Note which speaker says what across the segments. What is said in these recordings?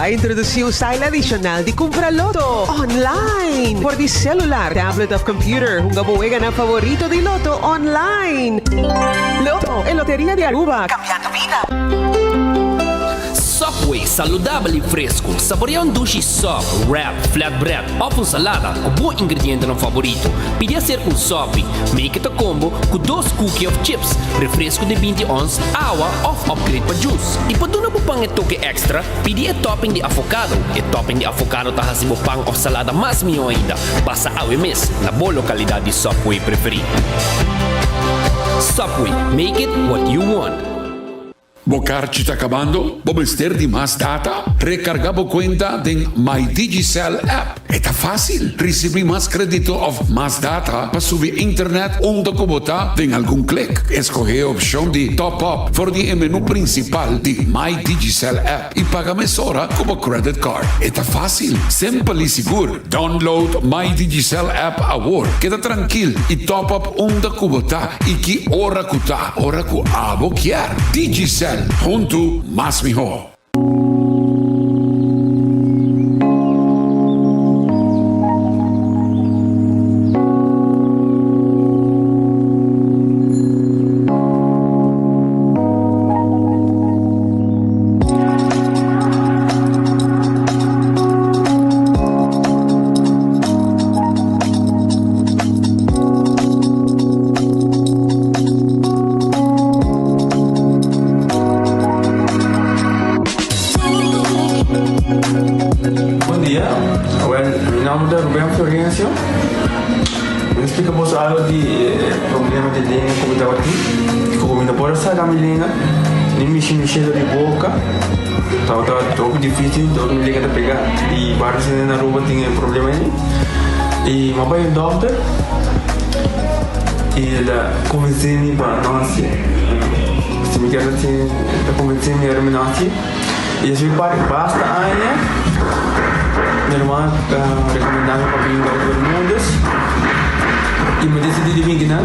Speaker 1: a introduci un style adicional di cumpra Lotto online! For di celular, tablet of computer, hunga bo weganan favorito di Lotto online! Lotto, e loteria di Aruba, cambiando bida!
Speaker 2: Subway, saludabel y fresco. Saborea un dushi sub, wrap, flatbread of un salada cu bo ingredientenan favorito. Pidi acerca un sopi. Make it a combo cu dos cookie of chips, refresco di binti ons, awa of upgrade pa juice. Y pa duna bo pan e toke extra, pidi e topping di avocado. E topping di avocado ta haci bo pan of salada mas miho ainda. Pasa awe mes na bo localidad di Subway preferi. Subway, make it what you want.
Speaker 3: Bo karchi ta kabando? Bo mester di mas data? Rekargá bo kuenta den My Digicel app. E ta fásil! Risibí mas kredito òf mas data pa subi internet unda ku bo ta den algun klik. Eskohé e opshon di Top Up for di e menú prinsipal di My Digicel app i paga mesora ku bo credit card. E ta fásil, simpel i sigur. Download My Digicel app awor. Keda trankil i top up unda ku bo ta i ki ora ku ta. Ora ku abo kier. Digicel, huntu mas mihó.
Speaker 4: Bon dia, awel mi nomber ta Ruben Florencio. Mi ta splika boso algo di e problema di lenga ku mi tabatin. Ku mi no por a saka mi lenga, ni mishi mi shelo di boka. Tabata hopi dificil, dor mi lenga ta pega. I varios hende na Aruba tin e problema ei. I mi a bai un dokter i el a konvensé mi pa no hasié. Si mi kier hasié, el a konvensé mi ora mi no hasié. I despues di basta aña, mi ruman a rekomendá mi pa bin Dokter Bermudez i mi a disidí di bin kinan.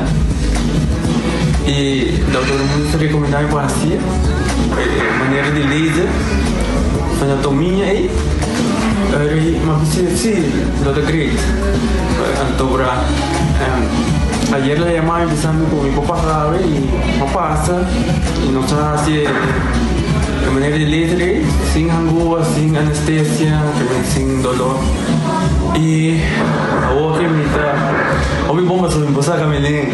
Speaker 4: I Dokter Bermudez a rekomendá mi pa hasié e manera di laser, anatomia ei. Eri mi a bisa si, lo ta great. Anto bra ayer la yama mi bisa mi ku mi por pasa awe i mi a pasa i nos a hasi e manera di laser ei sin hangua, sin anestesia, sin dolor. I awor ke mi ta hopi bon pasobra mi por saka mi lenga.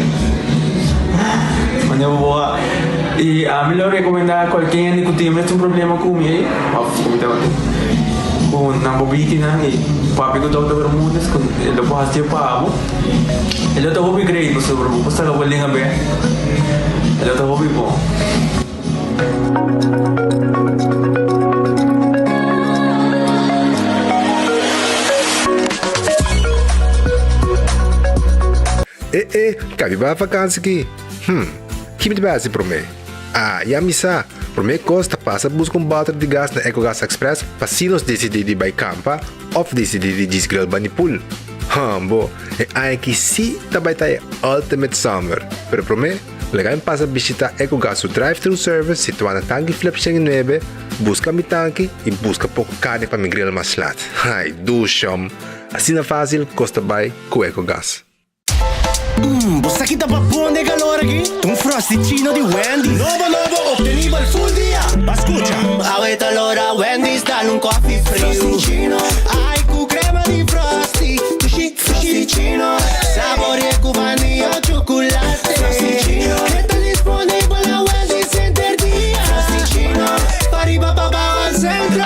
Speaker 4: Manera bo a i ami lo rekomendá kualke hende ku tin e mesun problema ku mi ei. Of ku mi tabata ku nan bo bikinan i papia ku Dokter Bermudez ku e lo por hasié pa bo. E lo ta hopi great pasobra bo por saka bo lenga bek. E lo ta hopi bon.
Speaker 5: E e, kabi bai vakansi ki? Hm, ki mi ta bai hasi promé? Ah, ya mi sa! Promé kos ta pasa buska un bòter di gas na Ecogas Express pa si nos disidí di bai kampa òf disidí di djis grill bani pool. Hambo, e aña aki sí ta bai ta e ultimate summer! Pero promé, laga mi pasa bishitá Ecogas su drive-thru service situá na Tanki Flip 109, buska mi tanki i buska poko karni pa mi grill mas lat. Ai, dushom! Asina fásil kos ta bai ku Ecogas.
Speaker 6: Mmm, bo sa ki ta babon den calor aki? Ta un Frosty-chino di Wendy's. Nobo nobo, obtenibel full dia. Ba scucha. Mmm, awe ta lora Wendy's dal un coffee friu. Frosty-chino, ai cu crema di Frosty. Dushi, Frosty-chino, saborea cu vanilla o chocolate. Frosty-chino, e ta disponibel na Wendy's henter dia. Frosty-chino, pariba pabao al centro.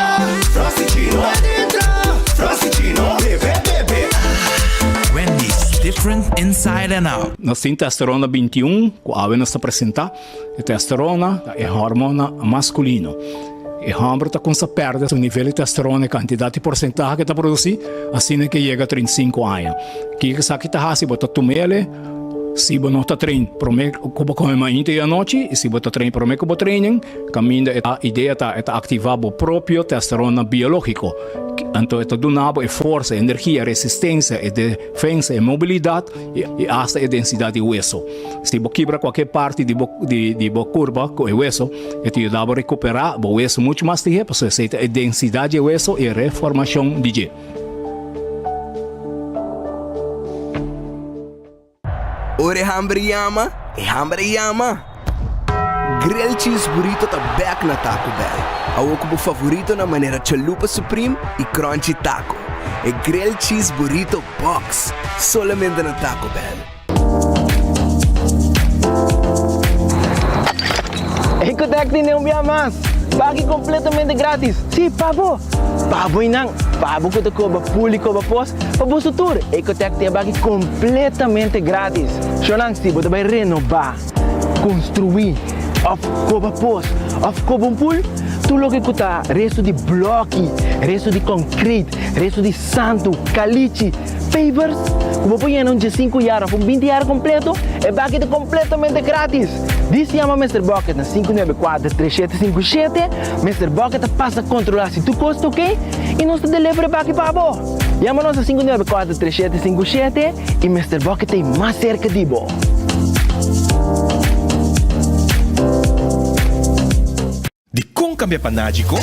Speaker 6: Frosty-chino, adentro. Frosty-chino, bebe, bebe.
Speaker 7: Wendy's, different inside and out.
Speaker 8: Nos tin testosterona 21 ku awe nos ta presentá. E testosterona ta e hormona maskulino. E hòmber ta kumsa pèrdè su nivel di testosterona, e kantidat i porsentahe ku e ta produsí, asina ke yega 35 aña. Kiko esaki ta hasi? Bo ta tum'el. Si bo no ta train prome ku bo kome mainta i anochi i si bo ta train prome ku bo training, kaminda e idea ta e ta aktivá bo propio testosterona biológiko. Anto e ta duna bo e forsa, e energia, e resistensia, e defensa, e mobilidat i asta e densidat di weso. Si bo kibra kualke parti di bo di bo kurpa ku e weso, e ta yuda bo rekuperá bo weso muchu mas lihé pasobra esei ta e densidat di e weso i e reformashon di dje.
Speaker 9: Ora e hamber yama, e hamber a yama! Grilled Cheese Burrito ta bek na Taco Bell. Awor ku bo favoritonan manera Chalupa Supreme i Crunchy Taco. E Grilled Cheese Burrito Box! Solamente na Taco Bell.
Speaker 10: Ecotec tene un bia mas! Baki completamente gratis! Sí, pa bo! Pa bo y nan! Pa bo cu ta coba pul y coba pos, Pa boso tur, Ecotec tin e baki completamente gratis. Shownan, si bo ta bay renoba, construi, of coba pos, of coba un pool, tur loke cu ta resto di bloki, resto di concrete, resto di santo, calichi, pavers, cu bo por yena un diesinku yar of un binti yar completo, e baki ta completamente gratis. Dis yama Mister Bucket na 594 3757, Mister Bucket ta pasa controla si tur cos ta ok y nos ta deliver e baki pa bo. Yama nos na 594 3757 y Mister Bucket ta ei mas cerca di bo.
Speaker 11: Dikon kambia pa Nagico?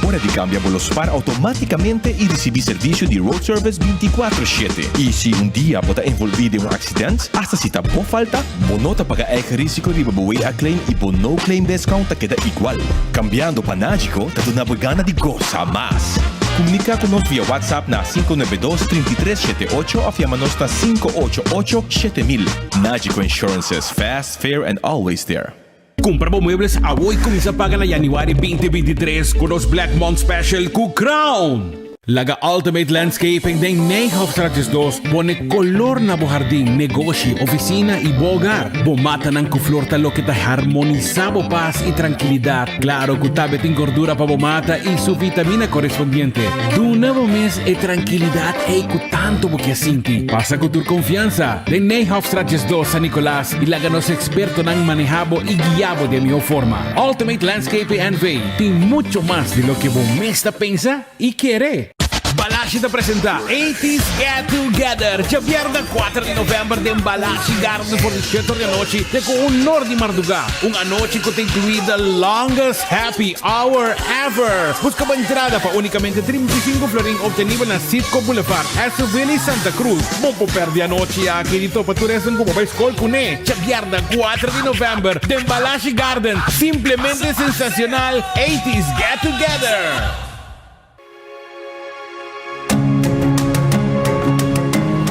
Speaker 11: Ora di kambia bo lo spar outomátikamente i risibí servisio di road service 24 shete. I si un dia bo ta envolví den un aksident, asta si ta bo falta, bo no ta paga eigen risiko riba bo WA claim i bo no claim discount ta keda igual. Kambiando pa Nagico ta duna bo gana di gosa mas! Komuniká ku nos via WhatsApp na 592 33 78 òf yama nos na 588 7000. Nagico Insurances, fast, fair and always there.
Speaker 12: Kumpra bo muebles awo i kuminsá paga na yanüari 2023 ku nos Black Month Special ku Crown! Laga Ultimate Landscaping den Nijhofstraat 12 pone kolor na bo hardin, negoshi, ofisina i bo hogar. Bo matanan ku flor ta loke ta harmonisá bo pas i trankilidat. Klaro ku tambe tin gordura pa bo mata i su vitamina korespondiente. Duna bo mes e trankilidat ei ku tantu bo ke sinti. Pasa ku tur konfiansa den Nijhofstraat 12, San Nicolas. I laga nos ekspertonan manehá bo i guiá bo den mihó forma. Ultimate Landscaping NV tin mucho mas di loke bo mes ta pensa i kere. Balashi ta presentá Eighties Get Together djabièrnè kuater di novèmber den Balashi Garden for di shete or di anochi te ku un nor di mardugá. Un anochi ku ta inkluí the longest happy hour ever! Buska bo entrada pa únikamente 35 florin optenibel na Citgo Boulevard, Esselville i Santa Cruz. Bo por pèrdè anochi aki di topa tur esnan ku bo bai skol kuné djabièrnè kuater di novèmber den Balashi Garden. Simplemente sensacional Eighties Get Together!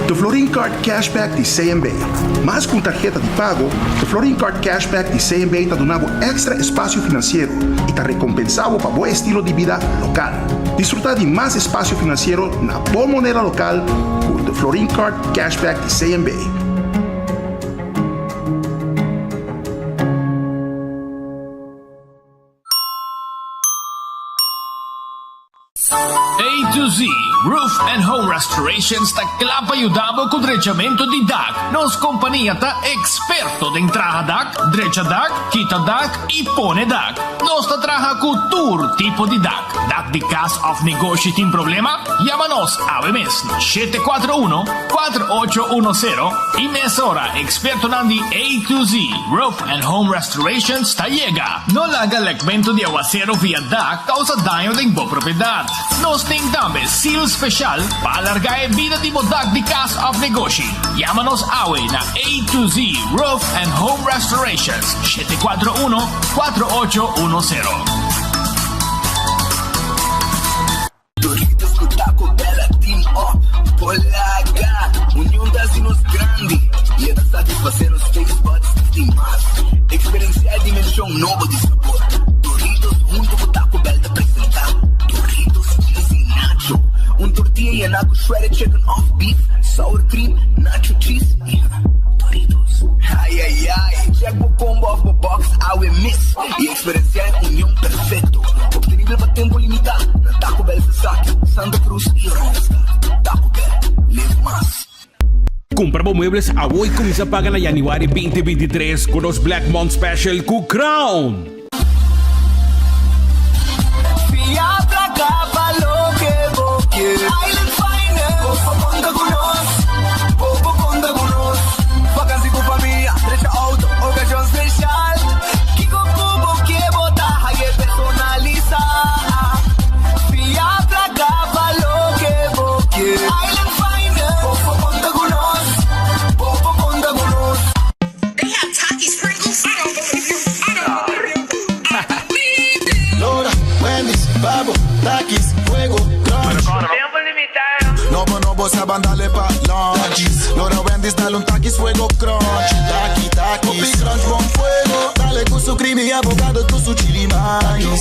Speaker 13: De Florin Card Cashback di CMB. Mas ku un tarheta di pago, De Florin Card Cashback di CMB ta duna bo èkstra espasio finansiero i ta rekompensá bo pa bo estilo di bida lokal. Disfrutá di mas espasio finansiero na bo moneda lokal ku De Florin Card Cashback di CMB.
Speaker 2: A to Z Roof and Home Restorations ta kla pa yuda bo ku drechamentu di dak. Nos kompania ta eksperto den traha dak, drecha dak, kita dak i pone dak. Nos ta traha ku tur tipo di dak. Dak di kas òf negoshi tin problema? Yama nos awe mes na 741 4810 i mesora ekspertonan di A to Z Roof and Home Restorations ta yega. No laga lekmentu di awasero via dak kousa daño den bo propiedat. Nos tin tambe seal speshal pa alargá e bida di bo dak di kas òf negoshi. Yama nos awe na A to Z Roof and Home Restorations, 741 4810.
Speaker 9: Doritos ku Taco Bell a team up por laga Union ta hasi nos grandi i e ta satisfasé nos taste buds di mas. Eksperensiá e dimenshon nobo di sabor. Doritos huntu ku Taco Bell ta presentá Doritos Cheesy Nacho, un tortilla yená ku shredded chicken òf beef, sour cream, nacho cheese i Doritos. Ai ai ai, check bo combo òf bo box awe mes i Eksperensiá e union perfekto, optenibel pa tempu limitá na Taco Bell Sasaki, Santa Cruz i Oranjestad. Taco Bell, live mas.
Speaker 12: Kumpra bo muebles awo i kuminsá paga na yanüari 2023 ku nos Black Month Special ku Crown!
Speaker 9: Fia placa pa loke bo kier. Island Finance. Bo por conta cu nos. Bo por conta cu nos. Vakantie cu famia, drecha auto, ocasion special. Kico cu bo kier bo ta haye personalisa. Fia placa pa loke bo kier. Island Finance. Bo por conta cu nos. Bo por conta cu nos.
Speaker 14: They have Takis Pringles? I don't believe you. I don't believe you. I believe it.
Speaker 6: Lora, Wendy's, Babo, Takis, Fuego, Crunch.
Speaker 14: Tempo limitado.
Speaker 6: Nobo, nobo, sa bandale pa lunch. Lora, Wendy's, dale un Takis, Fuego, Crunch. Taki, Takis. Hopi Crunch, bon fuego. Dale cu su creamy avocado, cu su chili mayo.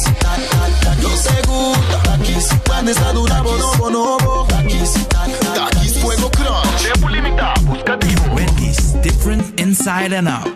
Speaker 6: Yo te gusta. Takis, Wendy's, ta duna bo nobo, nobo. Takis, Takis, Fuego, Crunch.
Speaker 13: Tempo limita, busca di bo.
Speaker 7: Wendy's, different inside and out.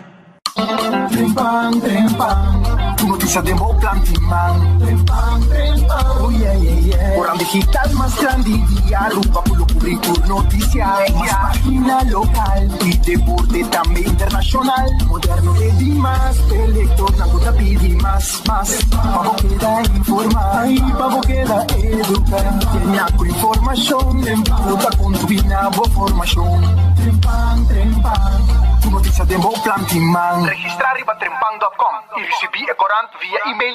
Speaker 9: Trempan, trempan, tur noticia den bo plan tin man. Trempan, trempan, oh yeah, yeah, yeah. Corant digital mas grandi di Aruba cu lo cubri tur noticia. Mas pagina local y deporte tambe internacional. Moderno te di mas, p'e lectornan cu ta pidi mas, mas. Pa bo keda informa y pa bo keda educa. Llena cu informacion cu ta contribui na bo formacion. Trempan, trempan, tur noticia den bo plan tin man.
Speaker 13: Registra riba trempan dot com y ricibi e corant via email.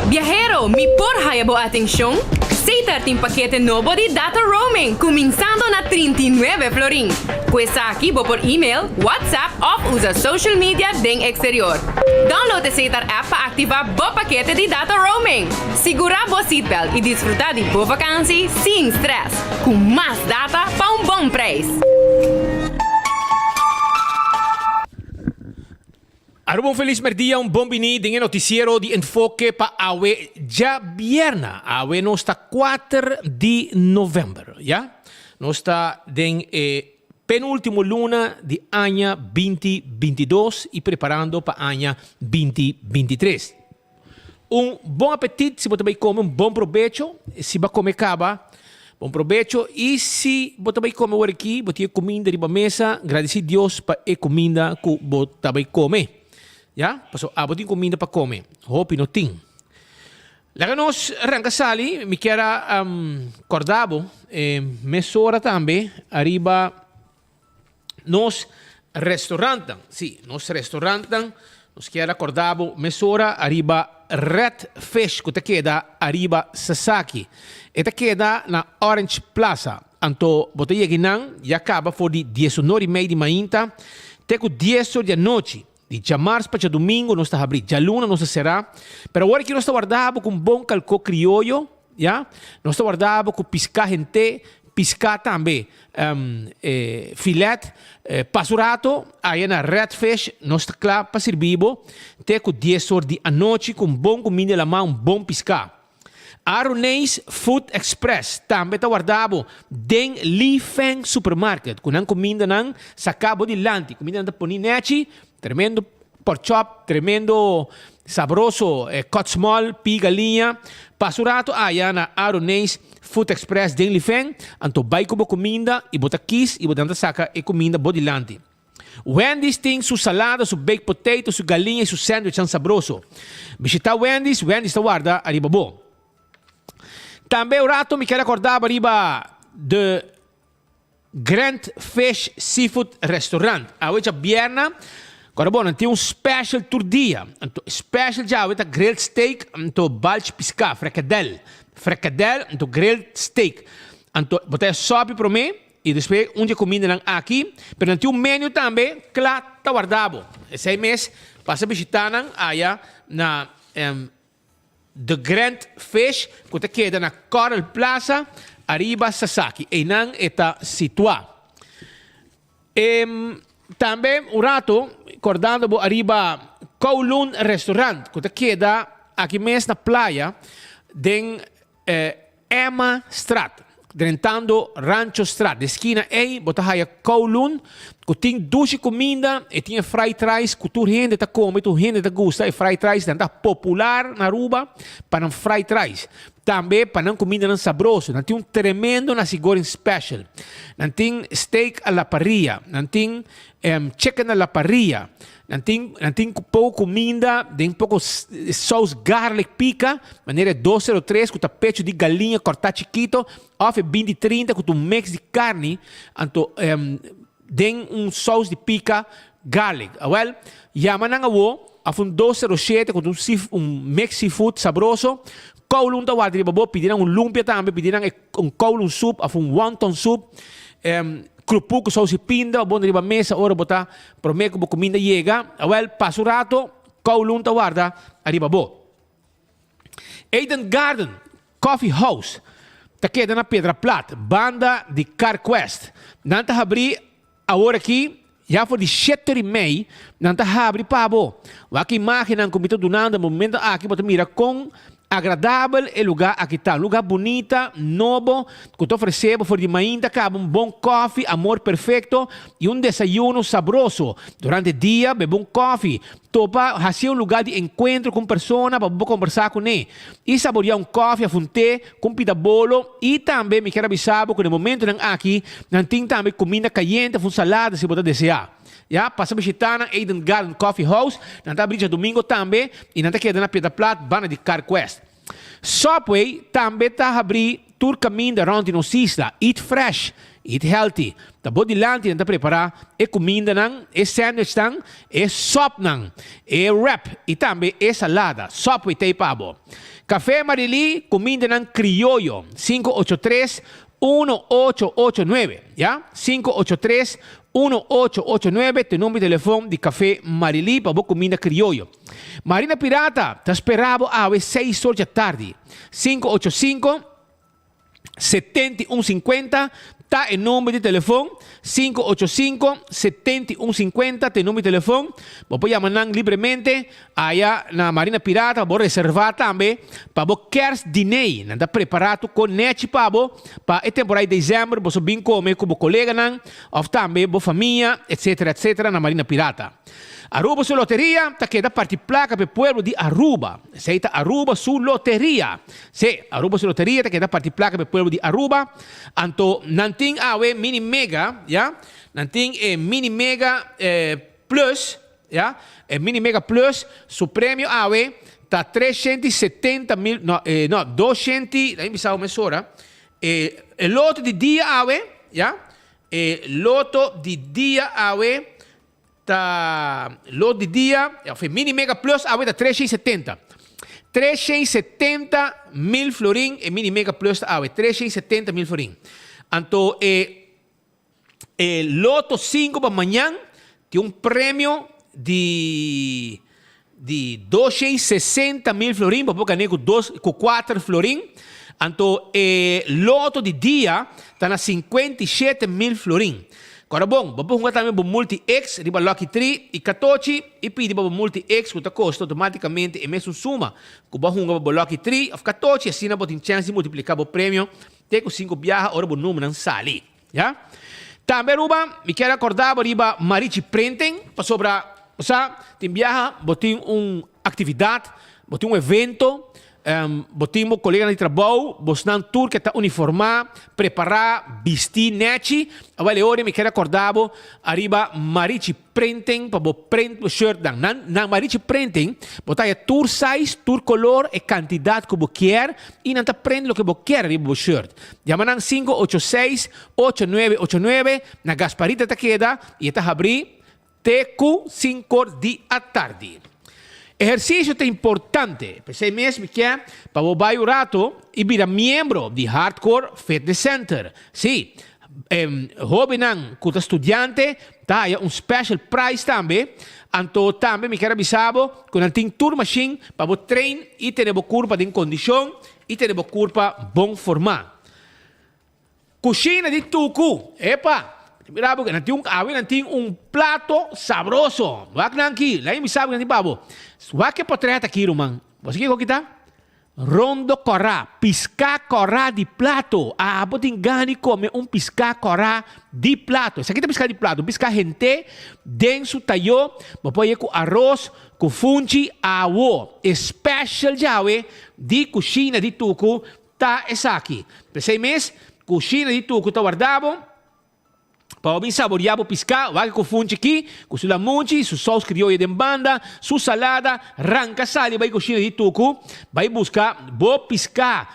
Speaker 15: Biahero, mi por haya bo atencion? Setar tin pakete nobo di data roaming cuminsando na 39 florin. Cu esaki bo por email, WhatsApp of usa social media den exterior. Download e Setar app pa activa bo pakete di data roaming. Sigura bo seatbelt y disfruta di bo vakantie sin stress, cu mas data pa un bon prijs.
Speaker 2: Aruba un felis merdia, un bon bini den e noticiero di Enfoke pa awe djabierna. Awe nos ta kuater di november, ya. Nos ta den e penultimo luna di aña binti bintidos y preparando pa aña binti bintitres. Un bon apetit si bo ta bay come, un bon probecho si bo a come caba, bon probecho y si bo ta bay come awor aki, bo tin e cuminda riba mesa, gradici Dios pa e cuminda cu bo ta bay come, ya, pasobra abo tin cuminda pa come, hopi no tin. Laga nos ranca sali, mi kier a corda bo mesora tambe ariba Nos restaurantnan, sí, nos restaurantnan, nos kier acorda bo mesora ariba Red Fish cu ta keda ariba Sasaki. E ta keda na Orange Plaza. Anto bo ta yega einan ya caba for di diesunor y mei di mainta te cu dies or di anochi. Di djamars pa djadumingo nos ta habri, djaluna nos ta sera. Pero awor aki nos ta warda bo cu un bon calco crioyo, ya. Nos ta warda bo cu pisca hente, pisca tambe filet. Pasa un rato aya na Red Fish, nos ta cla pa sirbi bo te cu dies or di anochi cu un bon cuminda lama, un bon pisca. Aroneis Food Express tambe ta warda bo den Li Feng Supermarket ku nan kumindanan saka bo dilanti. Kumindanan ta poni nechi, tremendo pork chop, tremendo sabroso cut small, pi galiña. Pasa un rato aya na Aroneis Food Express den Li Feng, anto bai ku bo kuminda i bo ta kis i bo nan ta saka e kuminda bo dilanti. Wendy's tin su salada, su baked potato, su galiña y su sandwichnan sabroso. Bishita Wendy's, Wendy's ta warda ariba bo. Tambe un rato mi kier acorda bo riba The Grand Fish Seafood Restaurant. Awe djabierna, kora bo, nan tin un special tur dia. Anto special djawe ta grilled steak anto balch pisca, frikadel. Frikadel anto grilled steak. Anto bo ta e sopi prome. I despues un di e kumindanan aki, pero nan tin un menu tambe kla ta warda bo. Esei mes pasa bishita nan aya na The Grand Fish ku ta keda na Coral Plaza ariba Sasaki. Einan e ta situá. Tambe un rato kordando bo ariba Kowloon Restaurant ku ta keda aki mes na playa den Emma Straat, drentando Rancho Straat. De skina ei bo ta haya Kowloon.
Speaker 12: Ku tin dushi kuminda, e tin e fried rice ku tur hende ta kome, tur hende ta gusta e fried rice, nan ta popular na Aruba pa nan fried rice. Tambe pa nan kumindanan sabroso, nan tin un tremendo nasi goreng special, nan tin steak a la parrilla, nan tin chicken a la parrilla, Nan tin nan tin poco cuminda den poco saus garlic pica, manera e 203 cu ta pecho di galiña corta chikito of e binti trinta cu ta un mix di carni anto den un saus di pica garlic. Awel, yama nan awo of un 207 cu ta un un mix seafood sabroso. Kowloon ta warda riba bo, pidi nan un lumpia tambe, pidi nan e un kowloon soup of un wonton soup. Krupu ku sous i pinda bo riba mesa ora bo ta promé ku bo kuminda yega. Awèl, pasa un rato, Kowloon ta warda ariba bo. Eden Garden Coffee House ta keda na Piedra Plat, banda di Carquest. Nan ta habrí awor aki ya for di shete ora i mei, nan ta habri pa bo. Wak imágennan ku mi ta dunando na momento aki bo ta mira kon Agradabel e lugá aki ta. Un lugá bunita, nobo, ku ta ofresé bo for di mainta kaba un bon kòfi, amor perfekto i un desayuno sabroso. Durante dia, bebe un kòfi, topa, hasié un lugá di enkuentro ku un persona pa bo por kombersá kuné i saboriá un kòfi òf un te ku un pita bolo. I tambe mi kier a bisa bo ku na e momentunan aki nan tin tambe kuminda kayente òf un salada si bo ta deseá. Ya, pasa bishita nan Eden Garden Coffee House, nan ta abri djadumingo tambe y nan ta keda na Piedra Plat banda di Carquest. Subway tambe ta habri tur caminda rond di nos isla. Eat fresh, eat healthy. Ta bo dilanti nan ta prepara e cumindanan, e sandwichnan, e sopnan, e wrap y tambe e salada. Subway ta ey pa bo. Café Marily, cumindanan crioyo, 583 1889, ya, 583 1889 ta e number di telefon di Café Marilí pa bo cuminda crioyo. Marina Pirata ta spera bo awe seis or dja tardi. 585 7150 ta e number di telefon. 585 7150 ta e number di telefon. Bo por yama nan libremente Aya na Marina Pirata bo reserva tambe pa bo kerst diner. Nan ta prepara tur kon nechi pa bo pa e temporada di december boso bin come cu bo coleganan of tambe bo famia etc etc na Marina Pirata. Aruba su loteria ta keda parti placa pa e pueblo di Aruba. Esey ta Aruba su loteria. Si, Aruba su loteria ta keda parti placa pa e pueblo di Aruba. Anto nan tin awe mini mega, ya, nan tin e mini mega plus. Ya, e Mini Mega Plus su premio awe ta 370 mil, no, eh, no, 200, laat mi bisa mesora, e, e loto di dia awe, ya, e loto di dia awe ta, loto di dia, of e Mini Mega Plus awe ta 370. 370 mil florin e Mini Mega Plus ta awe, 370 mil florin. Anto e E loto sinku pa mañan tin un premio di di 260 mil florin, bo por gané ku dos ku kuater florin. Anto e loto di dia ta na 57 mil florin. Kòrda bon, bo por hunga tambe bo Multi X riba Lucky Tree i Katochi i pidi pa bo Multi X ku ta kosta outomátikamente e mesun suma ku bo a hunga pa bo Lucky Tree òf Katochi, asina bo tin chèns di multipliká bo premio te ku sinku biaha ora bo numbernan sali. Ya. Tambe Aruba, mi kier acorda bo riba Marichi Printing, pasobra, bo sa, tin biaha bo tin un actividad, bo tin un evento, bo tin bo coleganan di trabou, bosnan tur ke ta uniforma, prepara, bisti nechi, awel e ora mi kier acorda bo ariba Marichi Printing pa bo print bo shirtnan. Nan nan Marichi Printing bo ta haya tur size, tur color, e cantidad cu bo kier y nan ta print loke bo kier riba bo shirt. Yama nan 586 8989 na Gasparita ta keda y e ta habri te cu cincor di atardi. Ehercicio ta importante, p'esey mes mi kier pa bo bay un rato y bira miembro di Hardcore Fitness Center. Sí, Hobennan ku ta studiante ta haya un special price tambe. Anto tambe mi kier a bisa bo ku nan tin tur mashin pa bo train i tene bo kurpa den kondishon i tene bo kurpa bon formá. Kushina di Tuku, epa! Mira bo, nan tin un, awe nan tin un plato sabroso. Wak nan aki, laga mi bisa bo nan tin pa bo. Wak e potret aki ruman. Bo sa kiko kita?
Speaker 16: Rondo kòrá, piská kòrá di plato. Abo tin gana di kome un piská kòrá di plato. Esaki ta piská di plato, un piská hent'é den su tayó. Bo por hañ'é ku aros, ku funchi, awo. E special djawe di kushina di Tuku ta esaki. P'esei mes, kushina di Tuku ta warda bo. Pa bo bin saboreá bo piská, wak ku funchi ki, ku su lamunchi, su sous krioyo den banda, su salada, ranka sali bai kushina di Tuku, bai buska bo piská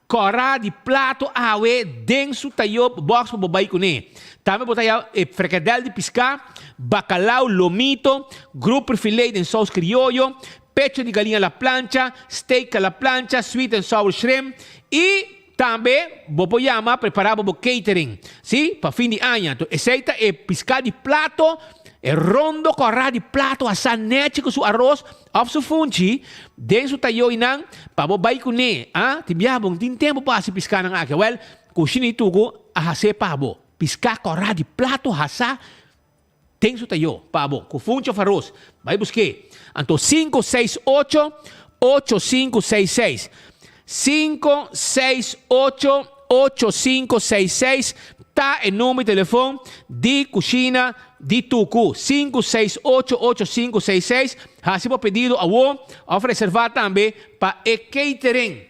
Speaker 16: kòrá di plato awe den su tayó bòks pa bo bai kuné. Tambe bo ta haña e frikadèl di piská, bakalau, lomito, grouper filé den sous krioyo, pecho di galiña a la plancha, steak a la plancha, sweet and sour shrimp i. Tambe bo por yama prepara bo bo catering, si, pa fin di aña. Enton esey ta e pisca di plato, e rondo cora di plato asa nechi cu su aros of su funchi den su tayoinan pa bo bay cune. Ah, tin biaha bo no tin tempo pa haci piscanan aki. Awel, cushina di tucu a hace pa bo. Pisca cora di plato hasa den su tayo pa bo, cu funchi of aros. Bay buske. Anto cinco seis ocho, ocho cinco seis seis. Cinco seis ocho, ocho cinco seis seis ta e number di telefon di Cushina di Tucu. Cinco seis ocho, ocho cinco seis seis. Haci bo pedido awo of reserva tambe pa e catering.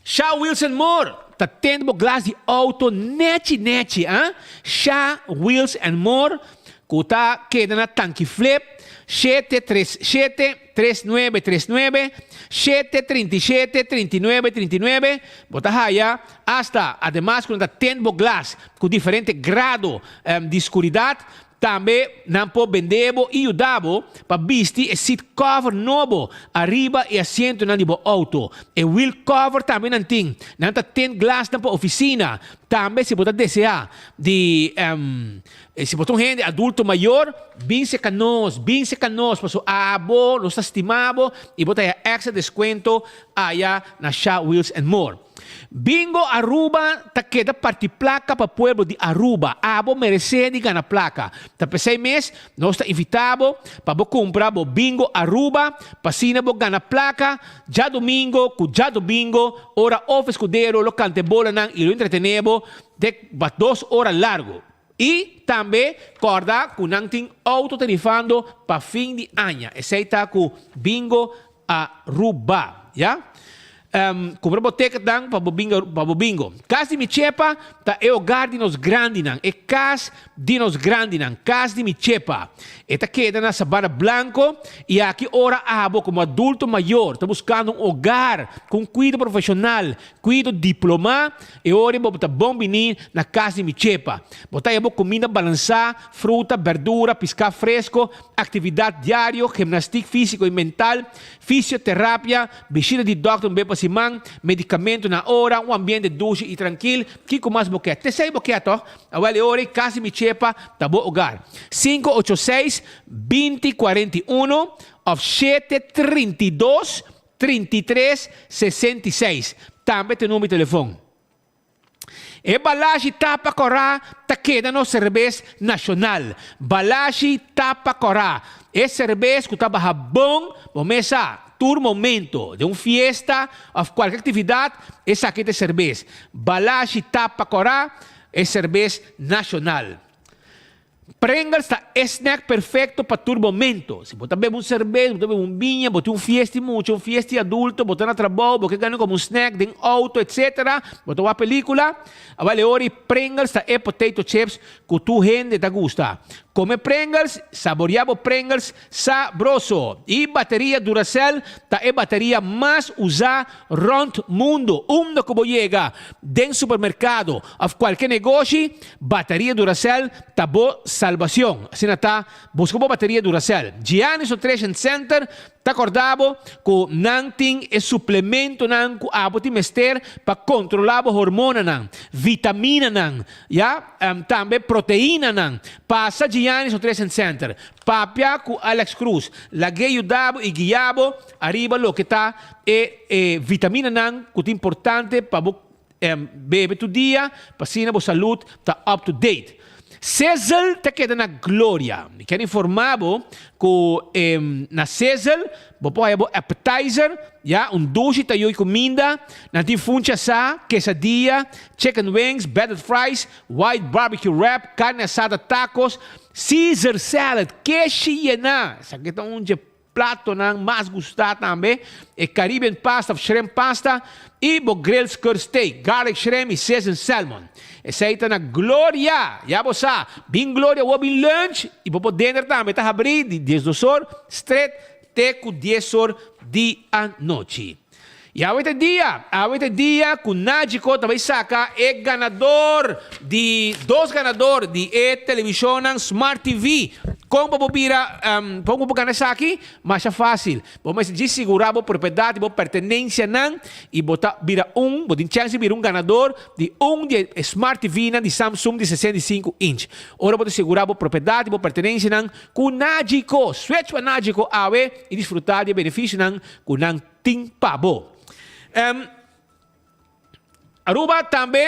Speaker 16: Sha Wilson Moore ta tende bo glas di auto nechi nechi ah Sha Wheels and More ku ta keda na Tanki Flip shete tres shete tres nuebe tres nuebe shete trinta i shete trinta i nuebe trinta i nuebe bo ta haya asta ademas ku nan ta tende bo glas ku diferente grado di skuridat Tambe nan por bende bo i yuda bo pa bisti e seat cover nobo ariba e asientonan di bo auto. E wheel cover tambe nan tin. Nan ta tint glasnan pa oficina. Tambe si bo ta desea di si bo ta un hende adulto mayor, bin seca nos, bin seca nos pasobra abo nos ta stima bo i bo ta haya extra descuento aya na Sha Wheels and More. Bingo Aruba ta keda parti placa pa pueblo di Aruba. Abo merece di gana placa. Ta pesey mes nos ta invita bo pa bo cumpra bo Bingo Aruba pa asina bo gana placa djadomingo cu djadomingo ora Of Escudero lo canta e bolanan y lo entretene bo te pa dos ora largo. Y tambe corda cu nan tin auto tarifando pa fin di aña. Esey ta cu Bingo Aruba. Ya. Cumpra bo ticketnan pa bo bingo, pa bo bingo. Cas di mi chepa ta e hogar di nos grandinan. E cas di nos grandinan. Cas di mi chepa. E ta keda na Sabana Blanco y aki ora abo como adulto mayor ta buscando un hogar cu un cuido profesional, cuido diploma, e ora bo ta bon bini na Cas di mi chepa. Bo ta haya bo cuminda balansa, fruta, berdura, pisca fresco, Actividad diario, gimnastiek fisico y mental, fisioterapia, bishita di dokter un bes pa siman, medicamento na ora, un ambiente dushi y trankil, kico mas bo ke? T'esey bo ke toch? Awel e ora ey casi mi chepa ta bo hogar. Cinco ocho seis, binti cuarenta y uno of shete trinta i dos, trinta i tres, sesenta i seis. Tambe ta e number di telefon. E balashi tapa kòrá ta keda nos serbes nashonal. Balashi tapa kòrá, e serbes ku ta baha bon bo mesa tur momento, den un fiesta òf kualke aktividat, esaki ta e serbes. Balashi tapa kòrá, e serbes nashonal. Pringles ta e snack perfecto pa tur momento. Si bo ta bebe un cerbes, bo ta bebe un biña, bo tin un fiesta di mucha, un fiesta di adulto, bo ta na trabou, bo ke gana como un snack den auto, etc. Bo ta wak pelicula, awel e ora Pringles ta e potato chips cu tur hende ta gusta. Come Pringles, saborea bo Pringles sabroso. Y bateria Duracell ta e bateria mas usa rond mundo. Unda cu bo yega den supermercado of cualke negoshi, Bateria Duracell ta bo salbacion. Asina ta, busca bo bateria Duracell. Giannis Nutrition Center ta corda bo cu nan tin e suplementonan cu abo tin mester pa controla bo hormonanan, vitaminanan, ya, tambe proteinanan. Pasa Giannis Nutrition Center, papia cu Alex Cruz, lag'e yuda bo y guia bo ariba loke ta e e vitaminanan cu ta importante pa bo Bebe tur dia pa asina bo salud ta up to date. Sizzle ta keda na Gloria. Mi kier informa bo ku na Sizzle bo por haya bo appetizer, ya, un dushi tayoy kuminda. Nan tin funchi asá, quesadilla, chicken wings, battered fries, white barbecue wrap, carne asada tacos, Caesar salad, keshi yená. Esaki ta un dje Platonan mas gustá tambe, e Caribbean pasta of shrimp pasta i bo grilled skirt steak, garlic shrimp i seasoned salmon. Esei ta na Gloria! Ya bo sa, bin Gloria awor bin lunch i bo por dinner tambe. Ta habrí di diesdos or stret te ku dies or di anochi. I awe ta e dia, awe ta e dia ku Najiko ta bai saka e ganador di dos ganador di e televishonnan Smart TV. Kon pa bo bira, kon pa bo gana esaki? Masha fásil. Bo mester djis sigurá bo propiedat i bo pertenensianan i bo ta bira un, bo tin chèns di bira un ganador di un di e Smart TV-nan di Samsung di 65 inch. Ora bo ta sigurá bo propiedat i bo pertenensianan ku Najiko, switch pa Najiko awe i disfrutá di e benefisionan ku nan Tin pa bo. Aruba tambe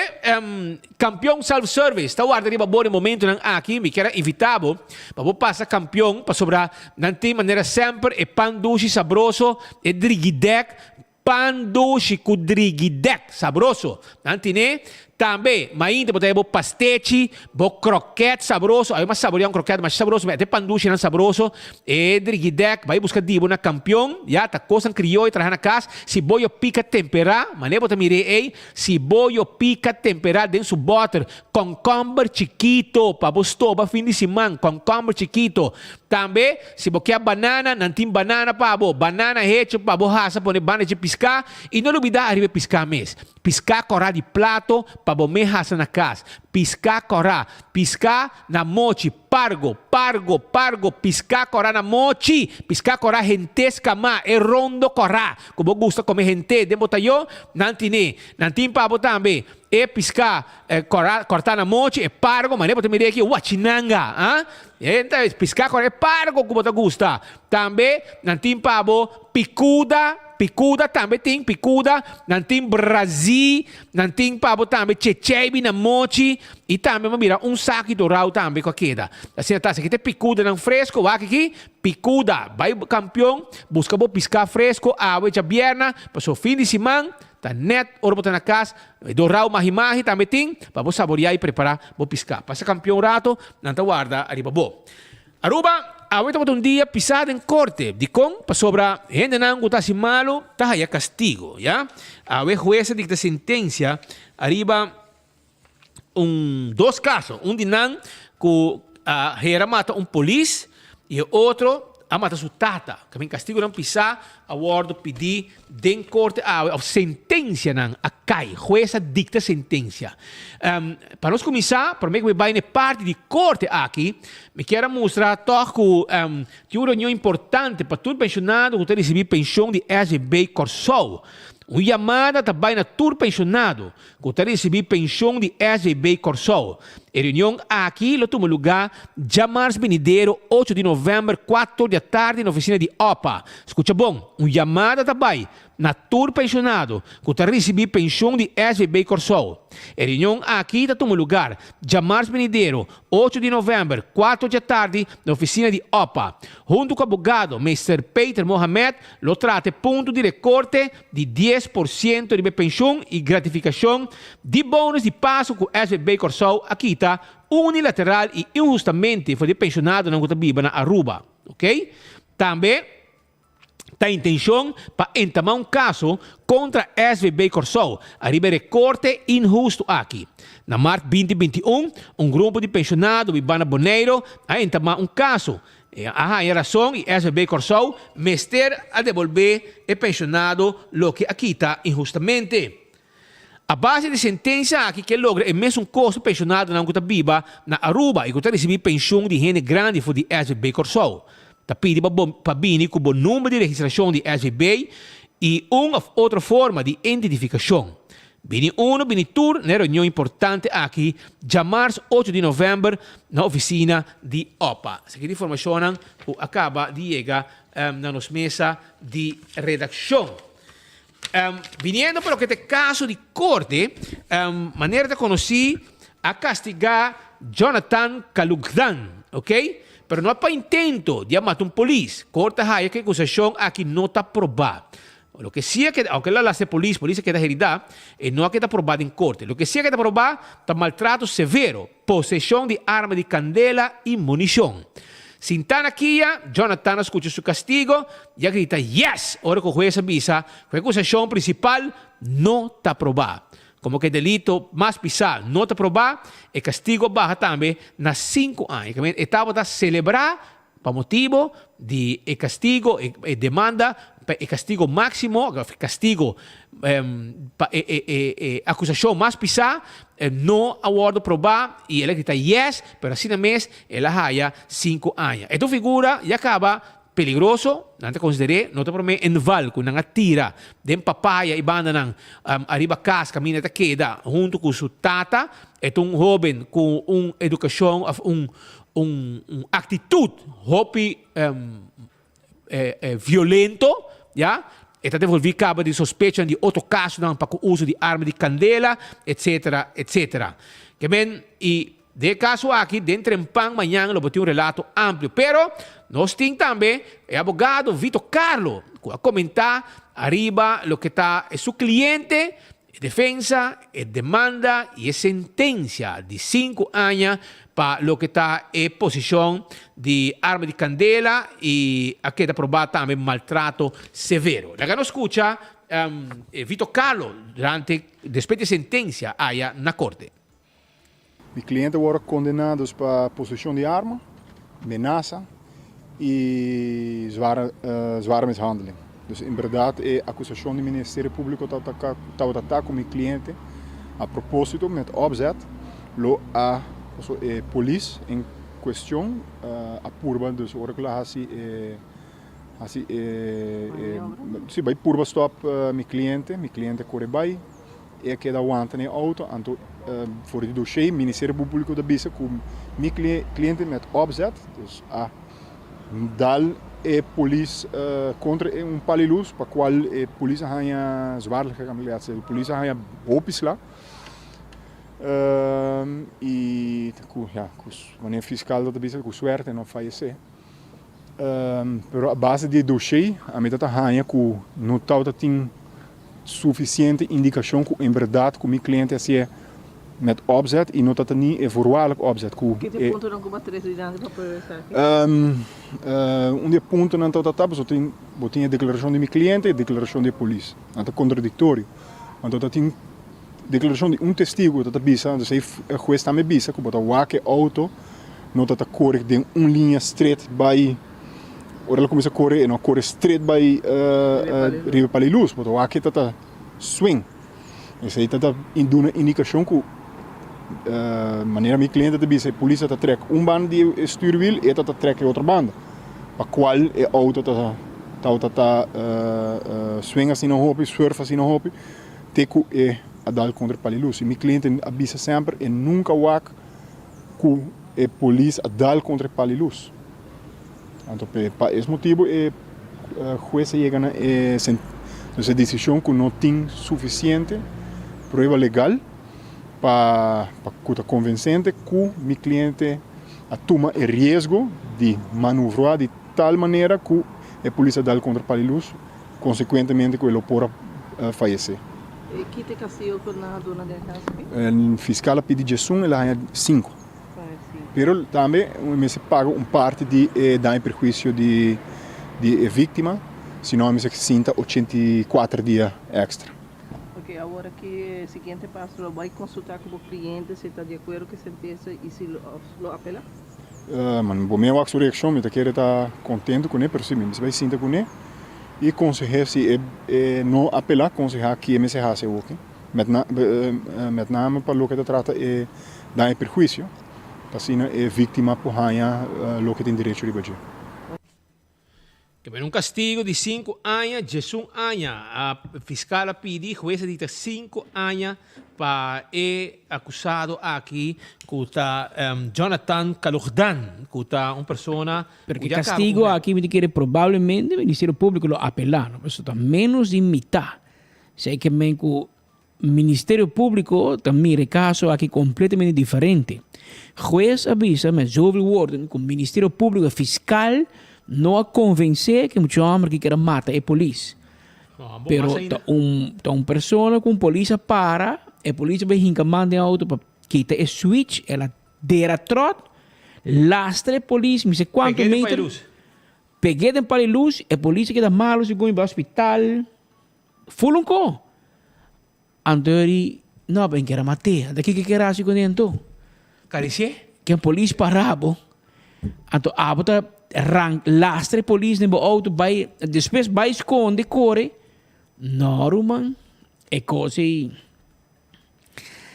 Speaker 16: Campeon Self Service ta warda riba bo den momentonan aki. Mi kier a invita bo pa bo pasa Campeon pasobra nan tin manera semper e pan dushi sabroso, e drigidek, pan dushi ku drigidek sabroso. Nan tine Tambe, mainta bo ta haya bo pastechi, bo kroket sabroso, awe mas saborea un kroket masha sabroso, mete pandushinan sabroso, e drigidek, bai buska di bo na Kampion, ya, ta kosnan krioyo traha na kas, siboyo pika tempera, manera bo ta mir'é ei, siboyo pika tempera den su bòter, kònkòmber chikito pa bo stoba fin di siman, kònkòmber chikito. Tambe, si bo kier banana, nan tin banana pa bo, banana hecho pa bo hasa pone banda dje piská, i no lubidá ariba e piská mes. Piská kòrá di plato pa bo me hasa na kas. Piská kòrá. Piská na mochi. Pargo, pargo, pargo, piská kòrá na mochi. Piská kòrá hent'é skamá, e rondo kòrá ku bo gusta kome hent'é den bo tayó, nan tin'é. Nan tin pa bo tambe e piská kòrá kòrtá na mochi, e pargo, manera bo ta mir'é aki, wachinanga, ah. E ta piská kòrá, e pargo ku bo ta gusta. Tambe nan tin pa bo pikuda. Picuda tambe tin, picuda, nan tin brazi, nan tin pa bo tambe checheibi na mochi y tambe bo mira un saki dorao tambe cu a keda. Asina ta, esaki ta e picudanan fresco, wak aki, picuda, bay Campeon, busca bo pisca fresco awe djabierna, pasobra fin di siman ta net ora bo ta na cas, e dorao mahi mahi tambe tin pa bo saborea y prepara bo pisca. Pasa Campeon rato, nan ta warda ariba bo. Aruba, awe tabata un dia pisá den korte. Dikon? Pasobra hendenan ku ta hasi malu ta haya kastigu, ya. Awe hues a dikta sentensia ariba un dos kaso. Un di nan ku a hera mata un polis i e otro a mata su tata. Kamin kastigunan pisá a wòrdu pidí Den korte awe of sentensianan a kai. Hues a dikta sentensia. Pa nos kuminsá, promé ku mi bai na e parti di korte aki, mi kier a mustra tòg ku tin un reunion importante pa tur penshonado ku ta risibí penshon di SVB Kòrsou. Un yamada ta bai na tur penshonado ku ta risibí penshon di SVB Kòrsou. E reunion aki lo tuma lugá djamars binidero ocho di novèmber kuator di atardi na ofisina di opa. Skucha bon, un yamada ta bai na tur penshonado ku ta risibí penshon di SVB Kòrsou. E reunion aki ta tuma lugar djamars binidero ocho di novèmber kuator di atardi na ofisina di opa. Huntu ku abogado Mister Peter Mohamed lo trata e punto di rekorte di 10% riba e penshon i gratifikashon di bonus di paso ku SVB Kòrsou a kita unilateral i inhustamente for di e penshonadonan ku ta biba na Aruba. Ok. Tambe ta intenshon pa entamá un kaso kontra SVB Kòrsou ariba e rekorte inhustu aki. Na mart 2021 un grupo di penshonado biba na Boneiru a entamá un kaso E a haña rason i SVB Kòrsou mester a debolbé e penshonado loke a kita inhustamente. A base di sentensia aki ke logra e mesun kos pa penshonadonan ku ta biba na Aruba i ku ta risibí penshon di hende grandi for di SVB Kòrsou. Ta pidi pa bo pa bini ku bo number di registrashon di SVB i un òf otro forma di identifikashon. Bini unu, bini tur na e reunion importante aki djamars ocho di november na oficina di opa. Esaki ta informacionnan cu a caba di yega na nos mesa di redaccion. Biniendo pa loke ta e caso di corte, manera ta conoci a castiga. Jonathan Kalugdan, ok? Pero no pa intento di a mata un polis. Korte a haya ku e akusashon aki no ta probá. Loke si a keda, aunke el a lastra e polis, polis a keda heridá, e no a keda probá den korte. Loke si a keda probá ta maltrato severo, poseshon di arma di kandela i munishon. Sintá na kia, Jonathan a skucha su kastigo i a grita yes! ora ku hues a bisa ku e akusashon prinsipal no ta probá. Komo ku e delito mas pisá no ta probá, e kastigo a baha tambe na sinku aña. E tabata selebrá Pa motibo di e castigo, e demanda pa e castigo maximo, of castigo pa e acusacion mas pisa, no a wordo proba y el a grita yes, pero asina mes el a haya cinco aña. E ta un figura ya caba peligroso, nan ta consider'e, no ta prome enval cu nan a tira den papaya y bandanan ariba cas caminda e ta keda hunto cu su tata. E ta un hoben cu un educacion of un un actitud hopi violento, ya, e ta devolvi caba di sospechanan di otro casonan pa cu uso di arma di candela, etcetera, etcetera. Ke men, y den e caso aki, den Trempan mañan lo bo tin un relato amplio. Pero, nos tin tambe e abogado Vito Carlo, cu a comenta ariba loke ta su cliente, E defensa, e demanda y e sentencia di sinku aña pa loke ta e posicion di arma di candela y a keda proba tambe maltrato severo. Laga nos scucha Vito Carlo durante despues di e sentencia aya na corte.
Speaker 17: Mi cliente a worde condena dus pa posicion di arma, menasa y zware mishandeling. Dus en berdad e acusacion di Ministerio Publico tabata ta cu mi cliente a proposito met opzet lo a paso e polis en cuestion a purba dus ora cu lo a haci e haci e si bay purba stop mi cliente, mi cliente a core bay. E a keda wanta na e auto, anto for di doshé Ministerio Públiko ta bisa ku mi kliente met opzet, dus a dal e polis kontra un pal di lus pa kual e polis a haña zwaar lichamelijk letsel, e polis a haña hopi sla i ku ya ku manera fiskal ta bisa ku suerte no fayesé. Pero a base di e doshé ami ta ta haña ku no tabata tin Suficiente indicacion cu en berdad cu mi cliente a hacié met opzet y no ta ta ni e voorwaardelijk opzet cu
Speaker 18: Ki ta e puntonan cu bo a trece dilanti pa prueba esaki?
Speaker 17: Un di e puntonan ta ta pasobra tin bo tin e declaracion di mi cliente y e declaracion di e polis. Nan ta contradictorio. Anto ta tin declaracion di un testigo cu ta ta bisa, anto esey e huez tambe bisa cu bo ta wak e auto no ta ta core den un liña straight bay. Ora el a kuminsá kore, e no a kore stret bai riba pal'i lus, bo ta wak e ta ta swing. Esei ta ta duna indikashon ku manera mi kliente ta bisa e polis a ta trèk un banda di e stuurwiel, e ta ta trèk e otro banda, pa kual e outo ta ta ta swing asina hopi, swerf asina hopi, te ku e a dal kontra e pal'i lus. I mi kliente a bisa semper e nunka wak ku e polis a dal kontra e pal'i lus. Anto pa es motibu e hues a yega na e e desishon ku no tin sufisiente prueba legal pa ku ta konvensente ku mi kliente a tuma e riesgo di manuvra di tal manera ku e polis a dal kontra pal'i lus konsekuentemente ku e lo por a fayesé.
Speaker 18: Ki ta e kastigo ku nan a duna den e kaso aki?
Speaker 17: E fiskal a pidi diesun, el a haña sinku. Pero tambe mester paga un parti di e daño y perhuicio di e victima, si no mester sinta 84 dia extra.
Speaker 18: Ok, awor aki e siguiente paso lo bay consulta cu bo cliente si ta di acuerdo cu e sentencia y si lo apela?
Speaker 17: Man, bo mei wak su reaccion, mi ta kere ta contento cune, pero si mi mester bay sinta cune y consehe si e no apela, conseha kie mester haci awoki, met name pa loke ta trata e Daño y perhuicio, pa asina e victima por haña loke tin derecho riba dje.
Speaker 16: Ke bini un castigo di sinku aña, djesun aña. A fiscal a pidi, hues a dicta sinku aña pa e acusado aki cu ta Jonathan Kalugdan, cu ta un persona
Speaker 19: Pero
Speaker 16: cu
Speaker 19: ke
Speaker 16: ya caba
Speaker 19: castigo
Speaker 16: cu
Speaker 19: aki mi ta kere probablemente Ministerio Publico lo apela, no? Pasobra ta menos di mitad. Esey ke men cu.
Speaker 16: Ministerio Públiko ta mira e kaso aki kompletamente diferente. Hues a bisa met zoveel woorden ku Ministerio Públiko, e fiskal, no a konvensé ku e mucha hòmber aki kier a mata e polis. Pero ta un ta un persona ku un polis a para, e polis a bai hinka man den outo pa kita e switch, el a dera tròt, lastra e polis mi se kuantu meter, peg'é den pal di lus, e polis a keda malu segun i bai hospital. Ful un ko. Anto e di, No, ben kere mat'é. Anto kiko e kere hasi kuné anto?
Speaker 12: Karisié?
Speaker 16: Ken polis para bo. Anto abo ta ran lastra e polis den bo outo bai despues bai skonde kore. No ruman, e kos ei.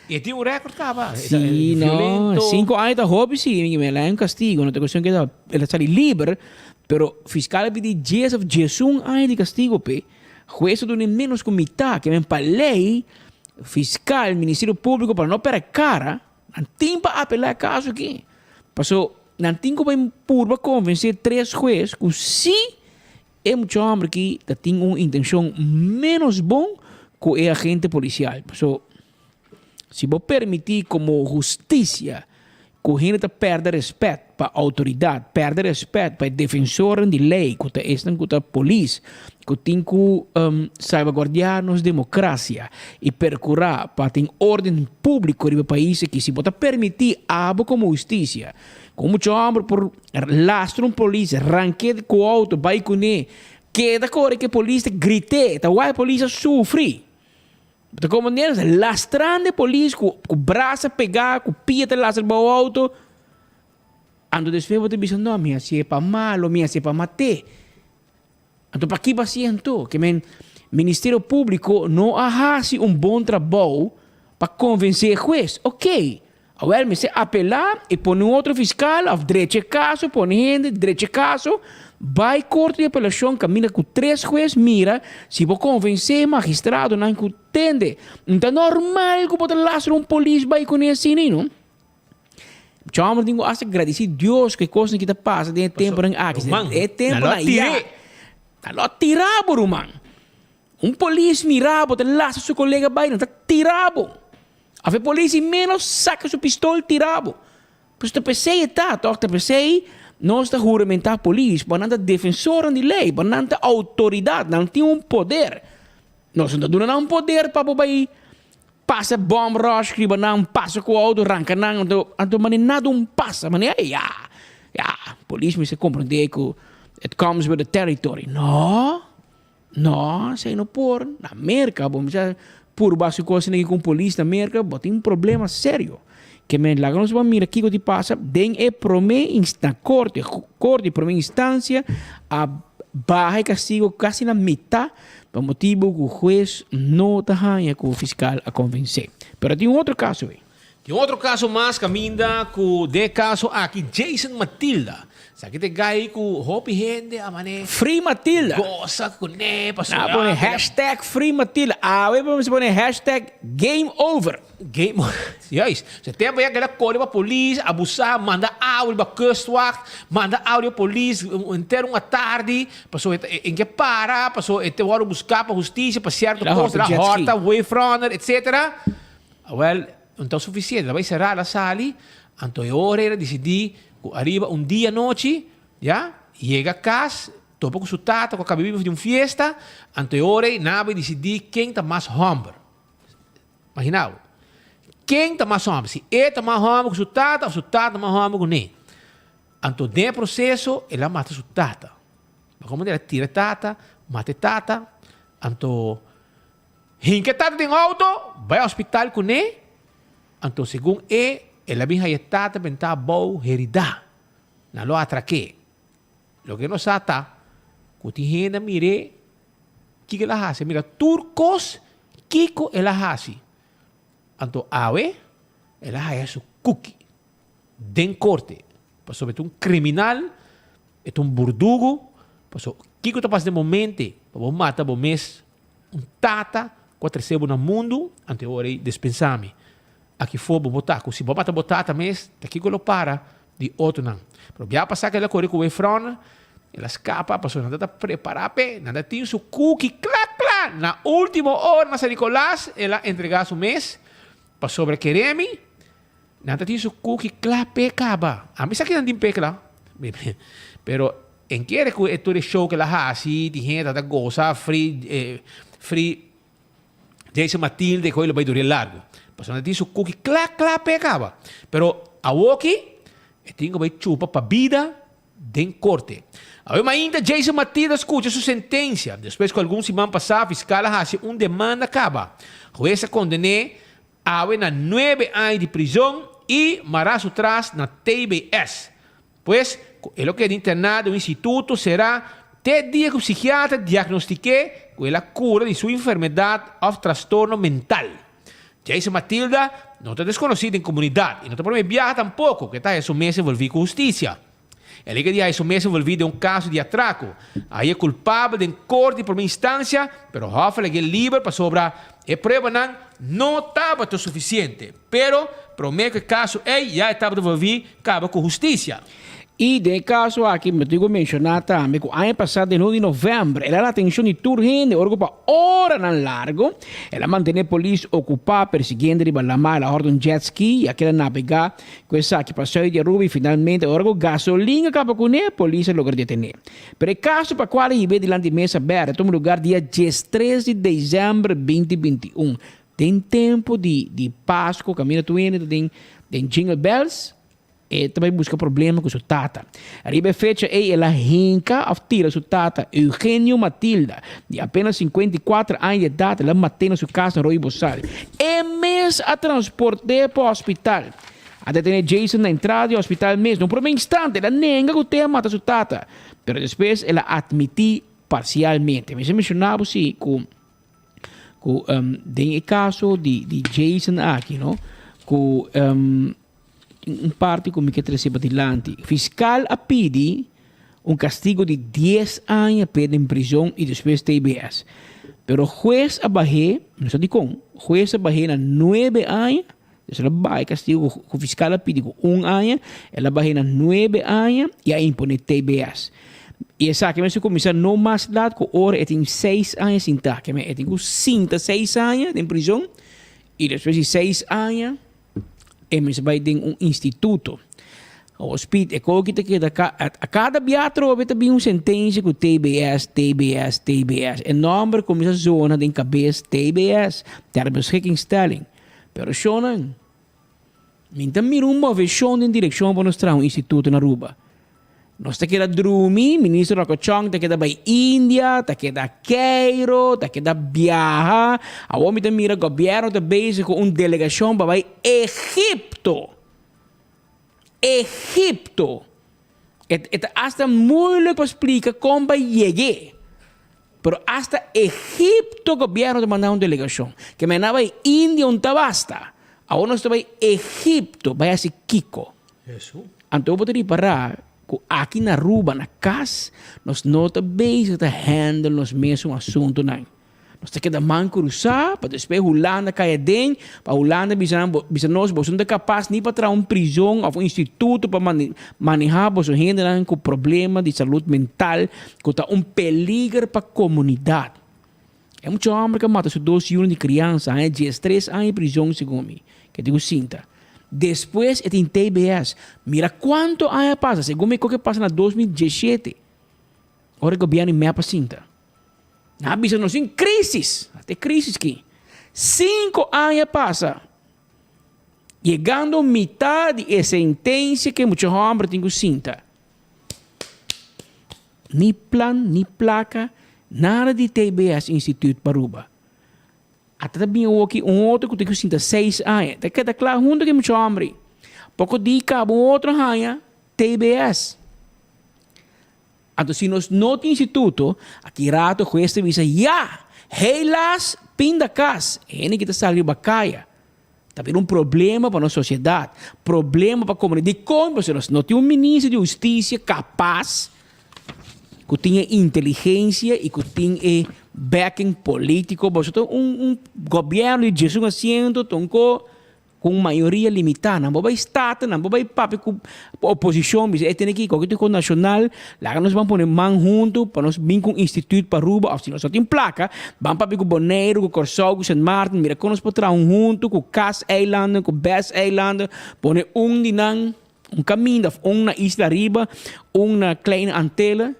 Speaker 12: E tin un record caba.
Speaker 16: Sí, no. Cinco aña ta hopi sí. Mi me la un castigo. No ta cuestión que el a sali liber, pero fiscal a pidi dies of diesun aña di castigo p'e. Hues a duna menos cu mitad. Ke men pa ley, fiscal, Ministerio Publico pa no perde cara, nan tin pa apela e caso aki. Paso nan tin cu bay purba convence tres hues cu si E mucha homber aki ta tin un intencion menos bon cu e agente policial. Paso, si bo permiti como husticia cu hende ta perde respet pa autoridad, perde respet pa e defensornan di ley cu ta esnan cu ta polis, cu tin cu salvaguardia nos democracia y percura pa tin orden publico riba e pais aki, si bo ta permiti abo como husticia cu un mucha homber por Lastra un polis, rank'é ku outo, bai kuné. Keda kore ku e polis ta grit'é, ta wak e polis a sufri. Bo ta komprendé? Lastrando e polis ku ku brasa pegá, ku pia ta lastra bou outo. Anto despues bo ta bisa, no, mi hasié pa malo, mi hasié pa mat'é. Anto paki bo hasié anto? Ke men Ministerio Públiko no a hasi un bon trabou pa konvensé e hues. Oké, awèl mester apelá i pone un otro fiskal òf drecha e kaso, pone hende drecha e kaso, bai korte di apelashon kaminda ku tres hues mira si bo konvensé e magistradonan ku tende. No ta normal ku bo ta lastra un polis bai kuné asina, no. Chomber tin ku hasta gradisí Dios ku e kosnan ki ta pasa den e temponan aki.
Speaker 12: Ruman,
Speaker 16: E
Speaker 12: na
Speaker 16: temponan
Speaker 12: lo tir'é.
Speaker 16: ya. Na lo tira bo, ruman. Un polis mira bo ta lasa su kolega bai, nan ta tira bo. Of e polis i menos saka su pistol tira bo. Pues ta p'esei e ta, tòg? Ta p'esei nos ta huramentá polis, bo nan ta defensornan di lei, bo nan ta outoridat, nan tin un poder. Nos no ta duna nan un poder pa bo bai Pasa bomb rush riba nan, pasa ku auto ranka nan, anto anto mane nada un pasa, mane ay ya, ya, polis mester komprende ku it comes with the territory. No, no, esei no por, na Merka bo mester purba su kos esaki ku un polis na Merka, bo tin problema serio. Ke men laga nos ban mira kiko di pasa den e prome na korte, korte di prome instansia a baha e kastigo kasi na mita pa motibu ku hues no ta haña ku fiskal a konvensé. Pero tin un otro kaso ei.
Speaker 12: Tin un otro kaso mas kaminda ku den e kaso aki Jason Matilda. Esaki ta e gai ku hopi hende a mane.
Speaker 16: Free Matilda!
Speaker 12: Gosa kuné pasobra.
Speaker 16: Nan a pone hashtag Free Matilda. Awe bo mester pone hashtag Game Over.
Speaker 12: Game over. Juist. Se tempo ya keda kore pa polis, abusá, manda awa riba kustwacht, manda awa riba polis henter un atardi, pasobra e ta e ke para, pasobra e ta wòrdu buská pa hustisia pa sierto
Speaker 16: El a
Speaker 12: kos,
Speaker 16: hòrta
Speaker 12: el a
Speaker 16: jet ski.
Speaker 12: hòrta wave runner, etcetera. Awèl, no ta sufisiente, el a bai será, el a sali, anto e ora el a disidí ku ariba un dia anochi, ya, yega kas, topa ku su tata ku a kaba biba di un fiesta, anto e ora ei nan a bai disidí ken ta mas hòmber. Imagina bo. Ken ta mas hòmber? Si e ta mas hòmber ku su tata òf su tata ta mas hòmber ku ne? Anto den e proseso el a mata su tata. Bo komo el a tira e tata, mata e tata, anto hinka e tata den outo, bai hospital kuné, anto segun e, el a bin haya e tata bentá abou heridá. Nan lo atrak'é. Loke nos sa ta ku tin hende a mir'é kiko el a hasi. A mira tur kos kiko el a hasi. Anto awe el a haya su kuki den korte. Pasobra e ta un kriminal, e ta un burdugu. Pasobra kiko ta pasa den momente pa bo mata bo mes un tata ku a trese bo na mundu? Anto e ora ei despensa mi. Aki for bo bo ta ku si bo mata bo tata mes ta kiko lo para di otronan. Pero bia pasa ku el a kore ku wefrònner, el a skapa pasobra nan ta ta prepará p'e, nan ta tin su kuki klak.
Speaker 16: kla na último ora na San Nicolas el a entregá su mes pasobra kere mi nan ta tin su kuki kla p'e kaba. Ami sa ki nan tin p'e kla pero en kere ku e tur e show ku el a hasi tin hende ta gosa fri fri Jason Matilde ku lo bai dura largu pasobra nan tin su kuki kla kla p'e kaba pero awoki e tin ku bai chupa pa bida den korte. Awe mainta Jason Matilde a skucha su sentensia despues ku algun siman pasá fiskal a hasi un demanda kaba. Hues a konden'é awe na nuebe aña di prizon i mará su tras na TBS. Pues, ku e lo keda interná den un instituto será te dia ku psikiatra diagnostik'é ku el a kura di su enfermedat òf trastorno mental. Jason Matilda no ta deskonosí den komunidat i no ta promé biaha tampoko ku e ta haya su mes envolví ku hustisia. E liga di haya su mes envolví den un kaso di atrako. A haya kulpabel den korte di promé instansia, pero hòf a lag'é liber pasobra e pruebanan no tabata sufisiente. Pero, promé ku e kaso ei ya e tabata envolví kaba ku hustisia.
Speaker 19: I den e kaso aki mi tin ku menshoná tambe ku aña pasá den luna di novèmber el a la atenshon di tur hende ora ku pa oranan largu el a mantené polis okupá persiguiendo riba lamá. El a hòrta un jet ski i a keda nabegá ku esaki pa sùit di Aruba i finalmente ora ku gasolin a kaba kuné polis a logra detené. Pero e kaso pa kual a hib'é dilanti mesa bèrdè a tuma lugar dia diestres di desèmber binti 21 den tempu di di Pasku kaminda tur hende ta den den jingle bells. E ta bai buska problema ku su tata. Riba e fecha ei el a hinka òf tira su tata, Eugenio Matilda, di apenas 54 aña di edat, el a mat'é na su kas na Rooi Bosal. E mes a transport'é pa hospital. A detené Jason na entrada di hospital mes. Na un promé instante el a nenga ku te a mata su tata, pero despues el a atmití parsialmente. Mi a menshoná bo si ku ku den e kaso di di Jason aki no, ku Tin un parti ku mi ke trese padilanti. Fiskal a pidi un kastigo di dies aña p'e den prizon i despues tbs. Pero hues a bah'é, no sa dikon, hues a bah'é na nuebe aña, dus el a baha e kastigo ku fiskal a pidi ku un aña, el a bah'é na nuebe aña i a imponé tbs. I esaki mester kuminsá no mas lat ku ora e tin seis aña sintá. Ke men e tin ku sinta seis aña den prizon i despues di seis aña, E mester bai den un instituto. Hospit, e koki ta keda ka, a kada bia atrobe ta bin un sentensia ku TBS, TBS, TBS. E nòmber kuminsá zona den kabes TBS, ter beschikkingstelling. Pero shonnan, mi ta mira un moveshon den direkshon pa nos traha un instituto na Aruba. Nos ta keda drumi, Minister Rocco Chong ta keda bai India, ta keda Cairo, ta keda biaha. Awor mi ta mira gobierno ta bezig cu un delegacion pa bai Egipto. Egipto! E, e ta hasta moeilijk pa splica con pa yeg'e. Pero hasta Egipto gobierno ta manda un delegacion. Ke men a bai India un ta basta. Awor nos ta bai Egipto, bai haci kico? Anto bo ta ripará ku aki na Aruba, na kas, nos no ta bezig ta handle nos mesun asuntunan. Nos ta keda man krusá pa despues Hulanda kai aden, pa Hulanda bisa nan, bisa nos, boso no ta kapas ni pa traha un prizon òf un instituto pa manehá boso hendenan ku problema di salud mental ku ta un peliger pa komunidat. E mucha hòmber ku a mata su dos yunan di kriansa haña diestres aña prizon segun mi, ke tin ku sinta. Despues e tin tbs. Mira kuantu aña a pasa, segun mi koke pasa na 2017, ora e gobièrnu di mep a sinta. Nan a bisa nos tin krisis, ata e krisis ki. Sinku aña pasa, yegando mitad di e sentensia ku e mucha hòmber tin ku sinta. Ni plan, ni plaka, nada di TBS Instituut pa Aruba. Ata ta bin awoki un otro ku tin ku sinta seis aña. Ta keda kla huntu ku e mucha hòmber ei. Poko di kaba un otro haña TBS. Anto si nos no tin instituto, aki rato hues ta bisa, ya! Helaas pinda kas! E hende ki ta sali riba kaya. Ta bira un problema pa nos sociedad, problema pa comunidad. Dicon? Pasobra nos no tin un ministro di husticia capaz cu tin e inteligencia y cu tin e backing politico. Boso ta un, un gobierno di djesun asiento, tonco. Ku un mayoria limitá nan bo bai Staten, nan bo bai papia ku oposishon bisa e tene kiko aki ku nashonal laga nos ban pone man huntu pa nos bin ku un instituut pa Aruba òf si nos no tin plaka ban papia ku Boneiru ku Kòrsou ku Sint Maarten mira kon nos por traha huntu ku Kas eilanden ku Bes eilanden pone un di nan un kaminda òf un na Isla Ariba un na Kleine Antille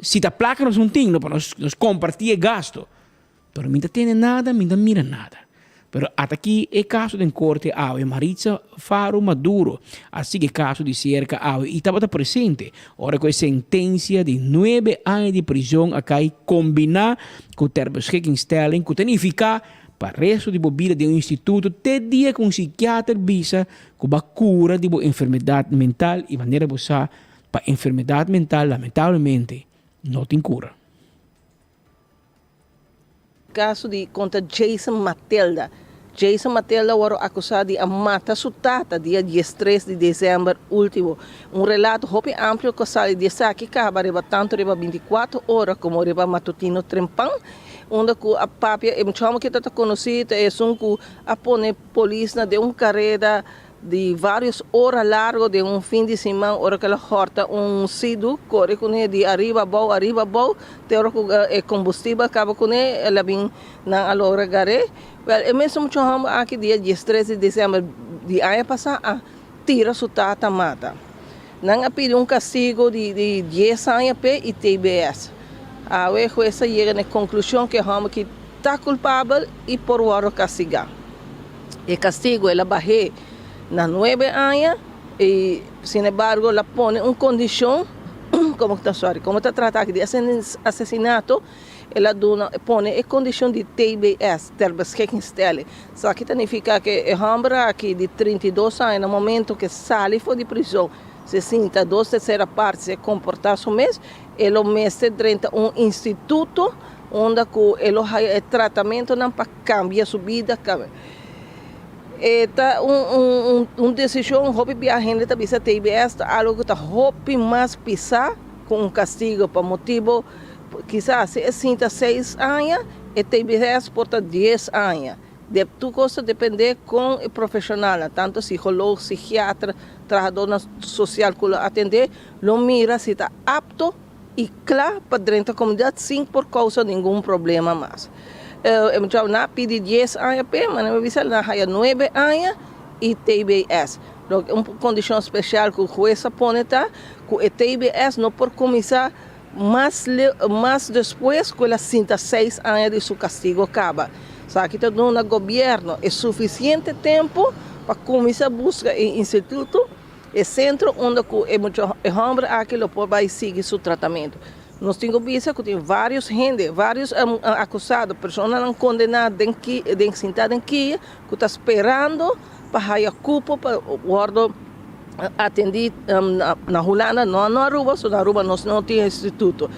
Speaker 19: si ta plaka nos no tin no pa nos nos kompartí e gasto. Pero mi ta tende nada, mi ta mira nada. Pero ata aki e kaso den korte awe, Maritza Faro Maduro a sigui e kaso di serka awe i tabata presente ora ku e sentensia di nuebe aña di prizon a kai kombiná ku terbeschikkingstelling ku ta nifiká pa resto di bo bida den un instituto te dia ku un sikiater bisa ku bo a kura di bo enfermedat mental i manera bo sa pa enfermedat mental lamentablemente no tin kura.
Speaker 18: Kaso di kontra Jason Matelda. Jason Matelda wòrdu akusá di a mata su tata dia diestres di desèmber último. Un relato hopi amplio ku a sali di esaki kaba riba tantu riba bintikuater ora komo riba matutino trempan, unda ku a papia e mucha hòmber ku ta konosí ta esun ku a pone polisnan den un kareda Di varios ora largo den un fin di siman ora ku el a hòrta un sidu kore kuné di ariba abou ariba abou te ora ku e kombustibel a kaba kuné el a bin nan a logra gar'é. Wèl e mesun mucha hòmber aki dia diestres di desèmber di aña pasá a tira su tata mata. Nan a pidi un kastigo di di dies aña p'e i tbs. Awe hues a yega na e konklushon ku e hòmber ki ta kulpabel i por wòrdu kastigá. E castigo el a bah'é na nuebe aña y sin embargo el a pone un condicion como ta sorry como ta trata aki di asesinato el a duna pone e condicion di TBS ter beschikking-stelling esaki ta nifica cu e homber aki di 32 aña na momento cu e sali for di prison si e sinta dos tercera parti si e comporta su mes e lo mester drenta un instituto unda cu e lo haya e tratamentonan pa Cambia su bida cambia. E ta un un decision hopi bia hende ta bisa TBS ta algo cu ta hopi mas pisa cu un castigo pa motibo kisas si e sinta seis aña e TBS por ta dies aña de tur cos ta depende con e profesionalnan tanto psicoloog, psichiatra, trahadornan social cu lo atende lo mira si ta apto i kla pa drenta komunidat sin por kousa ningun problema mas. E muchacho na pidi dies aña p'e, ma nan a bisa nan haya nuebe aña i tbs. Loke un kondishon spesial ku hues a pone ta ku e tbs no por kuminsá mas mas despues ku el a sinta seis aña di su kastigo kaba. Esaki ta duna gobièrnu e sufisiente tempu pa kuminsá buska e instituto. E sentro unda ku e mucha e hòmber aki lo por bai sigui su tratamentu. Nos tin ku bisa ku tin vários hende, vários akusado, personanan kondená den ki den sintá den kia ku ta sperando pa haya kupo pa wòrdu atendí na Hulanda, no na Aruba, so na Aruba nos no tin instituto.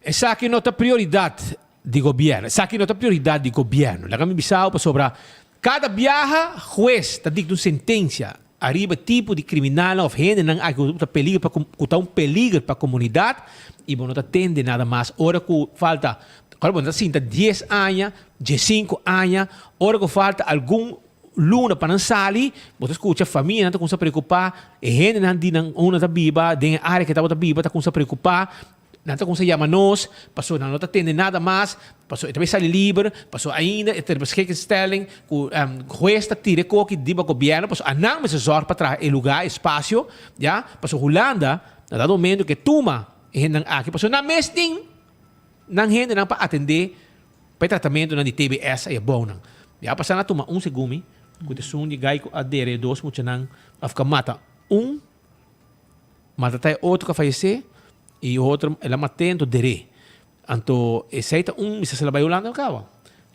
Speaker 16: Esaki no ta prioridad di gobierno. Esaki no ta prioridad di gobierno. Laga mi bisao pasobra cada biaha huez ta dicta un sentencia ariba tipo di criminalnan of hendenan aki cu ta peligro pa cu ta un peligro pa comunidad y bo no ta tende nada mas ora cu falta ora bo no ta sinta dies aña, diescinco aña, ora cu falta algun Luna pa nan sali, bo ta skucha famianan ta kumsa preokupá, e hendenan di nan unda ta biba, den e área ke tabata biba ta kumsa preokupá, nan ta kumsa yama nos, pasobra nan no ta tende nada mas, pasobra e ta bai sali liber, pasobra ainda e ter beschikkingsstelling ku hues ta tira e koki riba gobièrnu, pasobra anan mester zòrg pa traha e lugá, e spasio, ya, pasobra Hulanda na dado momento ke tuma e hendenan aki, pasobra nan mes tin nan hendenan pa atendé. Pa e tratamentonan di TBS a e bounan. Ya pasa na tuma un segumi ku ta esun di gai ku a dere e dos muchanan of ku a mata un, mata ta e otro ku a fayesé i e otro el a mat'é anto der'é. Anto esei ta un mester sala bai Hulanda kaba.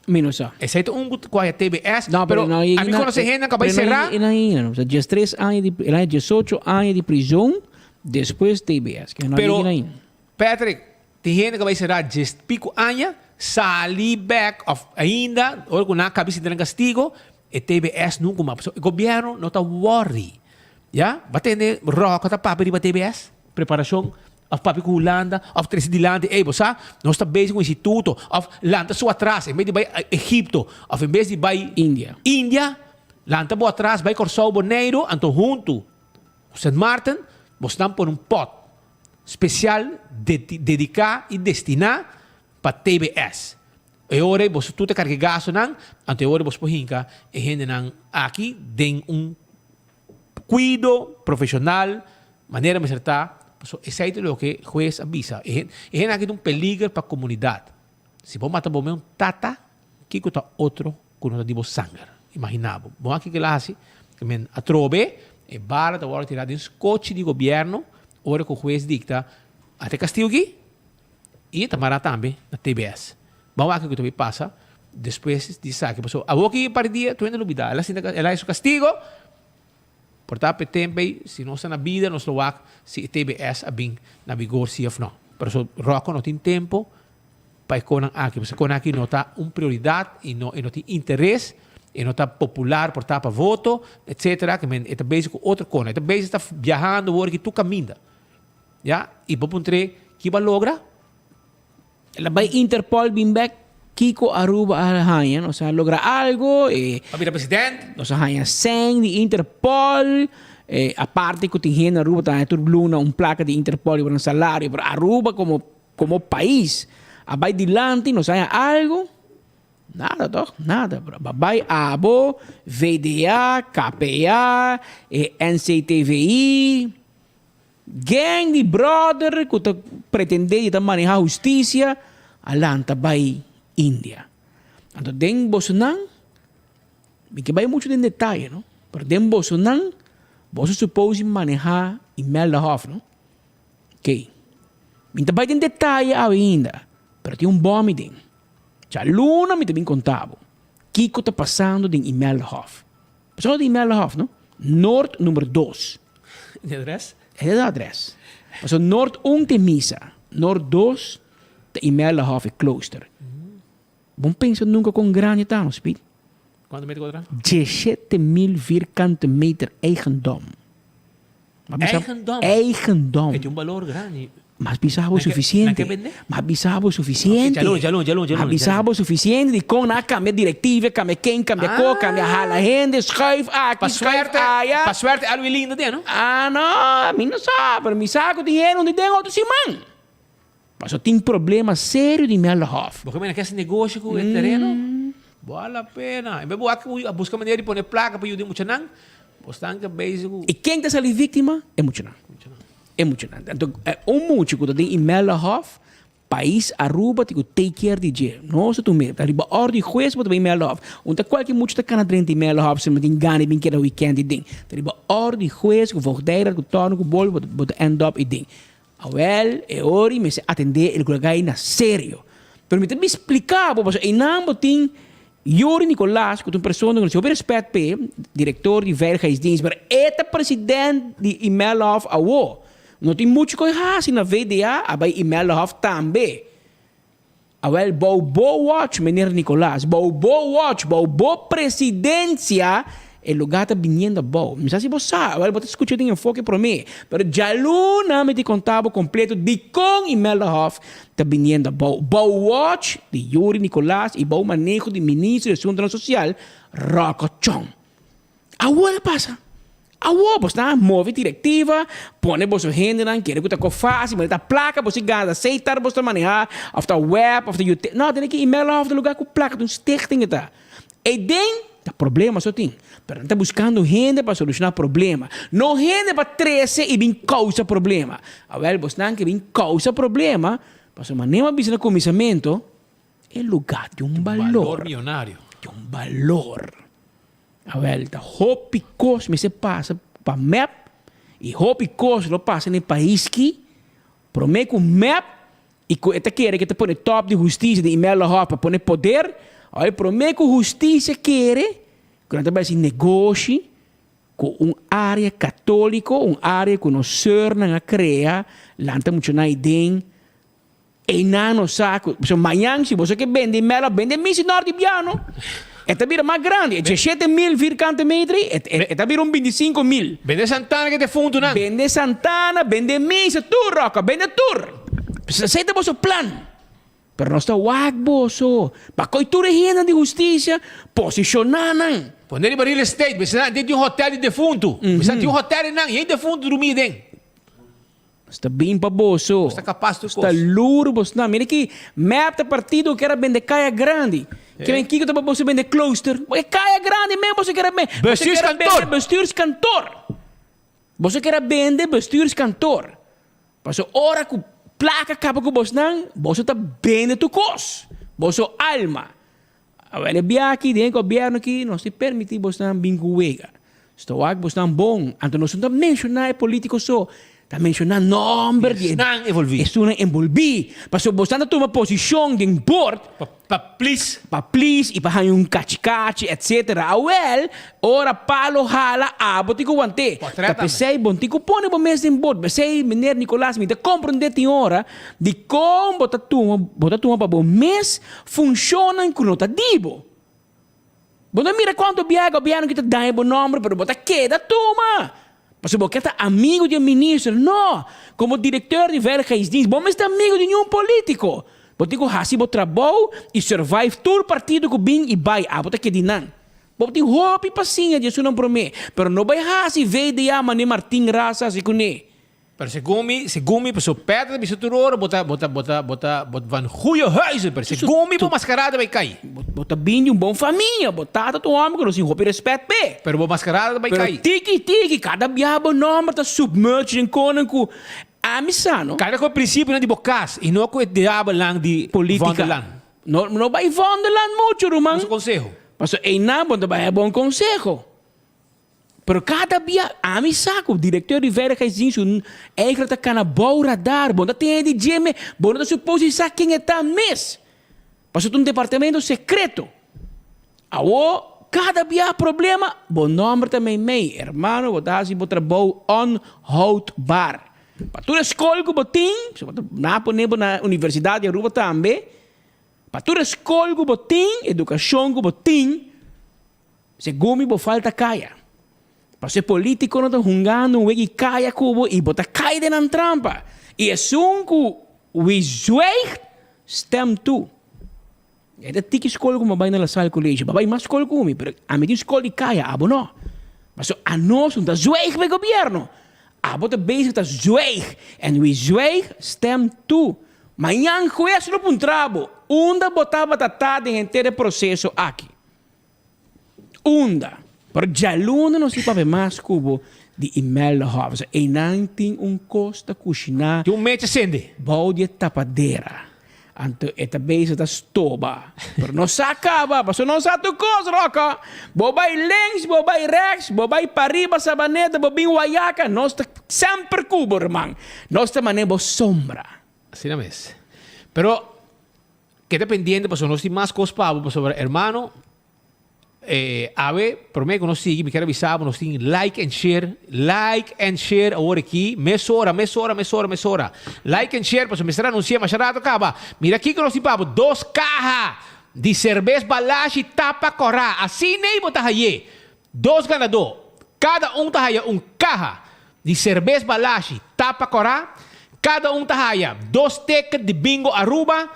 Speaker 19: Mi no sa.
Speaker 16: Esei ta un ku a haya TBS
Speaker 19: No,
Speaker 16: pero
Speaker 19: pero no
Speaker 16: ami konosé hendenan ku a bai será.
Speaker 19: Pero no yega na, diestres aña di, el a haya diesocho aña di prizon despues TBS. Ke no
Speaker 16: Pero
Speaker 19: yega na ainda.
Speaker 16: Patrick, Tin hende ku a bai será djes piku aña, sali bèk òf ainda ora ku nan a kaba sinta nan kastigo, e TBS nunka mas. Pasobra e gobièrnu no ta wòri. Ya, bo a tende Roca ta papia riba TBS? Preparashon òf papia ku Hulanda òf trese dilanti, ey bo sa, nos ta bezig ku un instituto òf lanta su atras en bes di bai Egipto òf en bes di bai
Speaker 19: India.
Speaker 16: India. Lanta bo atras bai Kòrsou, Boneiru, anto huntu ku Sint Maarten bosnan pone un pòt spesial dediká i destiná pa TBS. E ora ei boso tur ta karga e gastunan, anto e ora boso por hinka e hendenan aki den un kuido profeshonal manera mester ta, pasobra esei ta loke hues a bisa. E hende aki ta un peliger pa komunidat. Si bo mata bo mes un tata, kiko ta otro ku no ta di bo sanger? Imaginá bo. Bon aki kila hasi, ke men atrobe e bala ta wòrdu tirá den skochi di gobièrnu ora ku hues dikta ata e kastigu aki i ta mará tambe na TBS. Ban wak kiko ta bai pasa despues di esaki. Pasobra awoki par di dia tur hende lo bida. El a sinta el a haña su kastigo. Por ta p'e tempu ei, si nos ta na bida nos lo wak si e TBS a bin na vigor si òf no. Pero so Rocco no tin tempu pa e konan aki, pasobra e konan aki no ta un prioridat i no e no tin interes, e no ta popular por ta pa voto, etcetera, ke men e ta bezig ku otro konan. E ta bezig ta biahando wor aki tur kaminda. Ya, i bo puntr'é ki bo a logra?
Speaker 19: El a bai Interpol bin bek kiko Aruba a haña nos a logra algo e
Speaker 16: A bira president.
Speaker 19: Nos a haña sèn di Interpol e aparte ku tin hende na Aruba ta haña tur luna un plaka di Interpol riba nan salario pero Aruba komo komo pais a bai dilanti nos a haña algo nada tòg nada a bai abo VDA KPA e NCTVI. Gang di brother ku ta pretende di ta maneha hustisia a lanta bai India. Anto den bosonan, mi ke bai muchu den detaye no, pero den bosonan boso suppose di maneha Imelda Hof no. Oke, mi ta bai den detaye awe ainda, pero tin un bòmi den. Djaluna mi ta bin konta bo kiko ta pasando den Imelda Hof. Pasando den Imelda Hof no, Noord number dos.
Speaker 16: E adres?
Speaker 19: E adres. Pasobra Noord un ta e misa, Noord dos ta Imelda Hof e klooster. Bon pensa nunca con grandi ta no, Speed?
Speaker 16: Cuanto meter cuadra?
Speaker 19: 17.000 vierkante meter eigendom.
Speaker 16: Eigendom?
Speaker 19: Eigendom.
Speaker 16: E tin un balor grandi.
Speaker 19: Mas bisa bo suficiente. Mas bisa bo suficiente.
Speaker 16: Djalun, djalun, djalun, djalun.
Speaker 19: Mas bisa bo suficiente di con nan a cambia directiva, cambia ken, cambia ko, cambia hala hende, schuif aki, schuif aya.
Speaker 16: Pa suerte algo lindo den, no?
Speaker 19: Ah, no, mi no sa, pero mi sa cu tin hende un di den otro siman. Paso tin problema serio di Melhof.
Speaker 16: Bo ke mira kese negoshi cu e tereno? Bal la pena. En bes bo a busca manera di pone placa pa yuda e muchanan, bo stan ke bezig cu.
Speaker 19: Y ken ta sali victima? E muchanan. E muchanan. Anto un mucha ku ta den Imelda Hof, pais Aruba tin ku take care di dje. Nos ta tum'é. Ta riba òrdu di hues bo ta bai Imelda Hof. Un ta kualke mucha ta kana drenta Imelda Hof si no tin gana di bin keda weekend ei den. Ta riba òrdu di hues ku voogdijraad ku tòrnu ku bol bo ta end up ei den. Awèl e ora ei mester atendé el kulagay na serio. Pero mi ta bin splika bo pasobra einan bo tin Yuri Nicolaas ku ta un persona ku nos hopi respet p'e, direktor di Veiligheidsdienst, pero e ta president di Imelhof awo. No tin muchu ku e hasi na VDA, a bai Imelhof tambe. Awel, bou bo watch, meneer Nicolaas, bou bo watch, bou bo presidencia, e lugar ta biniendo abou. Mi sa si bo sa, awel bo ta skucha den enfoke promé, pero djaluna mi ta konta bo kompleto dikon Imeldahof ta biniendo abou. Bou watch di Yuri Nicolaas i bou maneho di Ministro di Asuntonan Sosial, Rocco Chong. Awor a pasa. Awor bo sta move directiva, pone boso hendenan kere ku ta ko fácil, mane ta plaka bo si gana, ta setar bo sta maneha, of ta web, of ta yute. No, tene ki Imeldahof ta lugar ku plaka, ta un stichting e ta. Ey den ta problema so tin, pero nan ta buscando hende pa soluciona problema, no hende pa trece y bin causa problema. Awel bosnan ke bin causa problema, pasobra manera mi a bisa na cuminsamento, e lugar tin un balor.
Speaker 16: Balor millonario.
Speaker 19: Tin un balor. Awel ta hopi cos mester pasa pa mep y hopi cos lo pasa na e pais ki prome cu mep I ku e ta kere ku e ta pone top di hustisia di Imelda Hof pa pone poder, awor e promé ku hustisia kere ku nan ta bai hasi negoshi ku un área katóliko, un área ku nos sùrnan a krea, lanta mucha nan aden, einan nos sa ku, pasobra mañan si boso ke bende Imelda, bende misi nòrt di biano, e ta bira mas grandi, e diesshete mil virkante meter ei, e ta bira un bintisinko mil.
Speaker 16: Bende Santana ke defuntunan.
Speaker 19: Bende Santana, bende misa, tur Ròkò, bende tur. Esei ta boso plan. Pero nos ta wak boso. Pa koe tur e hendenan di hustisia, posishoná nan.
Speaker 16: Pone riba real estate, mester nan tin un hotel di defuntu. Mester nan tin un hotel einan, yen defuntu drumí den.
Speaker 19: Nos ta bin pa boso.
Speaker 16: Nos ta kapas tur
Speaker 19: Nos ta
Speaker 16: kos.
Speaker 19: luru bosnan. Mira aki, mep ta partido ku kier a bende Kaya Grandi. Ke men kiko ta pa boso bende Klooster? E Kaya Grandi men boso kier a bende. Boso kier a bende
Speaker 16: Bestuurskantoor.
Speaker 19: Bestuurskantoor. Boso kier a bende Bestuurskantoor. Pasobra ora ku plaka kaba ku bosnan, boso ta bende tur kos, boso alma. Awel e bia aki den e gobièrnu aki nos tin permití bosnan bin ku wega. Nos ta wak bosnan bon, anto nos no ta menshoná e polítiko so, ta menshoná nòmber di
Speaker 16: Esnan envolví.
Speaker 19: Esunnan enbolbí. Pasobra bosnan ta tuma posishon den bord.
Speaker 16: Pa plis.
Speaker 19: Pa plis i pa haña un kachikachi etcetera. Awel, ora palo hala, abo tin ku want'é. Ta p'esei bo no tin ku pone bo mes den bord. P'esei, meneer Nicolaas, mi ta komprondé tin ora dikon bo ta tuma bo ta tuma pa bo mes funshonnan ku no ta di bo. Bo no mira kuantu biaha gobièrnu ki ta daña bo nòmber, pero bo ta keda tuma. Pasobra bo ke ta amigu di e minister. No! Komo direkteur di Veiligheidsdienst bo mester amigu di niun polítiko. Bo tin ku hasi bo trabou i survive tur partido ku bin i bai. Abo ta ke di nan. Bo tin hopi pa siña di esunnan promé, pero no bai hasi VDA manera Martin Ras hasi kuné.
Speaker 16: Pero segun mi, segun mi, pasobra Peter ta bisa tur ora, bo ta, bo ta, bo ta, bo ta, bo ta van goeie huizen, pero segun mi bo mascarada bai kai.
Speaker 19: Bo ta bin di un bon famia, bo tata ta un homber ku nos tin hopi respet p'e.
Speaker 16: Pero bo mascarada ta bai
Speaker 19: Pero
Speaker 16: kai.
Speaker 19: tiki tiki, kada biaha bo nomber ta submerge den konan ku ami sa, no?
Speaker 16: Kada ku e prinsipionan di bo kas i no ku e diabelnan di
Speaker 19: Politica.
Speaker 16: Vondeland.
Speaker 19: No, no bai Vondeland muchu, ruman.
Speaker 16: Nos konseho.
Speaker 19: Pasobra einan bo no ta bai haña bon konseho. Pero kada bia ami sa ku direkteur di veiligheidsdienst su eigenlijk ta kana bou radar. Bo no ta tene di dje mes, bo no ta suposi sa ken e ta mes. Pasobra ta un departamento sekreto. Awor kada bia problema, bo nòmber ta meimei. Hermano, bo ta hasi bo trabou onhoudbaar. Pa tur e skol ku bo tin, pasobra bo ta na pone bo na Universidat di Aruba tambe, pa tur e skol ku bo tin, edukashon ku bo tin, Segun mi bo falta kaya. Pasobra e politiconan ta hungando un wegi kaya ku bo i bo ta kai den nan trampa. I esun ku wie zwijgt, stemt toe. E ta tiki skol ku mi a bai na La Salle College. Bo a bai mas skol ku mi, pero ami tin skol di kaya, abo no. Pasobra anos no ta zwijg pa e gobierno. Abo ta bezig ta zwijg. En wie zwijgt, stemt toe. Mañan hues lo puntra bo, unda bo tabata ta den henter e proseso aki? Unda? Pero djaluna nos tin papia mas ku bo di Imelda Hof. Einan tin un kos ta kushiná.
Speaker 16: Tin un mecha sende.
Speaker 19: Bou di e tapadera. Anto e ta bezig ta stoba. Pero no sa kaba, pasobra no sa tur kos, Rocco. Bo bai links, bo bai rechts, bo bai pariba Sabaneta, bo bin Wayaca, nos ta semper ku bo, ruman. Nos ta manera bo sombra.
Speaker 16: Asina mes. Pero Keda pendiente pasobra nos tin mas kos pa bo pasobra hermano eh awe prome ku nos sigui mi kier a bisa bo nos tin like and share like and share awor aki mesora mesora mesora mesora like and share pasobra mester anunsia masha rato kaba mira kiko nos tin pa bo dos kaha di serbes balashi tapa kora asina ei bo ta haye dos ganadó kada un ta haya un kaha di serbes Balashi tapa kòrá, kada un ta haya dos ticket di Bingo Aruba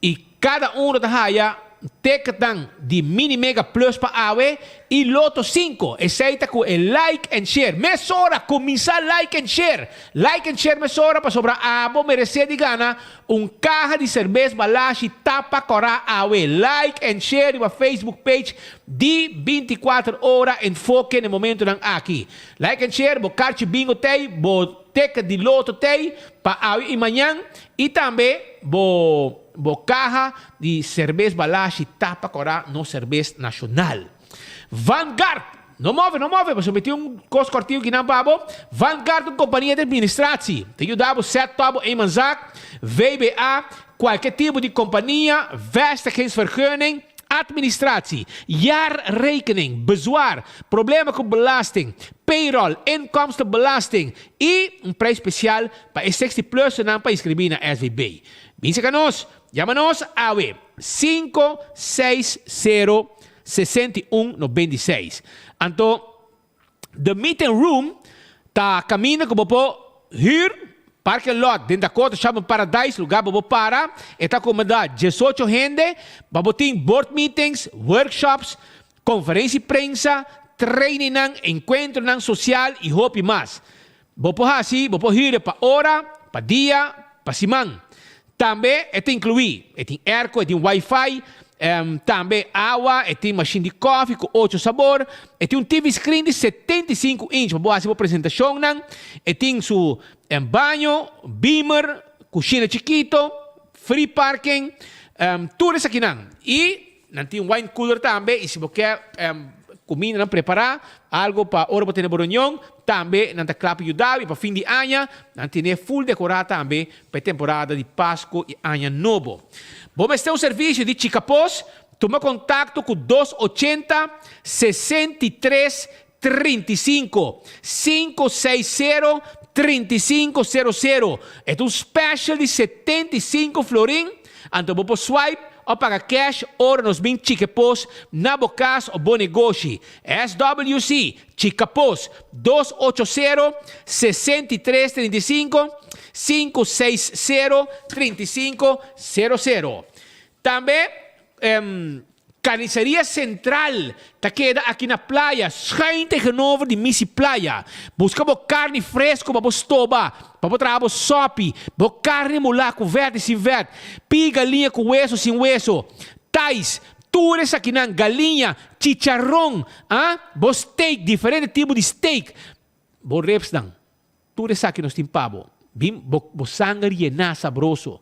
Speaker 16: i kada uno ta haya ticketnan di Mini Mega Plus pa awe i Lotto sinku. Esei ta ku e like and share. Mesora kuminsá like and share. Like and share mesora pasobra abo meresé di gana un kaha di serbes Balashi tapa kòrá awe. Like and share riba Facebook page di 24 Ora Enfoke na e momentunan aki. Like and share bo karchi bingo tei, bo ticket di loto tei pa awe i mañan i tambe bo bo kaha di serbes Balashi tapa kora nos serbes nashonal. Vanguard! No move, no move, pasobra mi tin un kos kòrtiku kinan pa bo. Vanguard un kompania di administratie ta yuda bo set pa bo eenmanszaak, VBA, kualke tipo di kompania, vestigingsvergunning, Administratie, jaarrekening, bezwaar, problema ku belasting, payroll, inkomstenbelasting i un prijs spesial pa e 60 plussernan pa inskribí na SVB. Bin seka nos, yama nos awe, sinku seis sero 61 96. Anto The Meeting Room ta kaminda ku bo por hür. Parking lot den Dakota Shopping Paradise, lugar pa bo para, e ta acomodá diesocho hende, pa bo tin board meetings, workshops, conferencia di prensa, trainingnan, encuentronan social y hopi mas. Bo por haci, bo por huur e pa ora, pa dia, pa siman. Tambe e ta inclui, e tin airco, e tin wifi, tambe awa, e tin machine di koffie cu ocho sabor, e tin un TV screen di 75 inch pa bo haci bo presentacionnan, e tin su baño, beamer, cushina chikito, free parking, tur esakinan. Y Nan tin wine cooler tambe y si bo ke cumindanan prepara, algo pa ora bo tene bo reunion, tambe nan ta cla pa yuda bo y pa fin di aña nan tene full decora tambe pa e temporada di Pasco y Aña Nobo. Bo mester un servicio di Chicapos? Tuma contacto cu dos ochenta, 63, 35, 560, 35 00. E ta un special di 75 florin, anto bo por swipe o paga cash ora nos bin chike pos na bo cas o bo negoshi. SWC, Chika Pos, 280, 63 35, 560, 35 00. Tambe, Carniceria Central ta keda aki na Playa, schuin tegenover di Misi Playa. Busca bo carni fresco pa bo stoba, pa bo traha bo sopi, bo carni mula cu vet y sin vet, pi galiña cu weso sin weso, tais, tur esakinan, galiña, chicharron, ah, bo steak, diferente tipo di steak, bo ribsnan, tur esaki nos tin pa bo. Bin bo bo sanger yena sabroso.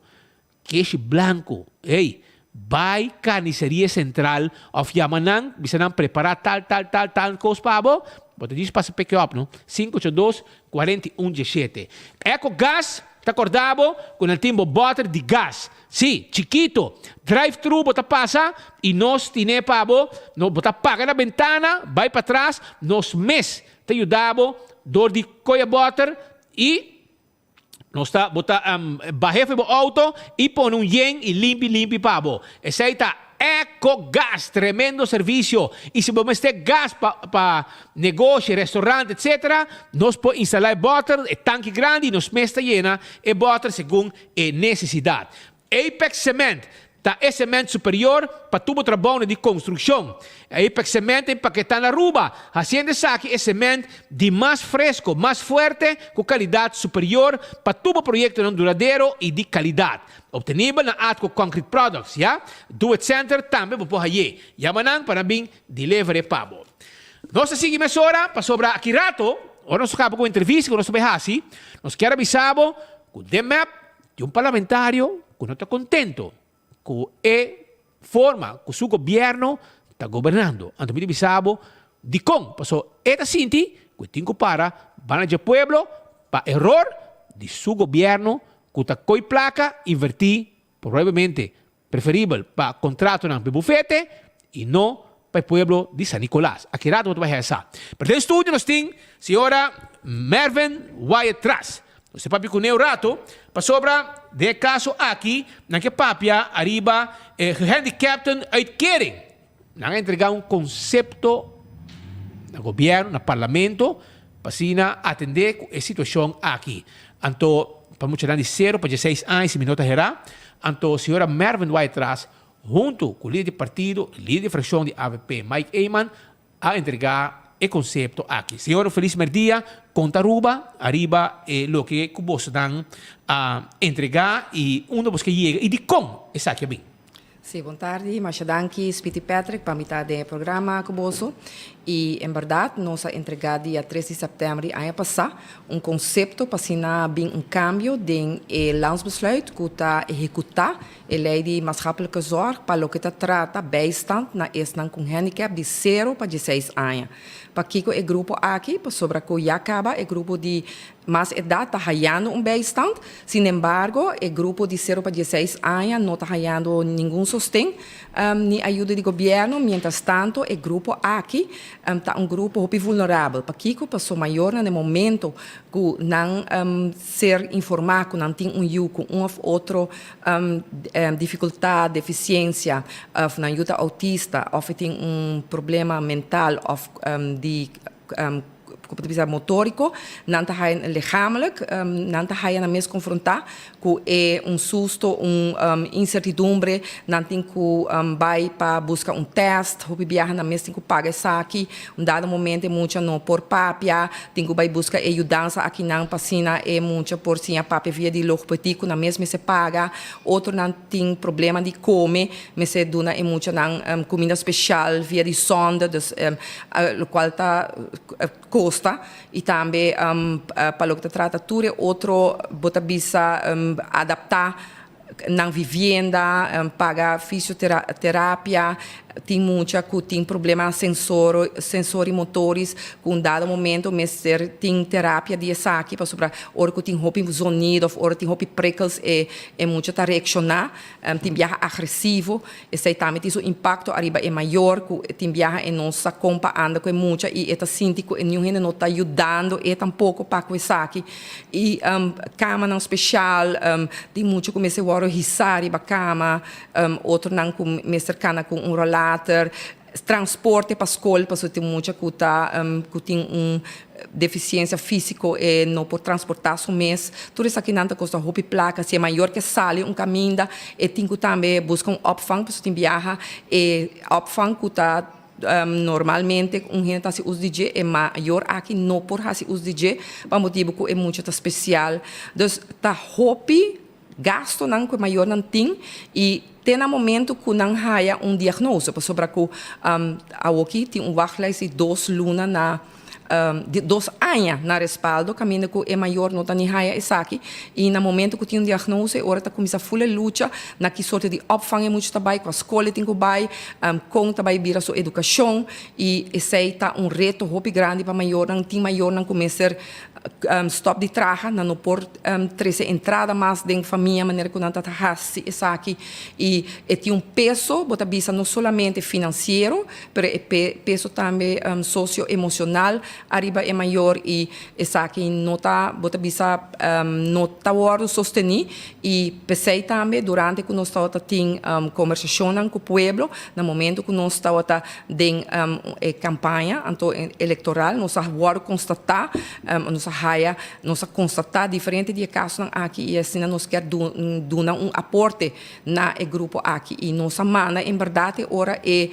Speaker 16: Keshi blanco, ey, bay Carniceria Central of yama nan, bisa nan prepara tal, tal, tal, tal cos pa bo, bo ta djis pasa pick up, no? 582 41 17. Eco Gas ta corda bo cu nan tin bo boter di gas. Si, chikito. Drive thru bo ta pasa y nos tine pa bo, no, bo ta paga na bentana, bay patras, nos mes ta yuda bo door di coya boter y Nos ta bo ta bahe for bo auto y pone un yen y limpi limpi pa bo. Esey ta Eco Gas, tremendo servicio. Y si bo mester gas pa pa negoshi, restaurant etc. Nos por instala e boter, e tanki grandi y nos mes ta yena e boter segun e necesidad. Apex Cement ta e cement superior pa tur bo trabounan di construccion. Apex Cement ta empaketá na Aruba, haciendo esaki e cement di mas fresco, mas fuerte, cu calidad superior pa tur bo proyectonan duradero y di calidad. Obtenibel na Atco Concrete Products, ya. Do It Center tambe bo por haye. Yama nan pa nan bin deliver pa bo. Nos ta sigui mesora pasobra aki rato, ora nos caba cu entrevista cu nos ta bay haci, nos kier a bisa bo cu den mep Di un parlamentario cu no ta contento cu e forma cu su gobierno ta gobernando. Anto mi ta bisa bo dicon, paso e ta sinti cu e tin cu para banda dje pueblo pa error di su gobierno cu ta coy placa inverti probablemente preferibel pa contratonan p'e bufete y no pa e pueblo di San Nicolas. Aki rato bo ta bay hesa. Pero den studio nos tin señora Mervin Wyatt Ras. Nos ta papia cune un rato pasobra den e caso aki nan ke papia ariba e gehandicapten uitkering. Nan a entrega un concepto na gobierno, na parlamento pa asina atende cu e situacion aki. Anto pa muchanan di cero pa dieseis aña si mi no ta hera, anto señora Mervin Wyatt Ras hunto cu lider di partido y lider di fraccion di avp Mike Eman a entrega e concepto aki. Señor feliz merdia, con ta Aruba ariba e loke cu bosonan a entrega y unda bos ke yega y dicon esaki a bin?
Speaker 20: Sí, bon tardi. Masha danki Speedy Patrick pa mi ta den e programa ku boso. I en bèrdat nos a entregá dia tres di sèptèmber di aña pasá un konsepto pa asina bin un kambio den e landsbesluit ku ta ehekutá e lei di maatschappelijke zorg pa loke ta trata bijstand na esnan ku un hèndikèp di sero pa dieseis aña. Pakiko e grupo aki? Pasobra ku ya kaba e grupo di Mas edat ta hayando un bijstand, sinembargo e grupo di sero pa dieseis aña no ta hayando ningun sosten ni ayuda di gobierno, mientras tanto e grupo aki ta un grupo hopi vulnerabel. Pakiko? Paso mayornan den momento ku nan ser informa ku nan tin un yu ku un of otro difikultad, defisiensia, of nan yu ta autista of e tin un problema mental of di. Ku ta bisa motorico, nan ta haya lichamelijk, nan ta haya nan mes confronta ku e un susto, un incertidumbre, nan tin ku bai pa busca un test, hopi biaha nan mes tin ku paga esaki, un dado momento e mucha no por papia, tin ku bai busca e yudansa akinan pa asina e mucha por siña papia via di logopedie ku nan mes mester paga, otronan tin problema di come, Mester duna e muchanan cuminda special via di sonde, dus locual ta costa y tambe pa loke ta trata tur e otro bo ta bisa adapta nan vivienda, paga fisioterapia, tin mucha cu tin problema sensorimotoris cu un dado momento mester tin terapia di esaki pasobra ora cu tin hopi zonido of ora tin hopi prikkels e mucha ta reacciona. Tin biaha agresivo, esei tambe tin su impakto ariba e mayor ku tin biaha e no sa kon pa anda ku e mucha i e ta sinti ku e niun hende no ta yudando e tampoko pa ku esaki. I kamanan speshal, tin mucha ku mester wòrdu hisá riba kama, otronan ku mester kana ku un rolater. Transporte pa skol pasobra tin mucha ku ta ku tin un defisiensia físiko e no por transportá su mes. Tur esakinan ta kosta hopi plaka. Si e mayor ke sali un kaminda e tin ku tambe buska un opvang pasobra tin biaha e opvang ku ta normalmente un hende ta hasi us di dje e mayor aki no por hasi us di dje pa motibu ku e mucha ta spesial. Dus ta hopi. Gastonan ku e mayornan tin i te na momento ku nan haya un diagnose pasobra ku awoki tin un wachtlijst di dos luna na di dos aña na respaldo kaminda ku e mayor no ta ni haya esaki i na momento ku tin un diagnose e ora ta kuminsá ful e lucha na ki sorte di opvang e mucha ta bai kua skol e tin ku bai kon ta bai bira su edukashon i esei ta un reto hopi grandi pa mayornan tin mayornan ku mester stop di traha, nan no por trese entrada mas den famia manera ku nan ta hasi esaki i e tin un peso, bo ta bisa no solamente finansiero, pero e peso tambe sosio-emosional ariba e mayor i esaki no ta, bo ta bisa no ta wòrdu sostení i p'esei tambe durante ku nos tabata tin kombersashonnan ku pueblo na momento ku nos tabata Den e campaña anto electoral nos a worde constata, nos a haya, nos a constata diferente di e casonan aki y asina nos kier duna un aporte na e grupo aki y nos a manda en berdad e ora e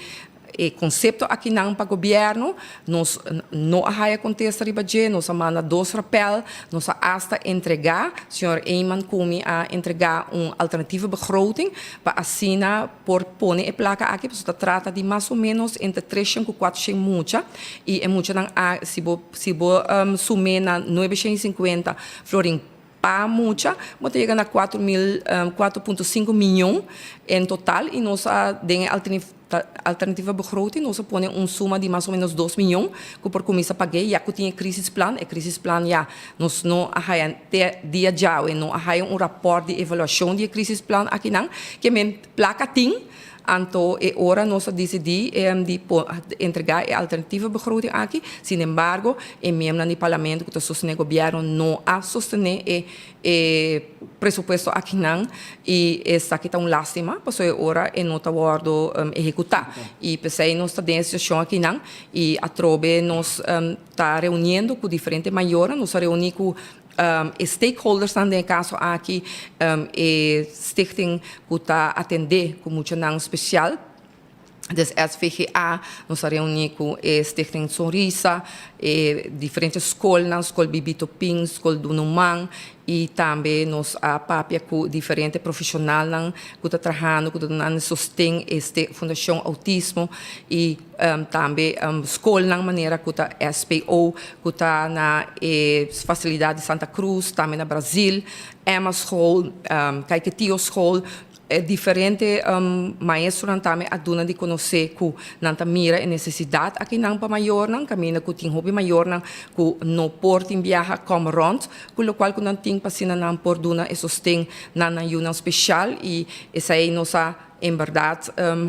Speaker 20: e concepto akinan pa gobierno, nos no a haya contesta riba dje, nos a manda dos rappel, nos a hasta entrega, señor Eman cu mi a entrega un alternatieve begroting pa asina Por pone e plaka aki pasobra ta trata di mas o menos entre treshen ku kuatershen mucha i e muchanan a si bo si bo sum'é na nuebeshen i sinkuenta florin pa mucha bo ta yega na kuatro mil kuatro punto sinku miyon en total i nos a den e alternativa begroting nos a pone un suma di mas o menos dos miyon ku por kuminsa pag'é ya ku tin e krisisplan e krisisplan ya Nos no a haya te dia djawe no a haya un raport di evaluashon di e krisisplan akinan. Ke men plaka tin, anto e ora nos a disidí di entregá e alternativa begroting aki. Sin embargo, e miembronan di parlamento ku ta sostené gobièrnu no a sostené e e presupuesto akinan i esaki ta un lástima pasobra e ora e no ta wòrdu ehekutá. I p'esei nos ta den e situashon akinan i atrobe nos Ta reuniendo cu diferente mayornan, nos a reuni cu e stakeholdersnan den e caso aki, e stichting cu ta atende cu muchanan special, des SVGA, nos a reuni cu e stichting Sonrisa, e diferente scolnan, Scol Bibito Pin, Scol Dunuman, y tambe nos a papia cu diferente profesionalnan cu ta trahando, cu ta dunando sosten este Fundacion Autismo y Tambe skolnan manera ku ta SPO ku ta na e fasilidat di Santa Cruz, tambe na Brazil, Emma School, Caiquetio School, e diferente maestronan tambe a duna di konosé ku nan ta mira e nesesidat akinan pa mayornan, kaminda ku tin hopi mayornan ku no por tin biaha kòm rònt ku lokual ku nan tin pa asina nan por duna e sosten na nan yunan speshal i esei nos a En berdad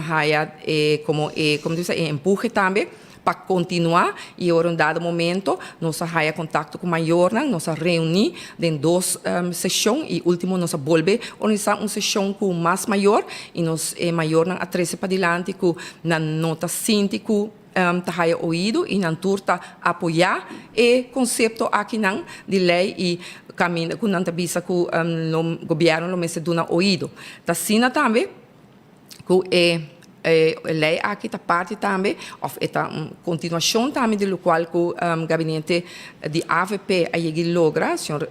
Speaker 20: haya e como e como ta bisa e empuje tambe pa continua y ora un dado momento nos a haya contacto cu mayornan, nos a reuni den dos sesion y ultimo nos a bolbe organisa un sesion cu mas mayor y nos e mayornan a trece padilanti cu nan no ta sinti cu. ta haya oido y nan tur ta apoya e concepto akinan di ley y caminda cu nan ta bisa cu lo gobierno lo mester duna oido. Ta asina tambe cu e ley aki ta parti tambe of e ta un continuacion tambe di locual cu gabinete di avp a yegi logra, señor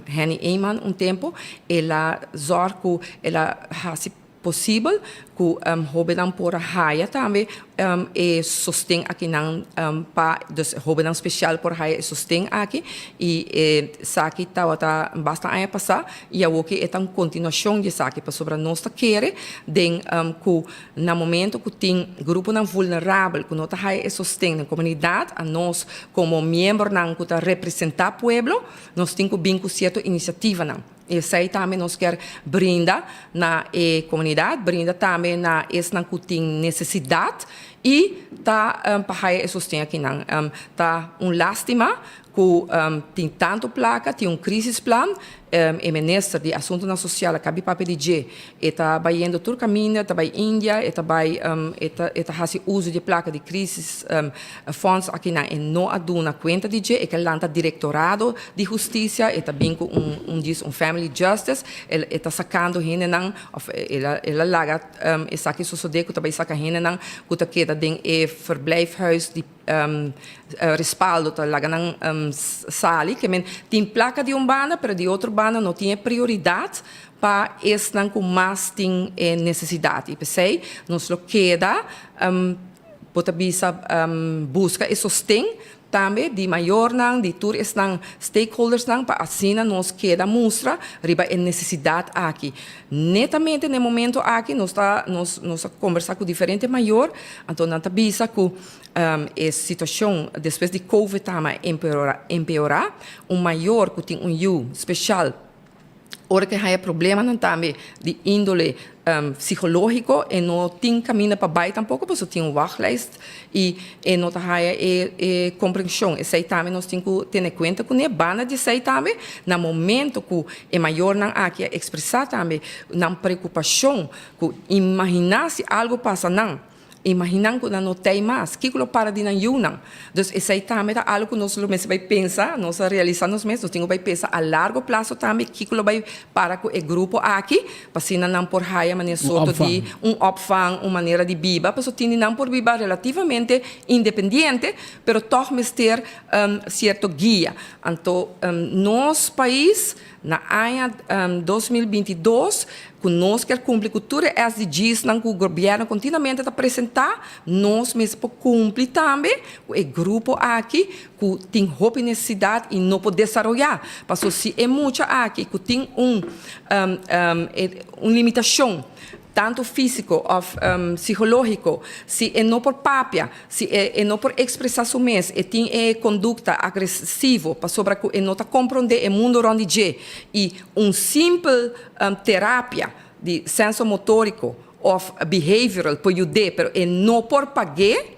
Speaker 20: Henny Eman un tempo el a zorg cu el a haci posibel ku hóbennan por a haya tambe e sosten akinan pa dus hóbennan spesial por haya e sosten aki i esaki tabata basta aña pasá i awoki e ta un kontinuashon di esaki pasobra nos ta kere den ku na momento ku tin gruponan vulnerabel ku no ta haya e sosten den komunidat anos komo miembronan ku ta representá pueblo nos tin ku bin ku sierto inisiativanan. Esei tambe nos kier brinda na e komunidat, brinda tambe na esnan ku tin nesesidat i ta pa haya e sosten akinan. Ta un lástima ku tin tantu plaka, tin un krisisplan, e minister di Asuntunan Sosial a kabi papia di dje, e ta bayendo tur kaminda, e ta bai India, e ta bai e ta hasi uso di e plaka di krisis fonds akinan e no a duna kuenta di dje, e ke lanta direktorado di hustisia, e ta bin ku un un dis un family justice, el e ta sakando hendenan òf el a el a laga esaki sosodé ku ta bai saka hendenan ku ta keda den e verblijfhuis di respaldo ta laga nan sali, ke men tin plaka di un banda pero di otro banda no tin e prioridat pa esnan ku mas tin e nesesidat i p'esei nos lo keda Bo ta bisa buska e sosten tambe di mayornan, di tur esnan stakeholdersnan pa asina nos keda mustra riba e nesesidat aki. Netamente na e momento aki nos ta nos nos a kombersá ku diferente mayor, anto nan ta bisa ku e situashon despues di covid tama a empeorá empeorá. Un mayor ku tin un yu speshal Ora ku e haña problemanan tambe di índole psikológiko e no tin kaminda pa bai tampoko pasobra tin un wachtlijst i e no ta haña e e komprenshon. Esei tambe nos tin ku tene kuenta kuné. Banda di esei tambe na momento ku e mayornan aki a ekspresá tambe nan preokupashon ku imaginá si algu pasa nan. Imaginan ku nan no tei mas, kiko lo para di nan yunan? Dus esei tambe ta algu ku nos lo mester bai pensa, nos a realisa nos mes, nos tin ku bai pensa a largo plaso tambe kiko lo bai para ku e grupo aki, pa asina nan por haya manera soto di un opvang, un manera di biba, pasobra tin di nan por biba relativamente independiente, pero tòg mester sierto guia. Anto nos pais Na aña 2022, ku nos kier kumpli ku tur e SDGsnan ku gobièrnu kontinuamente ta presentá, nos mester por kumpli tambe ku e grupo aki ku tin hopi nesesidat i no por desaroyá. Pasobra si e mucha aki ku tin un un limitashon tantu físiko òf psikológiko, si e no por papia, si e e no por ekspresá su mes, e tin e kondukta agresivo pasobra ku e no ta komprondé e mundu rònt di dje i un simpel terapia di sensomotoriko òf behavioral por yud'é pero e no por pag'é,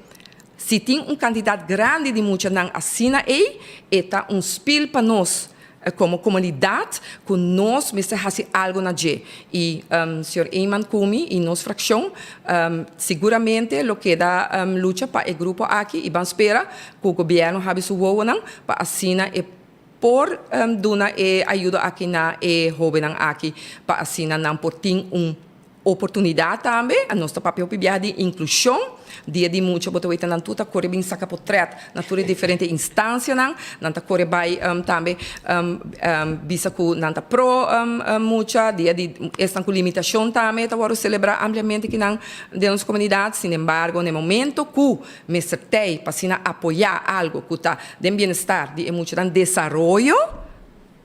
Speaker 20: si tin un kantidat grandi di muchanan asina ei, e ta un spil pa nos Komo komunidat ku nos mester hasi algu na dje i señor Eman ku mi i nos frakshon siguramente lo keda lucha pa e grupo aki i ban spera ku gobièrnu habi su wowonan pa asina e por duna e ayudo aki na e hóbennan aki pa asina nan por tin un Oportunidat tambe, nos ta papia hopi biaha di inklushon, dia di mucha bo ta weta nan tur ta kore bin saka potret na tur e diferente instansianan, nan ta kore bai tambe bisa ku nan ta pro mucha, dia di esnan ku limitashon tambe ta wòrdu selebrá ampliamente kinan den nos komunidat, sinembargo na e momento ku mester tei pa asina apoyá algu ku ta den bienestar di e muchanan desaroyo,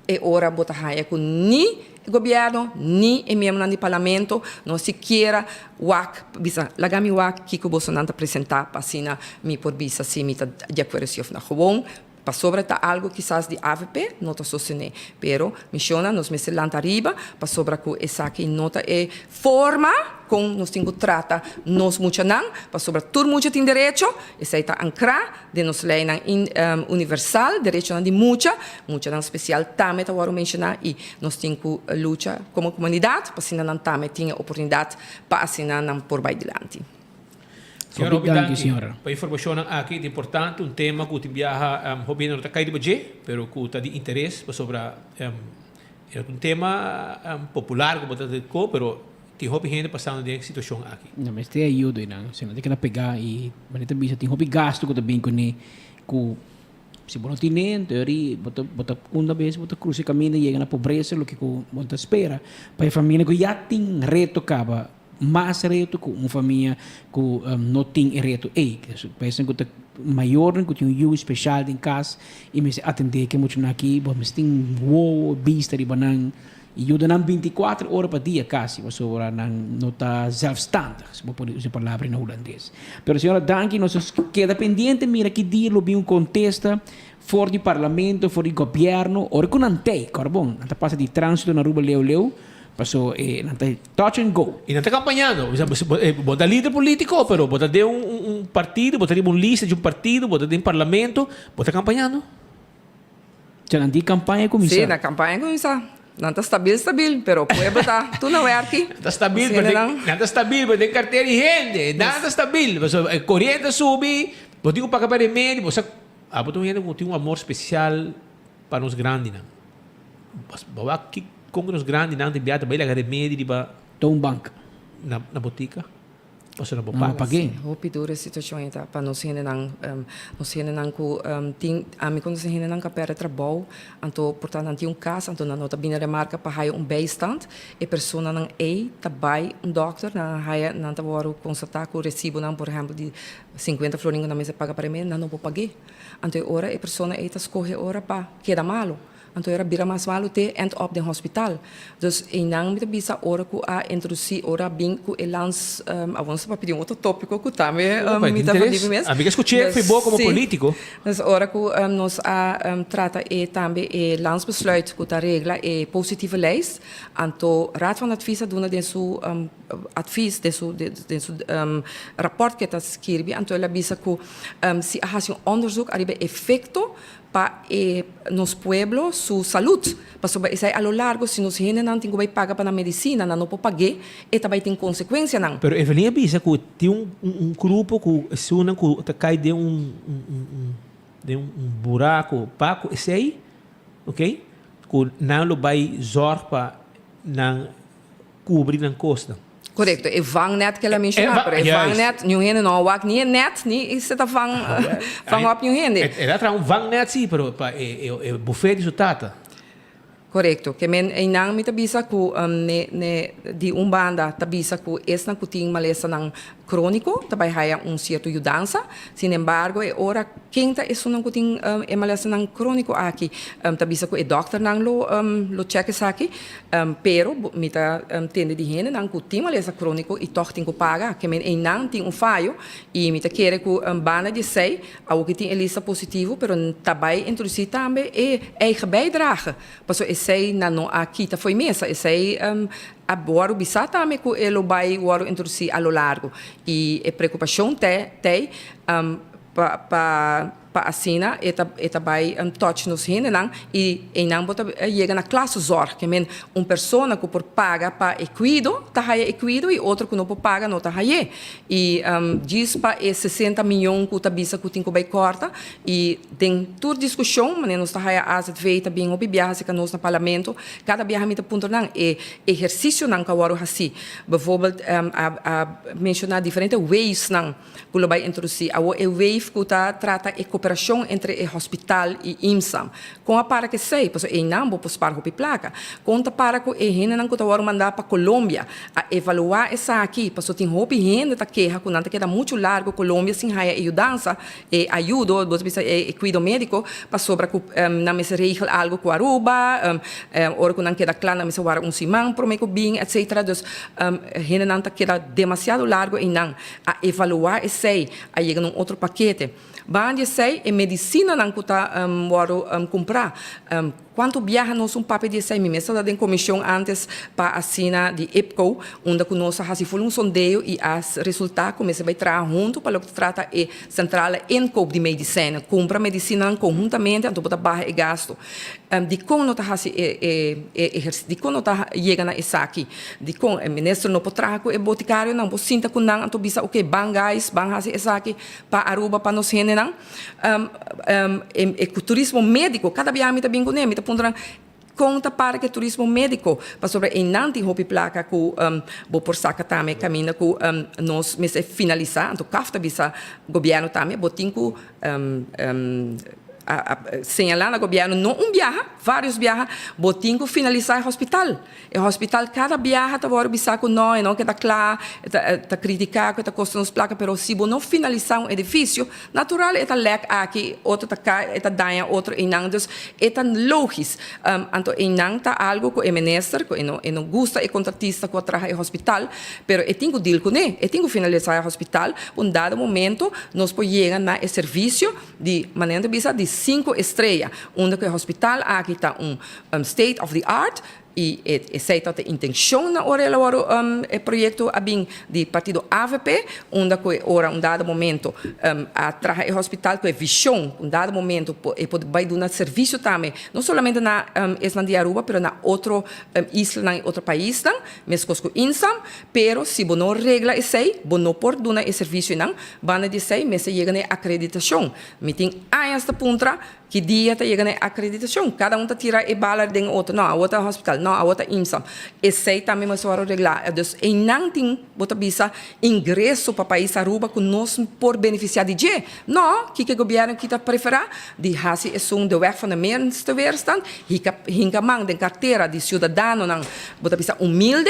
Speaker 20: E ora bo ta haña ku ni e gobièrnu ni e miembronan di parlamento no sikiera wak bisa laga mi wak kiko bosonan ta presentá pa asina mi por bisa si mi ta di akuerdo si òf no. Gewoon pasobra ta algu kisas di avp no ta sostené pero mishonnan nos mester lanta ariba pasobra ku esaki no ta e forma kon nos tin ku trata nos muchanan pasobra tur mucha tin derecho esei ta ankrá Den nos leinan universal, derechonan di mucha, muchanan spesial tambe ta wòrdu menshoná i nos tin ku lucha komo komunidat pa asina nan tambe tin e oportunidat pa asina nan por bai dilanti.
Speaker 16: Señora,
Speaker 19: Hopi
Speaker 16: hopi
Speaker 19: danki,
Speaker 16: danki
Speaker 19: señora.
Speaker 16: pa informacionnan aki. Ta importante, un tema cu tin biaha hopi hende no ta cay riba dje, pero cu ta di interes pasobra e no ta un tema popular cu bo ta ko, pero tin hopi hende pasando den e situacion aki.
Speaker 19: No mester ayudo einan, si no ta keda pega y manera ta bisa tin hopi gasto cu ta bin cune cu si bo no tine enton eri bo ta bo ta unda bes bo ta crusa e caminda y yega na pobresa loke cu bo no ta spera pa e familia cu ya tin reto caba mas reto cu un famia cu no tin e reto ey. Pa esnan cu ta mayornan cu tin un yu special den cas y mester atende ke muchanan aki, bo mester tin wowo, bista riba nan y yuda nan binticuater ora pa dia casi pasobra nan no ta zelfstandig, si bo por usa e palabra na hulandes. Pero señora danki, nos a keda pendiente mira ki dia lo bin un contesta for di parlamento, for di gobierno, ora cu nan tey, carbon, nan ta pasa di transito na Aruba leu leu, Paso e nan ta touch and go.
Speaker 16: Y nan ta campañando. Bo ta lider politico, pero bo ta den un partido, bo ta riba un lista di un partido, bo ta den parlamento, bo ta campañando.
Speaker 19: Cha nan di campaña cuminsa.
Speaker 20: Sí, na campaña cuminsa. Nan ta stabil stabil, pero pueblo ta tur na werki.
Speaker 16: Nan ta stabil, pero den, nan ta stabil, pero den cartera di hende. Nan ta stabil. Paso e coriente a subi, bo tin cu paga pa remedio, bo sa, abo ta un hende cu tin un amor special pa nos grandinan. Bo wak ki kon ku nos grandinan ta bia ta bai laga remedi riba
Speaker 19: Toonbank.
Speaker 16: Na na botika pasobra bo
Speaker 19: No
Speaker 16: paga.
Speaker 19: pag'é.
Speaker 20: Hopi duro e situacion ei ta pa nos hendenan, nos hendenan ku tin, ami konoce hendenan ku a perde trabou, anto por ta nan tin un kas, anto nan no ta bini remarka pa haya un bijstand, e personanan ei ta bai un dokter, nan a haya, nan ta wòrdu konstatá ku resibonan por ehèmpel di sinkuenta florin ku nan mester paga pa remedi, nan no por pag'é. Anto e ora e persona ei ta skohe ora pa keda malu. Anto era bira mas malu te end up den hospital. Dus einan mi ta bisa ora ku a introdusi, ora a bin ku e lans, awor nos ta papia di un otro topiko ku tambe mi ta verdipi mes.
Speaker 16: Ami ke skuch'é
Speaker 20: Dus
Speaker 16: fi bo komo
Speaker 20: si,
Speaker 16: politiko.
Speaker 20: Dus ora ku nos a trata e tambe e landsbesluit ku ta regla e positieve lijst, anto Raad van Advies a duna den su advies, den su den su raport ku e ta skirbi, anto el a bisa ku si a hasi un onderzoek ariba e efekto pa e nos pueblo su salud, pasobra esei a lo largo si nos hendenan tin ku bai paga pa nan medisina, nan no por pag'é, e ta bai tin konsekuensianan.
Speaker 16: Pero Evelyn a bisa ku tin un un grupo ku esunnan ku ta kai den un un den un buraku pa ku esei, ok, ku nan lo bai zòrg pa nan kubri nan kosnan.
Speaker 20: Korekto, e vangnet ke el a menshoná, pero e vangnet niun hende no a wak ni e net ni se ta vang vang op niun hende.
Speaker 16: El a traha un vangnet sí, pero pa e bufet di su tata.
Speaker 20: Korekto, ke men einan mi ta bisa ku ne ne di un banda ta bisa ku esnan ku tin malesanan króniko ta bai haya un sierto yudansa, sin embargo e ora ken ta esunnan ku tin e malesanan króniko aki ta bisa ku e dòkternan lo lo chèk esaki. Pero mi ta tende di hendenan ku tin malesa króniko i tòg tin ku paga. Ke men einan tin un fayo i mi ta kere ku banda di esei awor ki tin e lista positivo pero ta bai introdusí tambe e eigen bijdrage. Pasobra esei nan no a kita fo'i mesa. Esei a wòrdu bisá tambe ku e lo bai wòrdu introdusí a lo largo. I e preokupashon t'ei pa pa. Pa asina e ta e ta bai touch nos hendenan y eynan bo ta yega na klassezorg, ke men un persona ku por paga pa e kuido ta haya e kuido y otro ku no por paga no ta hay'é. Y djis pa e sesenta miyon ku ta bisa ku tin ku bai kòrta y den tur diskushon manera nos ta haya azv ta bin hopi biaha serka nos na parlamento kada biaha mi ta puntra nan e ehersisionan ku a wòrdu hasí bijvoorbeeld a a menshoná diferente wavesnan. ku lo bai introdusí. Awor e wave ku ta trata e koperashon entre e hospital i IMSA. Kon a para ku esei? Pasobra einan bo por spar hopi plaka. Kon ta para ku e hendenan ku ta wòrdu mandá pa Colombia? A evaluá esaki, pasobra tin hopi hende ta keha ku nan ta keda muchu largu Colombia sin haya e yudansa, e ayudo, bo ta bisa e kuido médiko, pasobra ku nan mester regel algu ku Aruba, ora ku nan keda kla nan mester wara un siman promé ku bin, etcetera. Dus hendenan ta keda demasiado largu einan. A evaluá esei, a yega na un otro pakete. Banda di esei. esei e medisinanan ku ta wòrdu kumprá. Kuantu biaha nos un papia di esei? Mi mes tabata den komishon antes pa asina di IPCO, unda ku nos a hasi ful un sondeo i a resultá ku mester bai traha huntu pa loke ta trata e sentrale inkoop di medisènen. Kumpra medisinanan konhuntamente anto bo ta baha e gastu. Dikon no ta hasi e e ehersisio? Dikon no ta yega na esaki? Dikon e minister no por traha ku e botikarionan? Bo sinta ku nan anto bisa oke ban guys ban hasi esaki pa Aruba pa nos hendenan. E ku turismo médiko kada biaha mi ta bin kuné mi ta puntra nan kon ta para ku e turismo médiko pasobra einan tin hopi plaka ku bo por saka tambe kaminda ku nos mester finalisá anto CAF ta bisa gobièrnu tambe bo tin ku a señalá na gobièrnu no un biaha vários biaha bo tin ku finalisá e hospital. E hospital cada biaha ta worde bisa cu no, e no keda cla, e ta ta critica cu e ta costa nos placa, pero si bo no finalisa un edificio, natural e ta lek aki, otro ta cay, e ta daña otro eynan, dus e ta logis. Anto eynan ta algo cu e minister, cu e no e no gusta e contratista cu a traha e hospital, pero e tin cu deal cune, e tin cu finalisa e hospital, un dado momento nos por yega na e servicio di, manera nan ta bisa, di cinco estrella, unda cu e hospital aki ta un state of the art, I esei ta e intencion na ora el a wòrdu e proyecto a bin di partido avp, unda cu e ora un dado momento a traha e hospital cu e vision cu un dado momento e por bay duna servicio tambe no solamente na esnan di Aruba pero na otro islanan y otro paisnan mescos cu INSAM, pero si bo no regla esei bo no por duna e servicionan, banda di esei mester yega na e acreditacion. Mi tin añas ta puntra Ki dia ta yega na e akreditashon? Kada un ta tira e bala den otro. No, awor ta hospital. No, awor ta IMSA. Esei tambe mester wòrdu reglá. Dus einan tin, bo ta bisa, ingreso pa pais Aruba ku nos por benefisiá di dje. No, kiko e gobièrnu aki ta preferá? Di hasi esun de weg van de minste weerstand, hika hinka man den kartera di siudadanonan, bo ta bisa, humilde,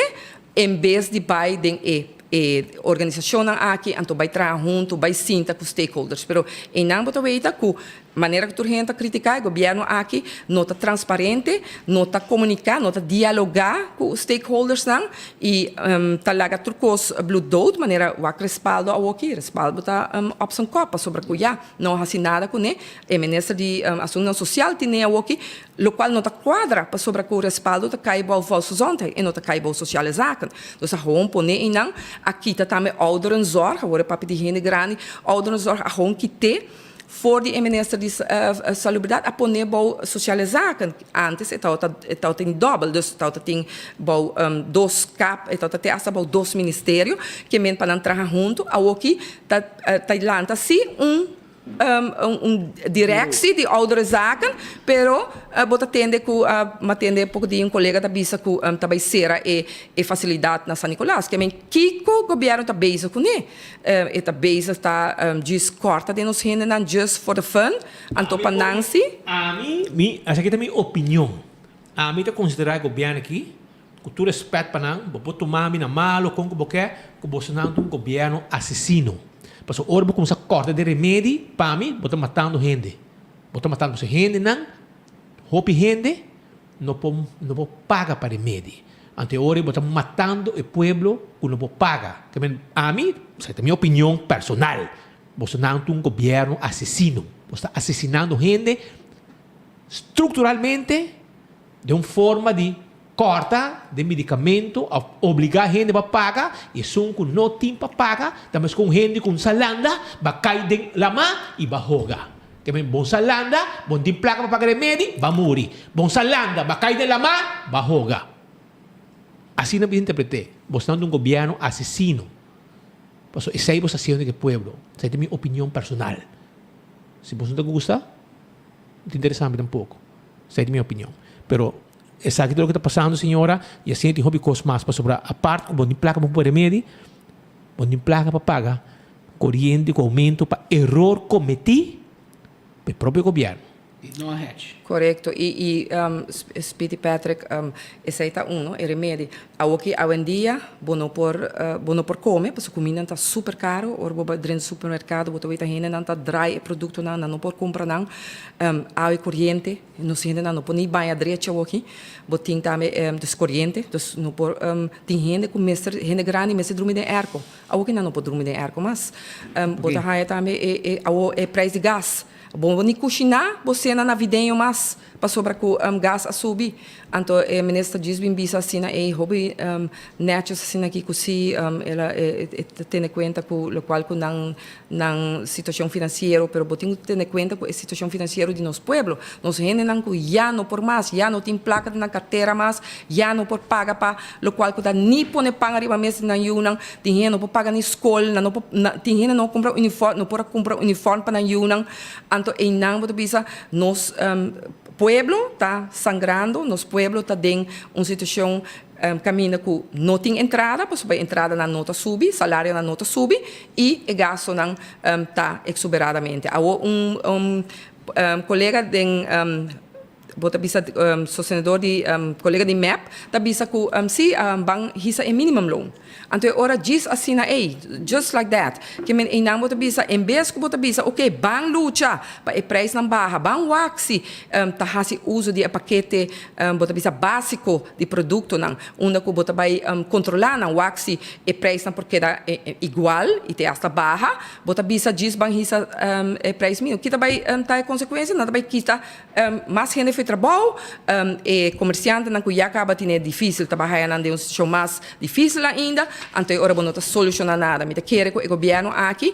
Speaker 20: en bes di bai den e e organisashonnan aki, anto bai traha huntu, bai sinta ku stakeholders. Pero einan bo ta weta ku Manera ku tur hende ta kritiká e gobièrnu aki no ta transparente, no ta komuniká, no ta dialogá ku stakeholdersnan i ta laga tur kos bloeddood, manera wak Respaldo awoki, Respaldo ta op zijn kop pasobra ku ya no a hasi nada kuné, e minister di Asuntunan Sosial tine awoki, lokual no ta kuadra pasobra ku Respaldo ta kai bou Volksgezondheid e no ta kai bou Sociale Zaken. Dus a gewoon pone einan, a kita tambe Ouderenzorg, awor e papia di hende grandi, Ouderenzorg a gewoon kit'é. For di e minister di Salubridad a pone bou Sociale Zaken. Antes e tabata e tabatin dòbel, dus tabata tin bou dos kap, e tabata te asta bou dos ministerio, ke men pa nan traha huntu. Awoki ta ta lanta si un un directie di Oudere Zaken, pero bo ta tende ku m'a tende poko dia un kolega ta bisa ku ta bai sera e e fasilidat na San Nicolas. Ke men kiko gobièrnu ta bezig kuné? E ta bezig ta djis kòrta den nos hendenan just for the fun, anto pa nan si.
Speaker 16: Ami, mi, esaki ta mi opinion. Ami ta konsiderá e gobièrnu aki, ku tur rèspèt pa nan, bo por tuma mi na malo kon ku bo ke, ku bosonan ta un gobièrnu asesino. Pasobra ora bo kuminsá kòrta den remedi, pa mi, bo ta matando hende. Bo ta matando pasobra hendenan, hopi hende, no por no por paga pa remedi. Anto e ora bo ta matando e pueblo ku no por paga. Ke men ami, esaki ta mi opinion personal, boso nan ta un gobierno asesino. Boso ta asesinando hende strukturalmente den un forma di kòrta den medikamento òf obligá hende pa paga i esun ku no tin pa paga ta meskos un hende ku un salanda ba kai den lama i ba hoga. Te men bon sa landa, bon tin plaka pa paga remedi, ba muri. Bon sa landa, ba kai den lamá, ba hoga. Asina mi ta interpreté. Bos nan ta un gobièrnu asesino. Pasobra esei bos ta hasiendo ku e pueblo. Esei ta mi opinion personal. Si bos no ta gusta, no ta interesá mi tampoko. Esei ta mi opinion. Pero esaki ta loke ta pasando señora, i asina tin hopi kos mas. Pasobra apart ku bo tin plaka pa pone remedi, bo tin plaka pa paga Coriente cu aumento pa eror cometi pa e propio gobierno.
Speaker 19: Di no a hech.
Speaker 20: Corecto y y Speedy Patrick esey ta uno e remedi awoki awendia bo no por bo no por come pasobra cuminda ta super caro ora bo bai drenta supermercado bo ta weta hendenan ta draai e productonan nan no por cumpra nan awe coriente Nos hendenan no por ni baña drechi awoki. Bo tin tambe dus koriente, dus no por tin hende ku mester, hende grandi mester drumi den airco. Awoki nan no por drumi den airco mas. Bo ta haya tambe e e awo e prijs di gas. Bo ni kushiná bo sena navideño mas pasobra ku gas a subi. Anto e minister djis bin bisa asina ey hopi netjes asina aki ku si el a e ta tene kuenta ku lokual ku nan nan situashon finansiero pero bo tin ku tene kuenta ku e situashon finansiero di nos pueblo. Nos hendenan ku ya no por mas, ya no tin plaka den nan kartera mas, ya no por paga pa lokual ku ta ni pone pan ariba mesa di nan yunan, tin hende no por paga ni skol, nan no por tin hende no kumpra uniform, no por a kumpra uniform pa nan yunan. Anto einan bo ta bisa nos pueblo ta sangrando, nos pueblo ta den un situashon kaminda ku no tin entrada, pasobra e entradanan no ta subi, salarionan no ta subi i e gastonan ta eksuberadamente. Awor un kolega den bo ta bisa sostenedor di kolega di mep ta bisa ku si ban hisa e minimumloon. Anto e ora djis asina ei, just like that, ke men einan bo ta bisa en bes ku bo ta bisa ok ban lucha pa e prijsnan baha, ban wak si ta hasi uso di e pakete bo ta bisa básiko di produktonan unda ku bo ta bai kontrolá nan wak si e prijsnan por keda igual i te asta baha. Bo ta bisa djis ban hisa e prijs mínimo. Ki ta bai ta e konsekuensia? Nan ta bai kita mas hende for trabou, e komersiantenan ku ya kaba tine difísil ta bai haya nan den un situashon mas difísil ainda, anto e ora bo no ta solushoná nada. Mi ta kere ku e gobièrnu aki,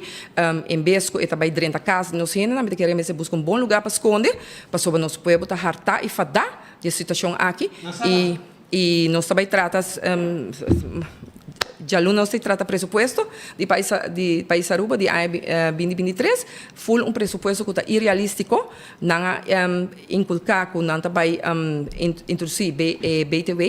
Speaker 20: en bes ku e ta bai drenta kas di nos hendenan, mi ta kere mester buska un bon lugá pa skonde, pasobra nos pueblo ta hartá i fadá di e situashon aki i. I nos ta bai trata djaluna nos ta trata presupuesto di pais di pais Aruba di aña binti binti tres, ful un presupuesto ku ta irealístiko. Nan a inkulká ku nan ta bai introdusí e btw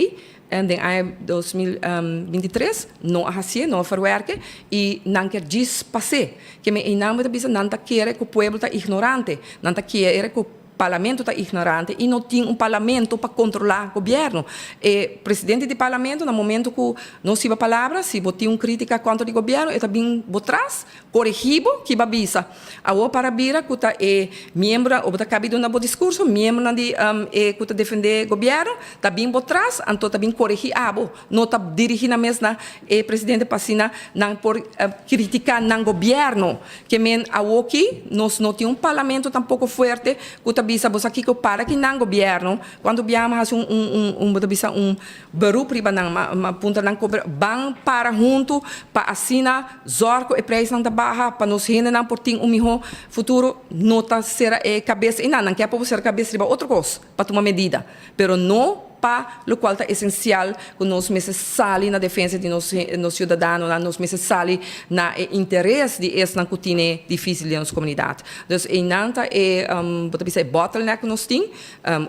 Speaker 20: den aña 2023, no a hasié, no a ferwèrke i nan kier djis pas'é. Ke men einan bo ta bisa nan ta kere ku pueblo ta ignorante, nan ta kere ku. Parlamento ta ignorante y no tin un parlamento pa controla gobierno. E presidente di parlamento na momento cu nos hiba palabra, si bo tin un critica contra di gobierno e ta bin bo tras, coregi bo kiba bisa. Awor para bira cu ta e miembro o bo ta cabi duna bo discurso, miembronan di e cu ta defende gobierno ta bin bo tras anto ta bin coregi abo. No ta dirigi nan mes na e presidente pa asina nan por critica nan gobierno. Ke men awoki nos no tin un parlamento tampoco fuerte cu ta bisa bo sa kico para ki nan gobierno cuanto biaha mi haci un un un bo ta bisa un beroep riba nan ma ma puntra nan cobre ban para hunto pa asina zorg cu e prijsnan ta baha pa nos hendenan por tin un miho futuro no ta cera e cabes einan nan kier pa bo cera cabes riba otro cos pa tuma medida pero no pa locual ta esencial cu nos mester sali na defensa di nos nos ciudadanonan, nos mester sali na e interes di esnan cu tine dificil den nos comunidad. Dus eynan ta e, bo ta bisa e bottleneck cu nos tin,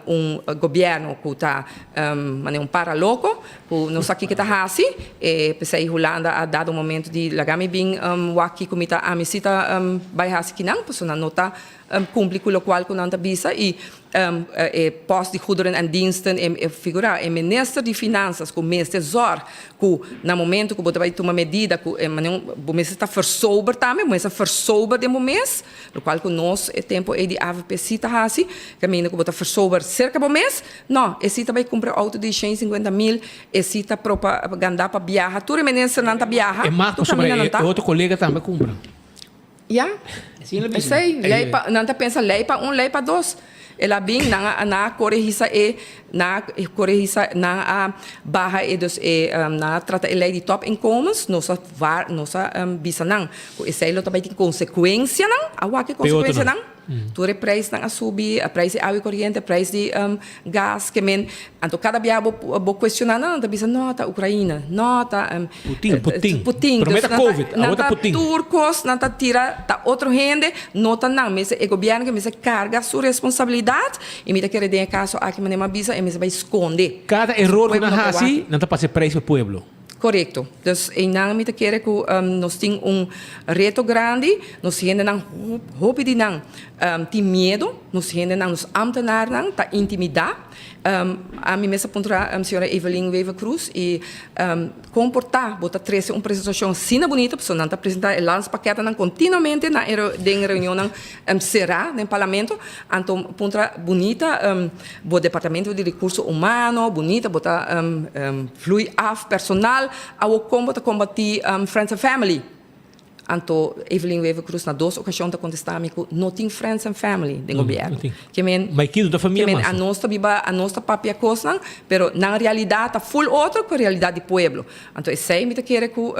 Speaker 20: un gobierno cu ta manera un para loco, cu no sa kico ta haci, e p'esey Hulanda a dado un momento di laga mi bin wak kico mi ta, ami si ta bay haci kinan, pasobra nan no ta cumpli cu locual cu nan ta bisa y e post di goederen en diensten e figura e minister di finansas cu mester zorg cu na momento cu bo ta bay tuma medida cu e manera bo mester ta versober tambe bo mester versober den bo mes locual cu nos e tempo ey di avp si ta haci caminda cu bo ta versober cerca bo mes no e si ta bay cumpra auto di shen y cincuenta mil e si ta propaganda pa biaha tur e ministernan ta biaha
Speaker 16: E mag
Speaker 20: tur
Speaker 16: pasobra
Speaker 20: caminda nan
Speaker 16: e
Speaker 20: ta.
Speaker 16: otro colega tambe a cumpra.
Speaker 20: Ya, esei, lei pa, nan ta pensa lei pa un, lei pa dos. El a bin, nan a, nan a kore hisa e, nan a kore hisa, nan a baha e, dus e, nan a trata e lei di topinkomens, nos a war, nos a bisa nan ku esei lo ta bai tin konsekuensianan, a wak e konsekuensianan? Tur e prijsnan a subi, e prijs di awa i koriente, e prijs di gas, ke men, anto kada bia bo bo kuestioná nan, nan ta bisa no ta Ukraina, no ta
Speaker 16: Putin, Putin.
Speaker 20: Putin.
Speaker 16: Promé
Speaker 20: Dus
Speaker 16: ta
Speaker 20: nan ta
Speaker 16: Covid,
Speaker 20: nan
Speaker 16: awor ta
Speaker 20: ta
Speaker 16: Putin.
Speaker 20: tur kos nan ta tira ta otro hende, no ta nan. Mester e gobièrnu ke mester karga su responsabilidat i mi ta kere den e kaso aki manera mi a bisa e mester bai skonde.
Speaker 16: Kada
Speaker 20: Pasobra
Speaker 16: eror ku
Speaker 20: pueblo
Speaker 16: nan
Speaker 20: no por
Speaker 16: hasi,
Speaker 20: wak.
Speaker 16: nan ta pasa e prijs pa e pueblo.
Speaker 20: Korekto. Dus einan mi ta kere ku nos tin un reto grandi. Nos hendenan, hopi di nan tin miedu. Nos hendenan, nos ambtenarnan ta intimidá. Ami mes a puntra señora Evelyn Wever-Croes i kon por ta bo ta trese un presentashon asina bunita, pasobra nan ta presentá e landspakketennan kontinuamente na e den reunionnan será den parlamento. Anto puntra bunita bo departamento di rekurso humano, bunita bo ta vloei af personal, awor kon bo ta kombatí friends and family? Anto Evelyn Wever-Croes na dos ocasion ta contesta mi cu no tin friends and family den gobierno. Ke men,
Speaker 16: Maikido ta famia
Speaker 20: ke men
Speaker 16: mas.
Speaker 20: anos ta biba, anos ta papia cosnan, pero nan realidad ta full otro cu realidad di pueblo. Anto esey mi ta kere cu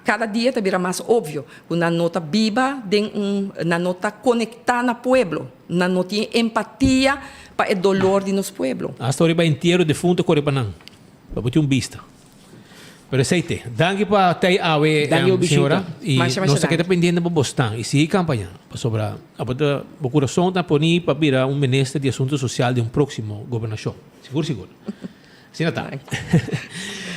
Speaker 20: cada dia ta bira mas obvio cu nan no ta biba den un, nan no ta conecta na pueblo, nan no tin empatia pa e dolor di nos pueblo.
Speaker 16: Hasta ora e bai entiero defunto core pa nan, pa bo tin un bista. Pero esei te. Danki pa tei awe,
Speaker 19: Danki bo
Speaker 16: señora.
Speaker 19: bishita.
Speaker 16: I
Speaker 20: Masha, masha
Speaker 16: nos ta keda
Speaker 20: danki.
Speaker 16: pendiente pa bo stan i sigui kampaña. Pasobra abo ta, bo kurason ta poni pa bira un minister di asuntu sosial den un próksimo gobernashon. Sigur, sigur. Asina ta.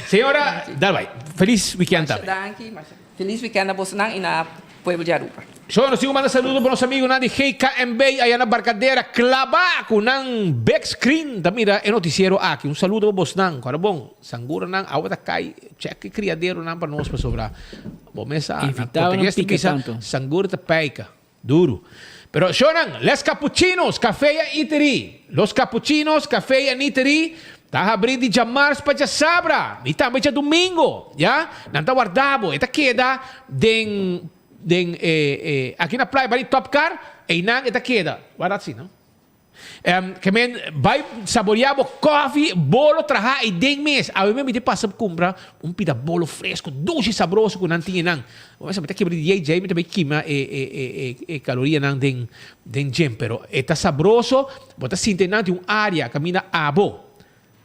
Speaker 16: Señora, dal bai. Felis wikènt
Speaker 20: Masha
Speaker 16: tambe.
Speaker 20: danki, masha. Felis wikènt na bosonan i na pueblo di Aruba.
Speaker 16: So, nos tin ku manda saludo pa nos amigunan di GKMB aya na Barcadera klabá ku nan big screen ta mira e notisiero aki. Un saludo pa bosnan. Kòrda bon, sanguranan awa ta kai, chèk e kriaderonan pa nos pasobra bo mes sa, na
Speaker 19: Invitado nan
Speaker 16: portugues ta
Speaker 19: pika
Speaker 16: bisa
Speaker 19: tanto.
Speaker 16: sangura ta peika duru. Pero shonan, Les Capuchinos, Café y Eatery, Los Capuchinos, Café and Eatery ta habrí di djamars pa djasabra i tambe djadumingo, ya. Nan ta warda bo. E ta keda den Den e e aki na playa bani Top Car einan e ta keda. Wak dat si no? Em ke men bai saborea bo kofi, bolo traha ei den mes. Awe men mi ta pasa kumpra un pida bolo fresco, dushi sabroso ku nan tin einan. Bo mester mi ta kibra di djei mi ta bai kima e e e e e kalorianan den den gym pero e ta sabroso, bo ta sinti einan tin un area kaminda abo.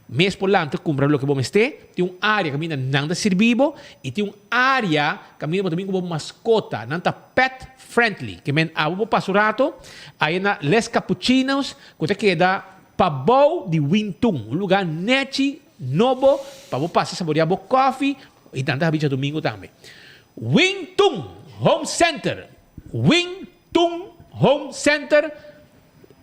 Speaker 16: Mes por lanta kumpra loke bo mester, tin un área kaminda nan ta sirbi bo i tin un área kaminda bo ta bin ku bo maskota. Nan ta pet friendly, ke men abo por pasa un rato aya na Les Capuchinos ku ta keda pabou di Wintun, un lugá nechi, nobo pa bo pasa saboreá bo kòfi i nan ta habi djadumingu tambe. Wintun Home Center, Wintun Home Center.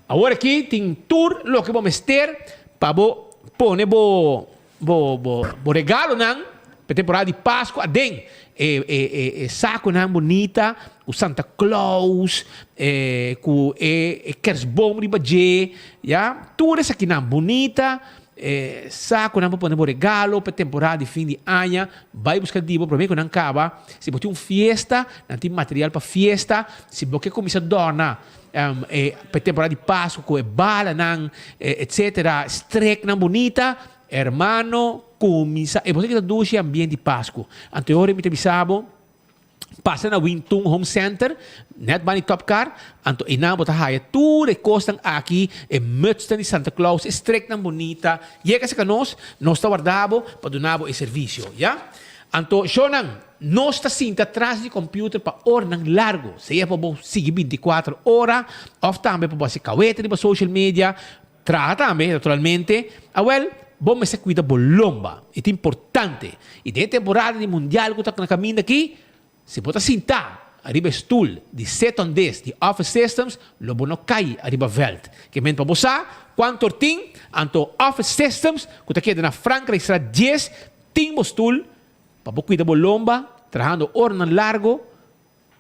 Speaker 16: Awor aki tin tur loke bo mester pa bo pone bo bo bo bo regalonan pa e temporada di Pasku aden. E e e e sakunan bunita ku Santa Claus, e ku e e kerstboom riba dje, ya. Tur esakinan bunita, e sakunan pa pone bo regalo pa e temporada di fin di aña. Bai buska di bo prome ku nan kaba. Si bo tin un fiesta, nan tin material pa fiesta. Si bo ke kuminsa dòrna E pa e temporada di Pasku ku e balanan etcetera, streknan bunita, hermano kuminsá e boso kita dushi ambiente di Pasku. Anto e ora mi ta bisa bo pasa na Wintun Home Center net banda di Top Car, anto einan bo ta haya tur e kosnan aki, e mutsnan di Santa Claus, e streknan bunita. Yega serka nos, nos ta warda bo pa duna bo e servisio, ya. Anto shownan. Nos ta sinta tras di computer pa oranan largo, sea pa bo sigui binticuater ora of tambe pa bo haci caweta riba social media, traha tambe naturalmente. Awel, bo mester cuida bo lomba, e ta importante. Y den e temporada di mundial cu ta na caminda aki, si bo ta sinta ariba e stoel di sit on this di Office Systems, lo bo no cay ariba veld. Ke men pa bo sa cuanto or tin, anto Office Systems cu ta keda na Frankrijkstraat dies tin bo stoel Pa bo cuida bo lomba trahando oranan largo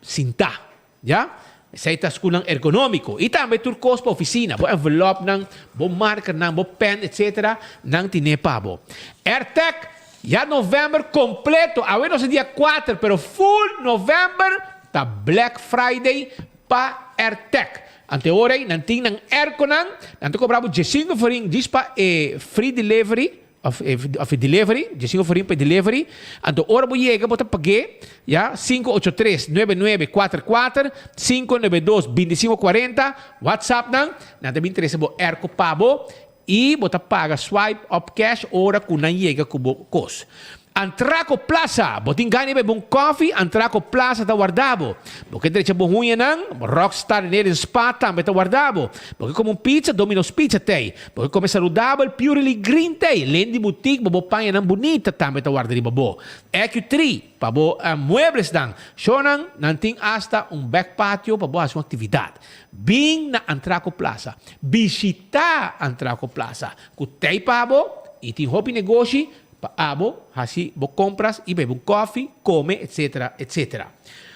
Speaker 16: sintá, ya. Esei ta skulnan ergonómiko. I tambe tur kos pa ofisina, bo envelopnan, bo markernan, bo pen, etcetera, nan tine pa bo. Airtag, ya novèmber kompleto, awe nos ta dia kuater, pero full novèmber ta Black Friday pa Airtag. Ante ora ei nan tin nan airconan, nan ta kobra bo diesinko florin djis pa e free delivery, Of of e delivery, diesinco florin pa e delivery. Anto ora bo yega bo ta pag'é, ya, sinku ocho tres, nuebe nuebe, kuater kuater, sinku nuebe dos, bintisinco kuarenta, WhatsApp nan, nan ta bin trese bo airco pa bo i bo ta paga swipe op cash ora ku nan yega ku bo kos. Antraco Plaza, bo tin gana di bebe un kofi? Antraco Plaza ta warda bo. Bo ke drecha bo huñanan? Rockstar Nail and Spa tambe ta warda bo. Bo ke kome un pizza? Domino's Pizza t'ei. Bo ke kome saludabel? Purely Green t'ei. Lendi Boutique bo bo pañanan bunita tambe ta warda riba bo. Ecu-Tree pa bo mueblesnan. Shownan, nan tin asta un back patio pa bo hasi un aktividat. Bin na Antraco Plaza. Bishita Antraco Plaza ku t'ei pa bo i tin hopi negoshi Pa abo hasi bo compras y bebe un koffie, come etc. Etc.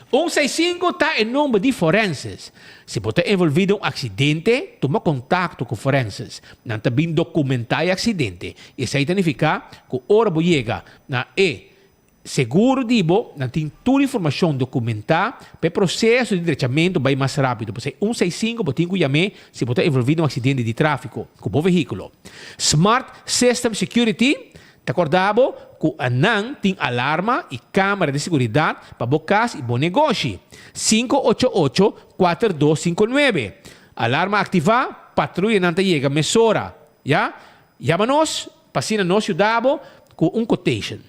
Speaker 16: Un seisinku ta e number di forenses. Si bo ta envolvi den un accidente, tuma contacto cu forenses. Nan ta bin documenta e accidente. Esey ta nifica cu ora bo yega na e. Seguro di bo, nan tin tur informashon dokumentá pa e proseso di drechamentu bai mas rápido. P'esei un seis sinku bo tin ku yam'é si bo ta envolví den un aksidente di tráfiko ku bo vehíkulo. Smart System Security ta kòrda bo ku nan tin alarma i kámara di seguridat pa bo kas i bo negoshi. Sinku ocho ocho, kuater dos sinku nuebe. Alarma aktivá, patruyanan ta yega mesora. Ya? Yama nos pa asina nos yuda bo ku un quotation.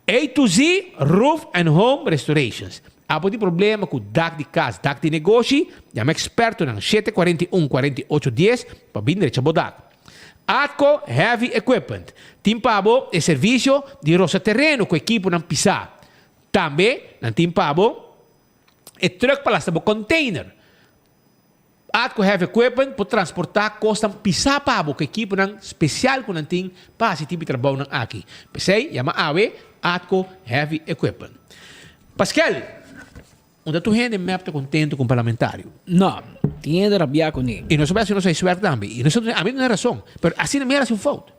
Speaker 16: A to Z Roof and Home Restorations. Abo tin problema ku dak di kas, dak di negoshi? Yama ekspertonan shete kuarenta i un, kuarenta i ocho dies pa bin drecha bo dak. Atco Heavy Equipment tin pa bo e servisio di rosa tereno ku ekiponan pisá. Tambe nan tin pa bo e truck pa lasta bo container. Atco Heavy Equipment por transportá kosnan pisá pa bo ku ekiponan spesial ku nan tin pa hasi tipo di trabounan aki. P'esei, yama awe Atco Heavy Equipment. Paskel, unda tur hende mep ta kontentu ku un parlamentario?
Speaker 19: No, tin hende rabiá kuné.
Speaker 16: I nos a bai hasi nos huiswerk tambe. I nos a ami no tin rason, pero asina mi a hasi un fout.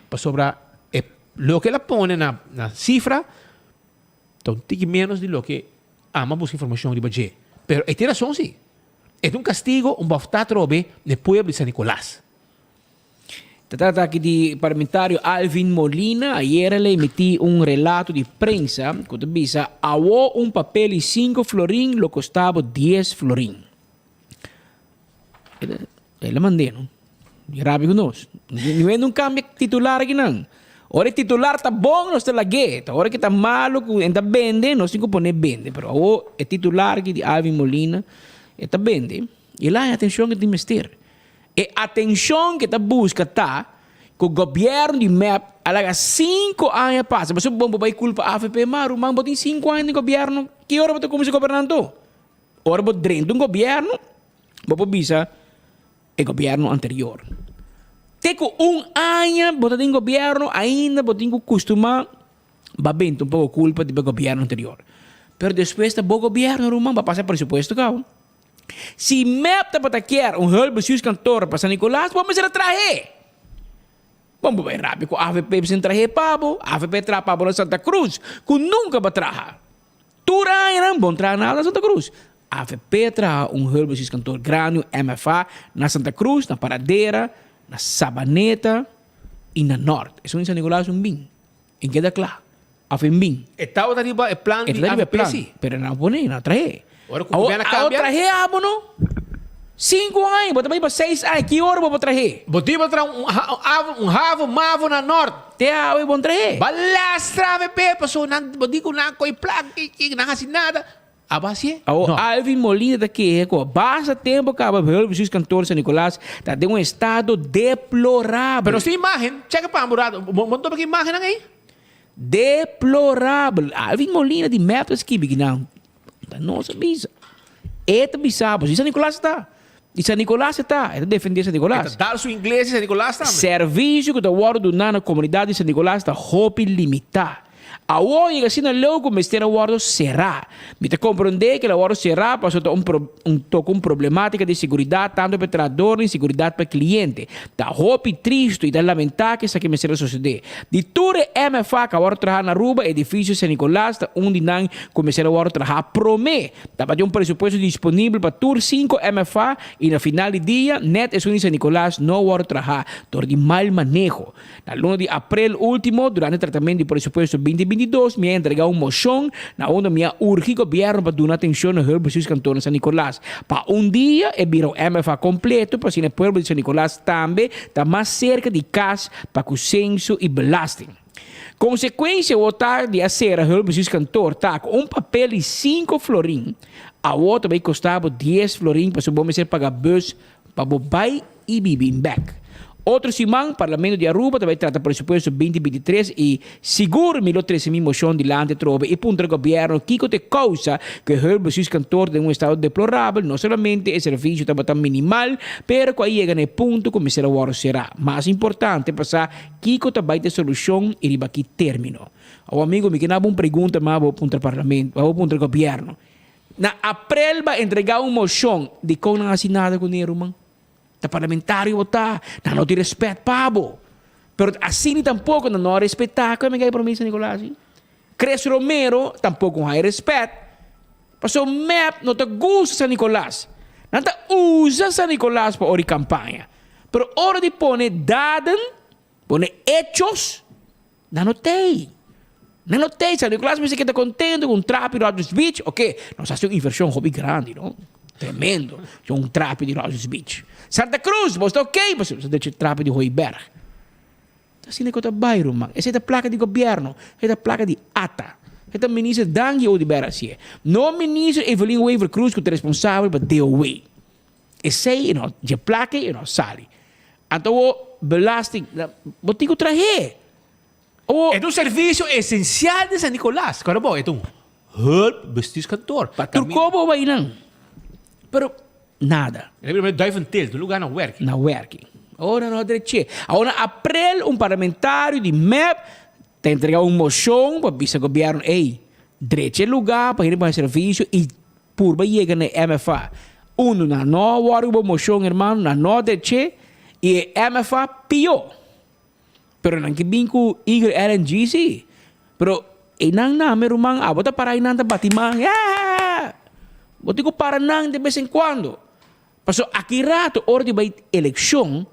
Speaker 16: Pasobra e loke el a pone na na sifra ta un tiki ménos di loke Amo a buska informashon riba dje, pero e tin rason si. E ta un kastigo, un bòftá atrobe na e pueblo di San Nicolas.
Speaker 19: Ta trata aki di parlamentario Alvin Molina. Ayer el a emití un relato di prensa ku ta bisa awo un papel di sinku florin lo kosta bo dies florin. El a mand'é no. Di rabia ku nos. Ni wende un kambia titular akinan. Ora e titular ta bon nos ta lag'é. Ta ora ke ta malu ku e ta bende nos tin ku pon'é bende. Pero awor e titular aki di Alvin Molina e ta bende i el a haña atenshon ke tin mester. E atenshon ke ta buska ta ku gobièrnu di mep a laga sinku aña pasa. Pasobra bo bai kulpa avp ma ruman bo tin sinku aña den gobièrnu ki ora bo ta kuminsá goberná anto? Ora bo drenta un gobièrnu Bo por bisa e gobierno anterior. Te cu un aña bo ta den gobierno ainda bo tin cu custuma ba benta un poco culpa di bo gobierno anterior. Pero despues ta bo gobierno ruman ba pasa presupuesto caba. Si mep tabata kier un hulpbestuurskantoor pa San Nicolas bo mester a trahe. Bon bo bai rabia cu avp sin trahe pa bo. Avp traha pa bo na Santa Cruz cu nunca bo a traha. Tur añanan bon traha nada na Santa Cruz. Avp traha un hulpbestuurskantoor grandi, un MFA, na Santa Cruz, na Paradera, na Sabaneta y na Noord. Esun di San Nicolas un bin. En keda kla. Of en bin.
Speaker 16: E tabata riba e plan di avp si.
Speaker 19: Pero nan a pone, nan a trahe.
Speaker 16: Ora ku gobierno a cambia.
Speaker 19: Awor trahe abo no. Sinku aña, bo ta bai pa seis aña, ki ora bo por trahe?
Speaker 16: Bo tin por traha un un havo, mavo na Noord.
Speaker 19: Te awe bon trahe.
Speaker 16: Ba lastra avp pasobra nan bo di ku nan koi plan ki ki nan hasi nada. Abo hasié?
Speaker 19: Awor
Speaker 16: No.
Speaker 19: Alvin Molina ta keha ku a basta tempu kaba Hulpbestuurskantoor San Nicolas ta den un estado deplorabel.
Speaker 16: Pero nos tin imagen, cheka pa un rato, bo no topa ki imagennan ei?
Speaker 19: Deplorabel. Alvin Molina di mep ta skibi kinan. Ta nos a bisa. E ta bisa bo. Si San Nicolas ta. Di San Nicolas e ta. E ta defende San Nicolas.
Speaker 16: E ta dal su ingles di San Nicolas tambe.
Speaker 19: Servicio cu ta wordo duna na comunidad di San Nicolas ta hopi limita. Awor yega asina leu cu mester a wordo cera. Mi ta comprende cu el a wordo cera pasobra ta un un toca un problematica di seguridad tanto pa e trahadornan y seguridad pa e cliente. Ta hopi tristo y ta lamenta cu esaki mester a sucede. Di tur e MFA cu a wordo traha na Aruba, edificio San Nicolas ta un di nan cu mester a wordo traha prome. Tabatin un presupuesto disponibel pa tur sinku MFA y na final di dia net esun di San Nicolas no a wordo traha dor di mal maneho. Na luna di aprel ultimo, durante tratamento di presupuesto binti binti dos, mi a entrega un mocion na unda mi a urgi gobierno pa duna atencion na hulpbestuurskantoor na San Nicolas pa un dia e bira un MFA completo pa asina e pueblo di San Nicolas tambe ta mas cerca di cas pa cu censo y belasting. Konsekuensia awor ta di a sera hulpbestuurskantoor ta ku un papel di sinku florin awor ta bai kosta bo dies florin pasobra bo mester paga bus pa bo bai i bibin bek. Otro siman Parlamento di Aruba ta bai trata presupuesto binti binti tres i sigur mi lo trese mi moshon dilanti atrobe i puntra gobierno kiko ta e kousa ku e hulpbestuurskantoor ta den un estado deplorabel, no solamente e servisio tabata minimal pero ku a yega na e punto ku mester a wòrdu será. Mas importante pa sa Kiko ta bai ta e solushon i riba ki término? Awor amigo mi ke na bo un pregunta ma bo puntra parlamento, ma bo puntra gobièrnu. Na aprel ba entregá un moshon, dikon nan hasi nada kuné ruman? Ta parlamentario bo ta, nan no tin rèspèt pa bo. Pero asina tampoko nan no a respetá ku e mega e promesa Nicolas. Chris Romero tampoco un haya respet. Paso mep no ta gusta San Nicolas. Nan ta usa San Nicolas pa ora di campaña. Pero ora di pone daden, pone hechos, nan no t'ey. Nan no t'ey. San Nicolas mester keda contento cu un trapi Rodgers Beach. Ok, nos haci un inversion hopi grandi, no? Tremendo. Un trapi di Rodgers Beach. Santa Cruz, bo sta ok, pasobra nos a drecha trapi di Hooiberg. Ta asina ku ta bai ruman. Esei ta plaka di gobièrnu. Esei ta plaka di ata. Esei ta minister Dangui Oduber hasié. No minister Evelyn Wever Croes ku ta responsabel pa DOW. Esei e no dje plaka ei e no sali. Anto awor belasting bo tin ku trah'é. Awor.
Speaker 16: E ta un servisio esensial den San Nicolas. Kòrda bo, e ta un hulpbestuurskantoor.
Speaker 19: Pa tur kobo bai nan. Pero nada.
Speaker 16: E ta bira Duiventil, ta un lugar na werking.
Speaker 19: Na werking. Ora no dreché. Awor na aprel un parlamentario di mep ta entrega un mocion pa bisa gobierno, ey, drecha e lugar pa hende por haci servicio y purba yega na e MFA. Uno, nan no a wòrdu bo mocion hermano, nan no a dreché y e MFA pio. Pero nan ke bin ku Eagle LNG si. Pero einan nan mi ruman abo ta para einan ta bati man eeeeh. Bo tin ku para nan de bes en kuando. Pasobra aki rato ora di bai elekshon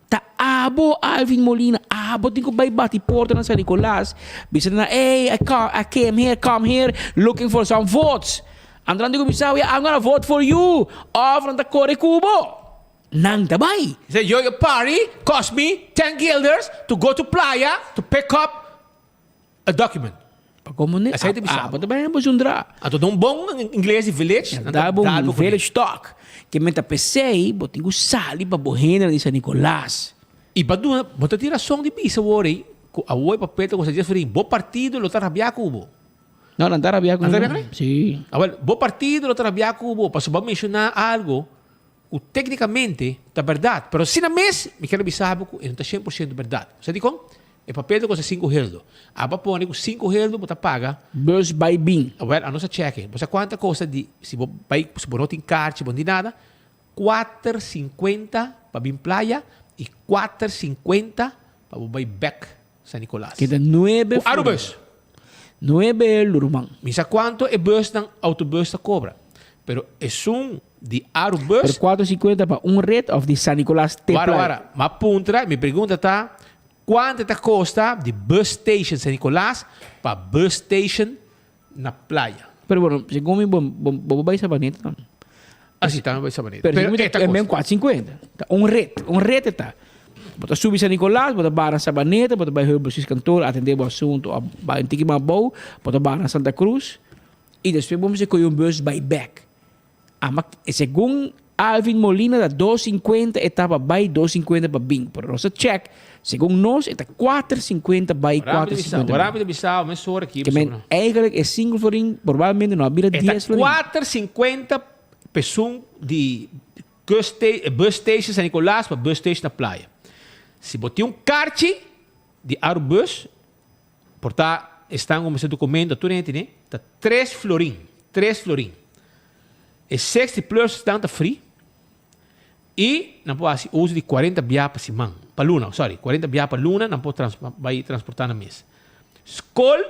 Speaker 19: ta abo Alvin Molina abo tin ku bai bati porta na San Nicolas bisa nan ey I come I came here come here looking for some votes. Anto nan tin ku bisa I'm gonna vote for you of nan ta kore ku bo. Nan ta bai.
Speaker 16: He said, yo, your party cost me ten guilders to go to playa to pick up a document.
Speaker 19: Pa komo ne?
Speaker 16: Esei ta bisa.
Speaker 19: Abo ta bai na bozundra.
Speaker 16: Anto ta un bon ingles di village. Nan
Speaker 19: ta
Speaker 16: ta
Speaker 19: bon
Speaker 16: dal bo kuné.
Speaker 19: village talk. Ke men ta pesei bo tin ku sali pa bo hendenan di San Nicolas.
Speaker 16: I pa duna, bo ta tin rason di bisa awor ei ku awor e papel ta kosta dies florin. Bo partido lo ta rabia ku bo.
Speaker 19: No, nan ta rabia ku
Speaker 16: Nan ta
Speaker 19: mi.
Speaker 16: rabia ku mi?
Speaker 19: Si.
Speaker 16: Awel, bo partido lo ta rabia ku bo pasobra bo a menshoná algo Ku téknikamente ta bèrdat, pero asina mes mi kier a bisa bo ku e no ta 100% bèrdat. Sa dikon? E papel ta kosta sinku heldo. Abo a pone ku sinku heldo bo ta paga.
Speaker 19: Bus bai bin.
Speaker 16: Awèl, anos a chèke. Bo sa kuantu ta kosta di si bo bai, si bo no tin karchi, bo no tin nada? Kuater sinkuenta pa bin playa i kuater sinkuenta pa bo bai bèk San Nicolas.
Speaker 19: Keda nuebe
Speaker 16: Ku Arubus.
Speaker 19: Nuebe heldo, ruman.
Speaker 16: Mi sa kuantu e busnan, autobus ta kobra. Pero esun di Arubus.
Speaker 19: Pero kuatro sinkuenta pa un ret of di San Nicolas te
Speaker 16: Wara,
Speaker 19: playa?
Speaker 16: wara. Ma puntra, mi pregunta ta, kuantu ta kosta di bus station San Nicolas pa bus station na playa?
Speaker 19: Pero bueno, segun mi bo bo bo bai Sabaneta tambe.
Speaker 16: Ah si, tambe bai Sabaneta.
Speaker 19: Pero
Speaker 16: Pero
Speaker 19: segun mi
Speaker 16: e ta
Speaker 19: ta e men
Speaker 16: kosta.
Speaker 19: kuatro sinkuenta. Ta un ret, un ret e ta. Bo ta subi San Nicolas, bo ta baha na Sabaneta, bo ta bai Heuvelsis kantoor atende bo asunto of bai un tiki mas abou, bo ta baha na Santa Cruz y despues bo mester kohe un bus bai bek. Ama segun Alvin Molina ta dos sinkuenta e ta pa bai dos sinkuenta pa bin pero nos a check segun nos e ta kuater sinkuenta bai kuater sinkuenta bin.
Speaker 16: Wara mi ta bisa mesora aki
Speaker 19: Ke men eigenlijk e sinku florin probablemente no a bira
Speaker 16: E ta
Speaker 19: dies florin.
Speaker 16: kuater sinkuenta pesun di bus station San Nicolas pa bus station na Playa. Si bo tin un karchi di Arubus Por ta esnan ku mester dokumento tur hende tene, ta tres florin, tres florin. E sexty plus esnan ta free i nan por hasi uso di kuarenta bia pa siman, pa luna, sorry, kuarenta bia pa luna nan por trans bai transportá nan mes. Skol,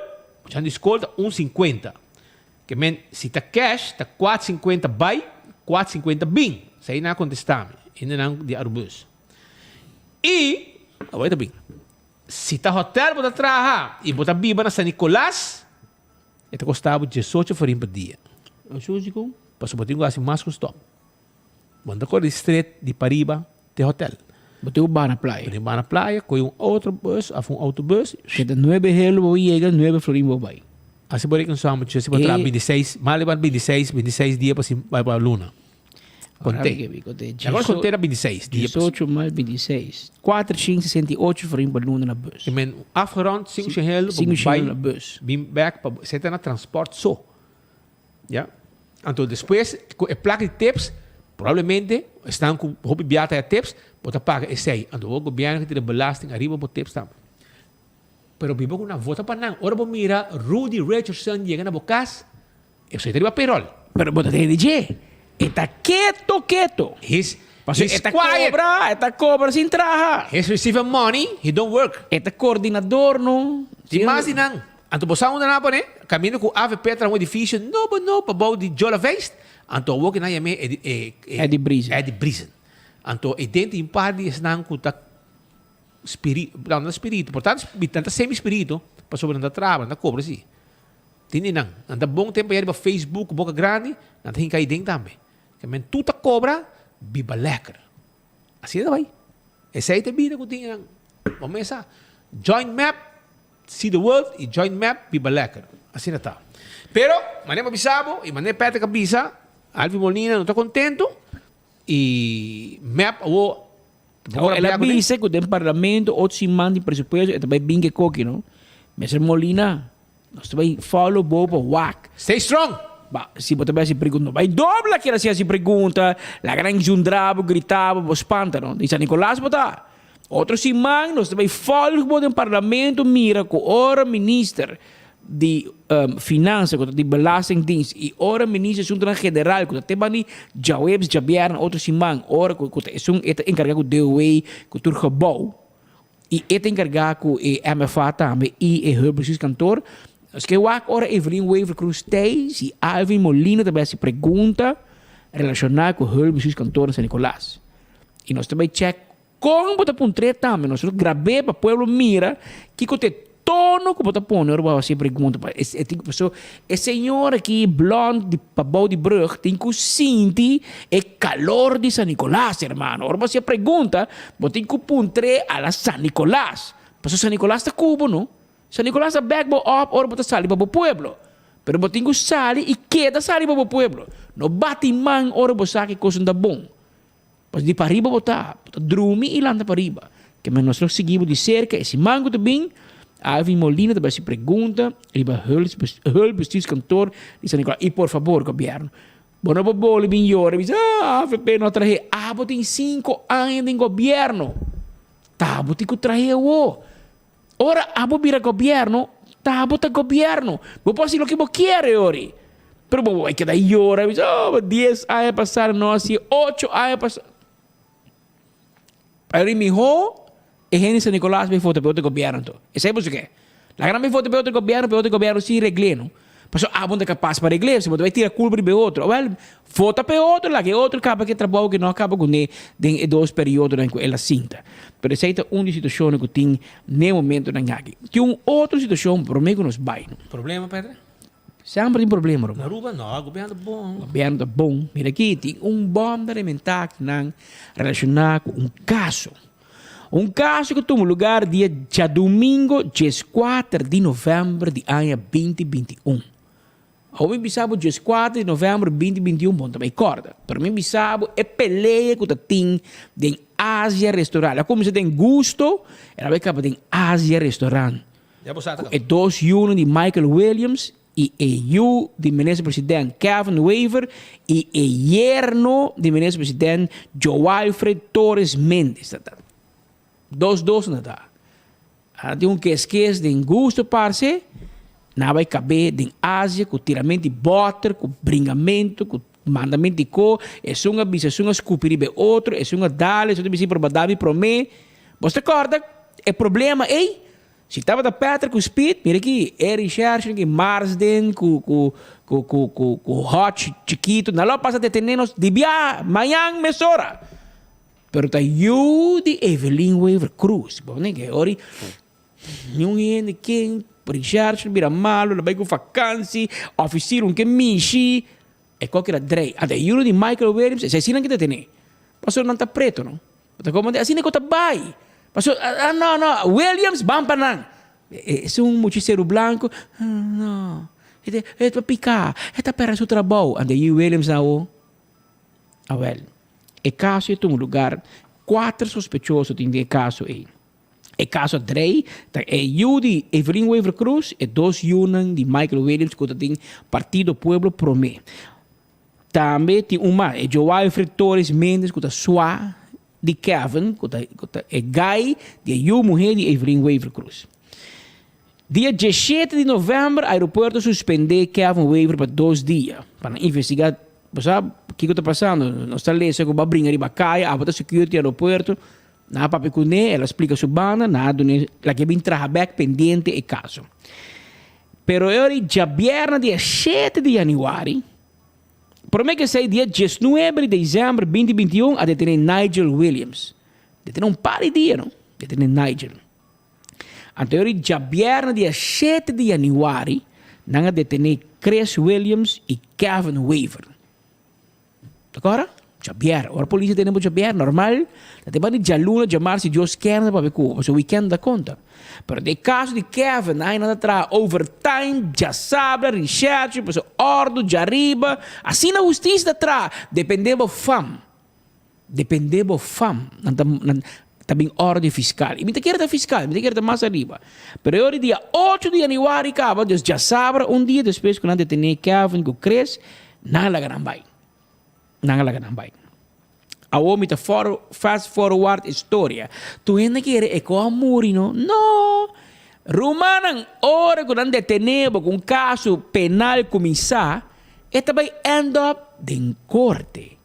Speaker 16: muchanan di skol ta un sinkuenta, ke men si ta cash ta kuat sinkuenta bai, kuat sinkuenta bin, esei nan a kontestá mi, hendenan di Arubus. I, awor e ta bin. Si ta hotel bo ta traha y bo ta biba na San Nicolas, e ta costa bo diesocho florin pa dia. Pasobra bo tin cu haci mas cu stop. Bo no ta core di street di pariba te hotel.
Speaker 19: Bo tin cu baha na playa.
Speaker 16: Bo tin cu baha na playa, coge un otro bus of un autobus.
Speaker 19: Keda nuebe helo bo yega, nuebe florin bo bay.
Speaker 16: Asi bo reken suma muchacho, si bo traha bintiseis, mas liba bintiseis, bintiseis dia pa pa luna. Conté. Agora conté na 26 dia.
Speaker 19: 18 mais 26. 4, 5, 68 florin pa luna na bus.
Speaker 16: I men afgerond 5 shehel
Speaker 19: 5 shehel na bus.
Speaker 16: Bin back pa zeta na transport so. Ja. Anto despues ku e plaka di tips probablemente esnan ku hopi biaha ta ya tips bo ta paga esei. Anto bo gobierno ke tira belasting ariba bo tips tambe. Pero biba ku nan vota pa nan. Ora bo mira Rudy Richardson yega na bo kas Esei ta riba payroll.
Speaker 19: Pero bo ta tende dje. E ta keto keto.
Speaker 16: He's
Speaker 19: Pasobra
Speaker 16: he's
Speaker 19: e ta
Speaker 16: quiet.
Speaker 19: cobra, e ta cobra sin traha.
Speaker 16: He's receiving money, he don't work.
Speaker 19: E ta coordinador no.
Speaker 16: Tin mas di nan. Anto bo sa unda nan a pone? Kaminda ku avp traha un edifisio nobo nobo pabou di Jola Feest. Anto awor ku nan yam'é e
Speaker 19: Eddie Briesen.
Speaker 16: Eddie Briesen. Anto e den tin un par di esnan ku ta spiri, no, no ta spiritu, por tanto nan ta semi spiritu pasobra nan ta traha, nan ta kobra si. Tin di nan. Nan ta bon tempo ya riba Facebook ku boka grandi, nan ta hinka ei den tambe. Ke men tur ta kobra, biba lèker. Asina ta bai. Esei ta e bida ku tin nan. Bo mesa join mep, see the world i join mep, biba lèker. Asina ta. Pero, manera mi a bisa bo i manera Patrick a bisa, Alvin Molina no ta kontento i mep awor
Speaker 19: Awor el a bisa ku den parlamento otro siman di presupuesto e ta bai bin ke koki no. Mester Molina, nos ta bai follow bo pa wak.
Speaker 16: Stay strong!
Speaker 19: Ba, si bo ta bai hasi pregunta, no bai dobla keda si hasi pregunta, laga nan zundra bo, grita bo, bo spanta no. Di San Nicolas bo ta. Otro siman nos ta bai folg bo den parlamento mira ku ora minister di Finansa ku ta di Belastingdienst i ora Minister di Asuntunan General ku ta te bani djaweps, djabièrnè, otro siman ora ku ku ta esun e ta enkargá ku DOW ku tur gebou i e ta enkargá ku e MFA tambe i e Hulpbestuurskantoor. Nos ke wak ora Evelyn Wever-Croes Thijs i Alvin Molina ta bai hasi pregunta relashoná ku Hulpbestuurskantoor na San Nicolas i nos ta bai chèk Kon bo ta puntr'é tambe? Nos lo grab'é pa pueblo mira kiko ta e tono ku bo ta pone ora bo a hasi e pregunta. Pa e tin paso e señor aki blònd di pabou di brùg tin ku sinti e kalor di San Nicolas, hermano. Ora bo hasi e pregunta bo tin ku puntr'é a la San Nicolas. Paso San Nicolas ta ku bo, no? San Nicolas ta bèk bo òp ora bo ta sali pa bo pueblo. Pero bo tin ku sali i keda sali pa bo pueblo. No bati man ora bo sa ku e kosnan ta bon. Pas di pariba bo ta, bo ta drumi i lanta pariba. Ke men nos lo sigui bo di serka e siman ku ta bin. Alvin Molina ta bai hasi pregunta riba Hulpbestuurskantoor di San Nicolas. I por fabor gobièrnu, bo no por boli bin yora i bisa, ah, avp no a trahe. Abo tin sinku aña den gobièrnu, ta bo tin ku trahe awo. Ora abo bira gobièrnu, ta abo ta gobièrnu. Bo por hasi loke bo kier e ori. Pero bo bai keda yora i bisa, oh, dies aña pasá no hasi, ocho aña pasá. Pero e mihó e hende di San Nicolas bai vota pa e otro gobièrnu anto. Esei bo su ke. Laga nan bai vota pa e otro gobièrnu, pa e otro gobièrnu si regl'é no. Pasobra abo no ta kapas pa regl'é, si bo ta bai tira kulpa riba e otro. Awèl, vota pa e otro, laga e otro kaba ku e trabou ku no a kaba kuné den e dos periodonan ku el a sinta. Pero esei ta un di situashonnan ku tin n'e momentonan aki. Tin un otro situashon promé ku nos bai.
Speaker 16: Problema, Pedro?
Speaker 19: Semper tin problema, ruman.
Speaker 16: Na Aruba no, gobièrnu ta bon.
Speaker 19: Gobièrnu ta bon. Mira aki, tin un bòm ta rementá akinan relashoná ku un kaso. Un kaso ku tuma lugar dia djadumingo dieskuater di novèmber di aña binti 21. Awor mi bisa bo dieskuater di novèmber binti 21 bo no ta bai kòrda, pero mi bisa bo e pelea ku ta tin den Asia Restaurant. El a kuminsá den Gusto, el a bai kaba den Asia Restaurant. Ku e dos yunan di Michael Williams i e yu di minister president Kevin Wever i e yerno di minister president Joalfred Torres Mendez ta ta. Dos dos nan ta. A tin un keskes den gusto parse, nan a bai kab'é den Asia ku tiramento di bòter, ku bringamento, ku mandamento di ko, esun a bisa, esun a skupi riba e otro, esun a dal, esun ta bisa pero bo a dal mi promé. Bo ta kòrda e problema ei? Si tabata Patrick ku Speed, mira aki, e recherche ki Marsden ku ku ku ku ku ku Hodge chikitu, nan lo a pasa detene nos di bia mañan mesora. Pero ta yu di Evelyn Wever Croes. Bo nega e ori niun hende ken recherche bira malo, lo bai ku vakansi, officier un ke mishi, e koki ta drei. Ata e yu di Michael Williams, esei si nan ke detene. Pasobra nan ta preto no. Bo ta komprende? Asina ku ta bai. Paso, ah, no, no, Williams ban pa nan. Esun mucha seru blanku, no, e ta, e ta piká, e ta pèrdè su trabou. Anto e Williams nan awo, awèl, e kaso ei tuma lugar, kuater sospechoso tin den e kaso ei. E kaso a drei ta e yu di Evelyn Wever Croes, e dos yunan di Michael Williams ku ta den Partido Pueblo Promé. Tambe tin un mas, e Joalfred Torres Mendez ku ta sua di Kevin, ku ta ku ta e gai di e yu muhé di Evelyn Wever Croes. Dia diesshete di novèmber aeropuerto suspendé Kevin Wever pa dos dia pa nan investigá, bo sa kiko ta pasando, nos ta lesa ku bo a bringa riba kaya, abo ta security aeropuerto, nan a papia kuné, el a splika su banda, nan a dun'é, lag'é bin traha bèk pendiente e kaso. Pero e ora di djabièrnè dia shete di yanüari, promé ku esei dia diesnuebe di desèmber binti 21 a detené Nigel Williams. Detené un par di dia no, detené Nigel. Anto e ora di djabièrnè dia shete di yanüari nan a detené Chris Williams i Kevin Wever. Agora, djabier, ora polis a tene bo djabier, normal, ta te bani djaluna, djamars, si Dios kier nan ta papia ku bo, pasobra weekend ta konta. Pero den e kaso di Kevin, ai nan ta traha overtime, djasabra, risherchi, pasobra ordu djariba, asina hustisia ta traha, depende bo fam, depende bo fam, nan ta nan ta bin ordu di fiskal. I mi ta kere ta fiskal, mi ta kere ta mas ariba. Pero e ora di dia ocho di januari kaba, dus djasabra un dia despues ku nan detene Kevin ku Chris, Nan a laga nan bai. Nan a laga nan bai. Awor mi ta for, fast forward e storia. Tur hende kere e ko a muri no. No! Rumannan, ora ku nan detene bo ku un kaso penal kuminsá, e ta bai end up den korte.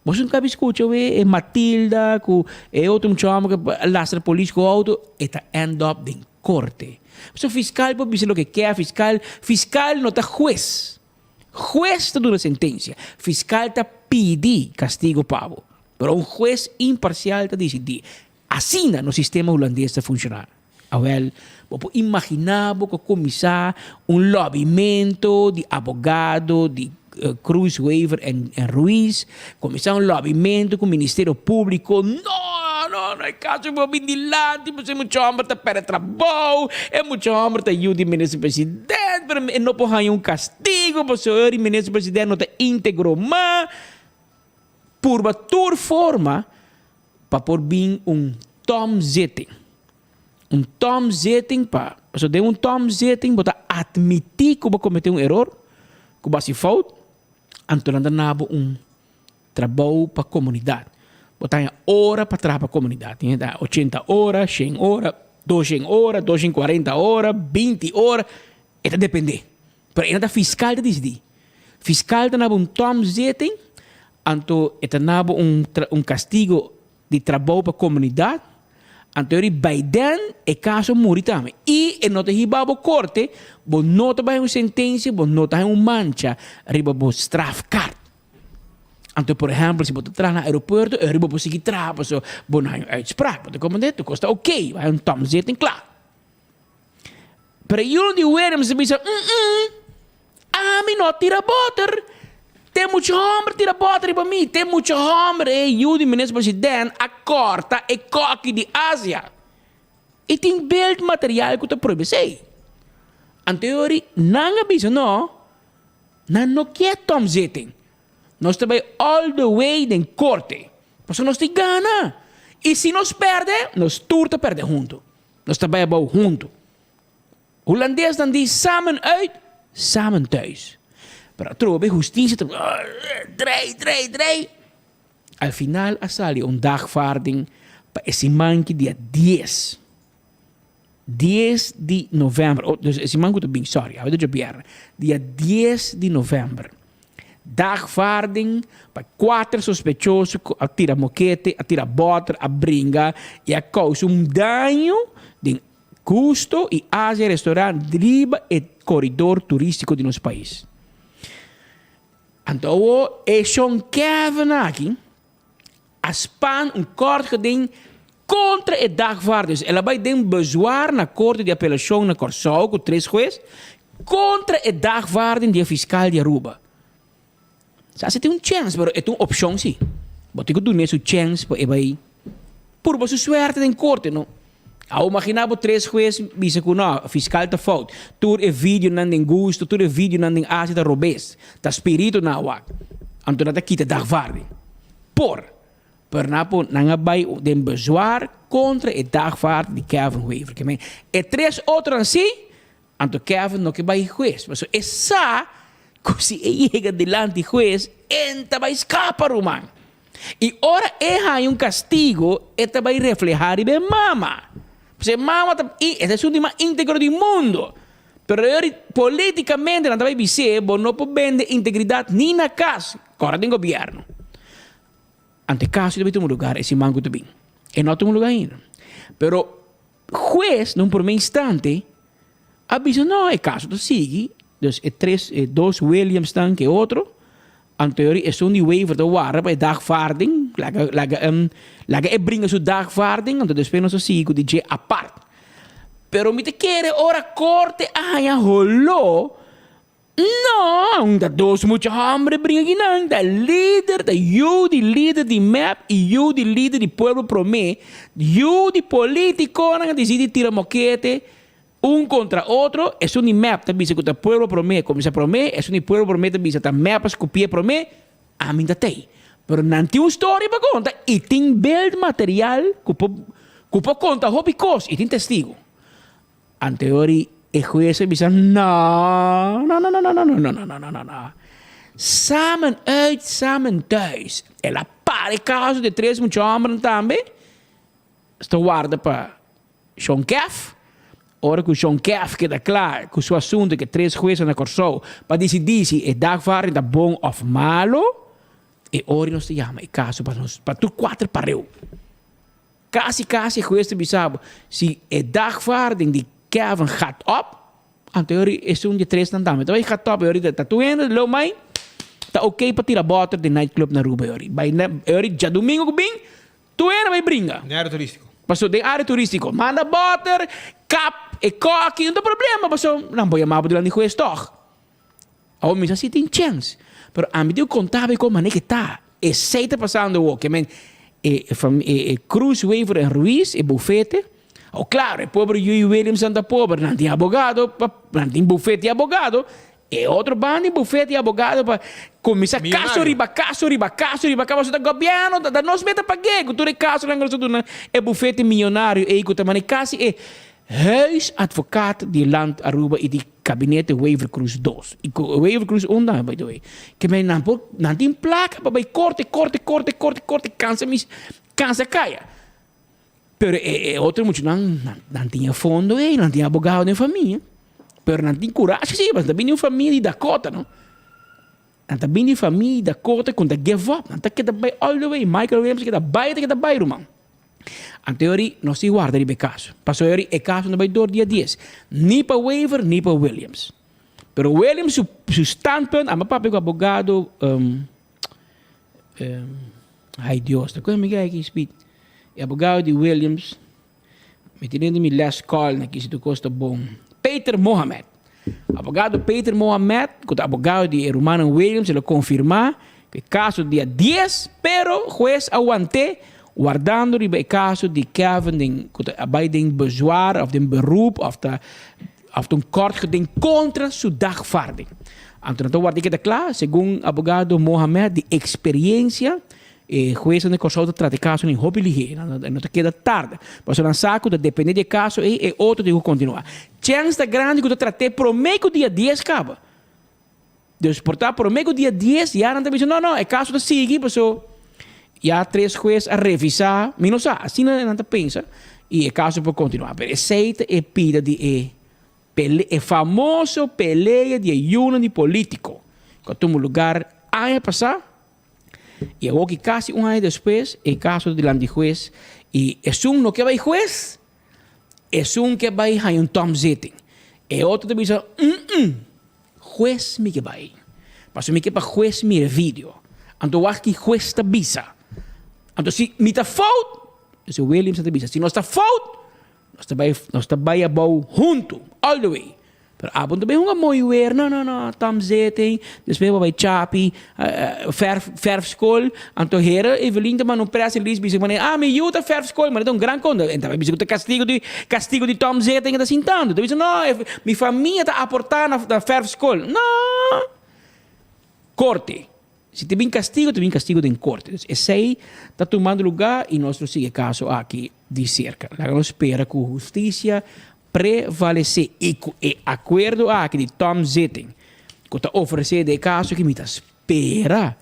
Speaker 19: Bo nunka a skucha we e Matilda ku e otro mucha hòmber ku a lastra polis ku outo, e ta end up den korte. Pasobra fiskal por bisa loke ke, fiskal, fiskal no ta hues. Hues ta duna sentensia, fiskal ta pidi kastigo pa bo, pero un hues imparsial ta disidí. Asina nos sistema hulandes ta funshoná. Awèl, bo por imaginá bo ku a kuminsá un lòbimento di abogado di Croes, Wever en Ruiz, kuminsá un lòbimento ku Ministerio Públiko, No! No, no e kaso bo bin dilanti pasobra e mucha hòmber ta pèrdè trabou, e mucha hòmber ta yu di minister president, pero e no por haña un kastigo pasobra e minister president no ta íntegro mas. Purba tur forma pa por bin un tomzitting. Un tomzitting pa, pasobra den un tomzitting bo ta atmití ku bo kometé un eror, ku bo hasi fout, anto nan ta na bo un trabou pa komunidat. Bo ta haña ora pa traha pa komunidat. Tin hende ta haña ochenta ora, shen ora, doshen ora, doshen kuarenta ora, binti ora, e ta dependé. Pero e no ta fiskal ta disidí. Fiskal ta na bo un tomzitting, anto e ta na bo un un kastigo di trabou pa komunidat, anto e riba den e kaso muri tambe. I e no ta hiba bo korte, bo no ta bai un sentensia, bo no ta haña un mancha riba bo strafkaart. Anto por ehèmpel si bo ta traha na aeropuerto e riba bo sigui traha pasobra bo no haña un uitspraak. Bo ta komprendé? Tur kos ta oké, bo haña un tomzitting kla. Pero e yu di Williams a bisa, Mm-mm, ami no a tira boter. Te mucha homber tira boter riba mi. Te mucha homber, e yu di minister president a corta e koki di Asia. I tin beeldmateriaal ku ta proba esei. Anto e ora nan a bisa, no, nan no kier tomzitting. Nos ta bai all the way den korte. Pasobra nos tin gana. I si nos perde, nos tur ta perde huntu. Nos ta bai abou huntu. Hulandesnan di samen uit, samen thuis. Pero atrobe hustisia ta drei, drei, drei. Al final a sali un dagvaarding pa e siman ki dia dies. Dies di november. Oh, dus e siman ku ta bin, sorry, awe ta djobièrnè. Dia dies di november. Dagvaarding pa kuater sospechoso ku a tira mokete, a tira bòter, a bringa i a kousa un daño den Gusto i Asia Restaurant riba e koridor turístiko di nos pais. Anto awo e shon Kevin aki a span un kort geding kontra e dagvaarders. El a bai den bezwaar na Korte di Apelashon na Kòrsou ku tres hues kontra e dagvaarding di e fiskal di Aruba. Sa si tin un chèns, pero e ta un opshon si. Bo tin ku dun'é su chèns pa e bai purba su suerte den korte, no? Awo imaginá bo tres hues bisa ku no, fiskal ta fout. Tur e videonan den Gusto, tur e videonan den Asia ta robes. Ta spiritu nan a wak. Anto nan ta kita dagvaarding. Por. Pero nan a pon, nan a bai den bezwaar kontra e dagvaard di Kevin Wever. Ke men, e tres otronan si, anto Kevin no ke bai hues. Pasobra e sa ku si e yega dilanti hues, e ta bai skapa, ruman. I ora e haña un kastigo, e ta bai reflehá riba e mama. Pasobra e mama ta, i e ta esun di mas íntegro di mundu. Pero e ora polítikamente nan ta bai bis'é, bo no por bende integridat ni na kas, kòrda den gobièrnu. Anto e kaso ta bai tuma lugar e siman ku ta bin. E no a tuma lugar ainda. Pero hues na un promé instante. A bisa no, e kaso ta sigui, dus e tres, e dos Williamsnan ku e otro, anto yori esun di Wever ta warda pa e dagvaarding, laga laga laga e bringa su dagvaarding, anto despues nos ta sigui ku di dje apart. Pero mi ta kere ora korte a haña holó, No, ta dos mucha hombre bringa kinan, ta lider, ta yu di lider di mep y yu di lider di pueblo prome, yu di politiconan a dicidi tira mokete un contra otro, esun di mep ta bisa cu ta pueblo prome cuminsa prome, esun di pueblo prome ta bisa ta mep a scupie prome, ami ta tey. Pero nan tin un story pa conta y tin beeldmateriaal cu por cu por conta hopi cos y tin testigo. Anteori e hues a bisa, No, no, no, no, no, no, no, no, no, no, no, no. Samen uit, samen thuis. El a para e kaso di e tres mucha hòmbernan tambe. Esta warda pa Shon Kef. Ora ku Shon Kef keda kla ku su asuntu ku e tres huesnan na Kòrsou pa disidí si e dagvaarding ta bon òf malo, e ora nos ta yama e kaso pa nos, pa tur kuater pareu. Casi casi e hues ta bisa bo, si e dagvaarding di Kevin gaat op, anto e ori esun di e tresnan tambe ta bay gaat op, e ori ta tur hende lo mai ta ok pa tira boter den nightclub na Aruba e ori. Bay na e ori djadumingo cu bin, tur hende bay bringa.
Speaker 21: Den area turistico.
Speaker 19: Paso den area turistico, manda boter, kap e koki, no ta problema paso nan por yama bo dilanti hues toch. Awor mi sa si tin chèns, pero ami tin ku konta bo kon manera ke ta. Esei ta pasando awor, ke men e e Cruz, Wever en Ruiz, e bufete, awor klaro e pober Yui Williamson ta pober, nan tin abogado pa nan tin bufete di abogado, e otro banda tin bufete di abogado pa kuminsá kaso riba kaso riba kaso riba kaso, pasobra ta gobièrnu ta nos meta pag'é ku tur e kasonan ku nos ta duna e bufete miyonario ei ku ta manera kasi e huisadvocaat di land Aruba i di Gabinete Wever Croes dos y cu Wever Croes un tambe by the way. Ke men nan por nan tin placa pa bay corte corte corte corte corte cansa mis cansa caya. Pero e e otro muchanan nan nan tin e fondo ey nan tin abogado den famia. Pero nan tin curashi si pasobra ta bini un famia di Dakota no. Nan ta bini di famia di Dakota cu ta give up nan ta keda bay all the way Michael Williams ta keda bay ta keda bay ruman. Anto yori nos tin warda riba e kaso. Pasobra yori e kaso no bai dor dia dies. Ni pa Wever ni pa Williams. Pero Williams su su standpunt, amo papia ku abogado um, um, ay Dios, ta koe mi gei aki speed. E abogado di Williams, mi tin den mi last call na ki si tur kos ta bon. Peter Mohamed. Abogado Peter Mohamed, ku ta abogado di e rumannan Williams, el a konfirmá ku e kaso dia dies, pero hues a want'é wardando riba e kaso di Kevin den ku ta a bai den bezwaar òf den beroep òf ta òf ta un kort geding kontra su dagvaarding. Anto nan ta warda e keda kla, segun abogado Mohamed di eksperiensia E huesnan di Kòrsou ta trata e kasonan hopi lihé, nan no ta keda tarda. Pasobra nan sa ku ta dependé di e kaso ei, e otro tin ku kontinuá. Chèns ta grandi ku ta trat'é promé ku dia dies kaba. Dus por ta promé ku dia dies ya nan ta bisa, no, no, e kaso ta sigui paso ya tres hues a revisá, mi no sa, asina nan ta pensa i e kaso por kontinuá. Pero esei ta e pida di e pele, e famoso pelea di e yunan di polítiko ku a tuma lugar aña pasá. I awor ki kasi un aña despues e kaso ta dilanti hues i esun no ke bai hues, esun ke bai haña un tòmzitting. E otro ta bisa, mm-mm, hues mi ke bai. Pasobra mi ke pa hues mira e video. Anto wak ki hues ta bisa. Anto si mi ta fout, esei Williams ta bisa, si nos ta fout, Nos ta bai, nos ta bai abou huntu, all the way. Pero abo no ta bai hunga mooi weer, no, no, no, tam zitting, despues bo bai chapi, verf, verfschool. Anto hera Evelyn ta manda un press release bisa manera, ah, mi yu ta verfschool, ma ta un gran konda. En ta bai bisa ku ta kastigo di, kastigo di tom zitting e ta sintando. Ta bisa, no, mi famia ta aporta na, na verfschool. No! Korte. Si ta bin castigo, ta bin castigo den corte. Dus esey ta tumando lugar y nos lo sigui e caso aki di cerca. Laga nos spera cu husticia prevalece y cu e acuerdo aki di Tom Zitting cu ta ofrece den e caso aki mi ta spera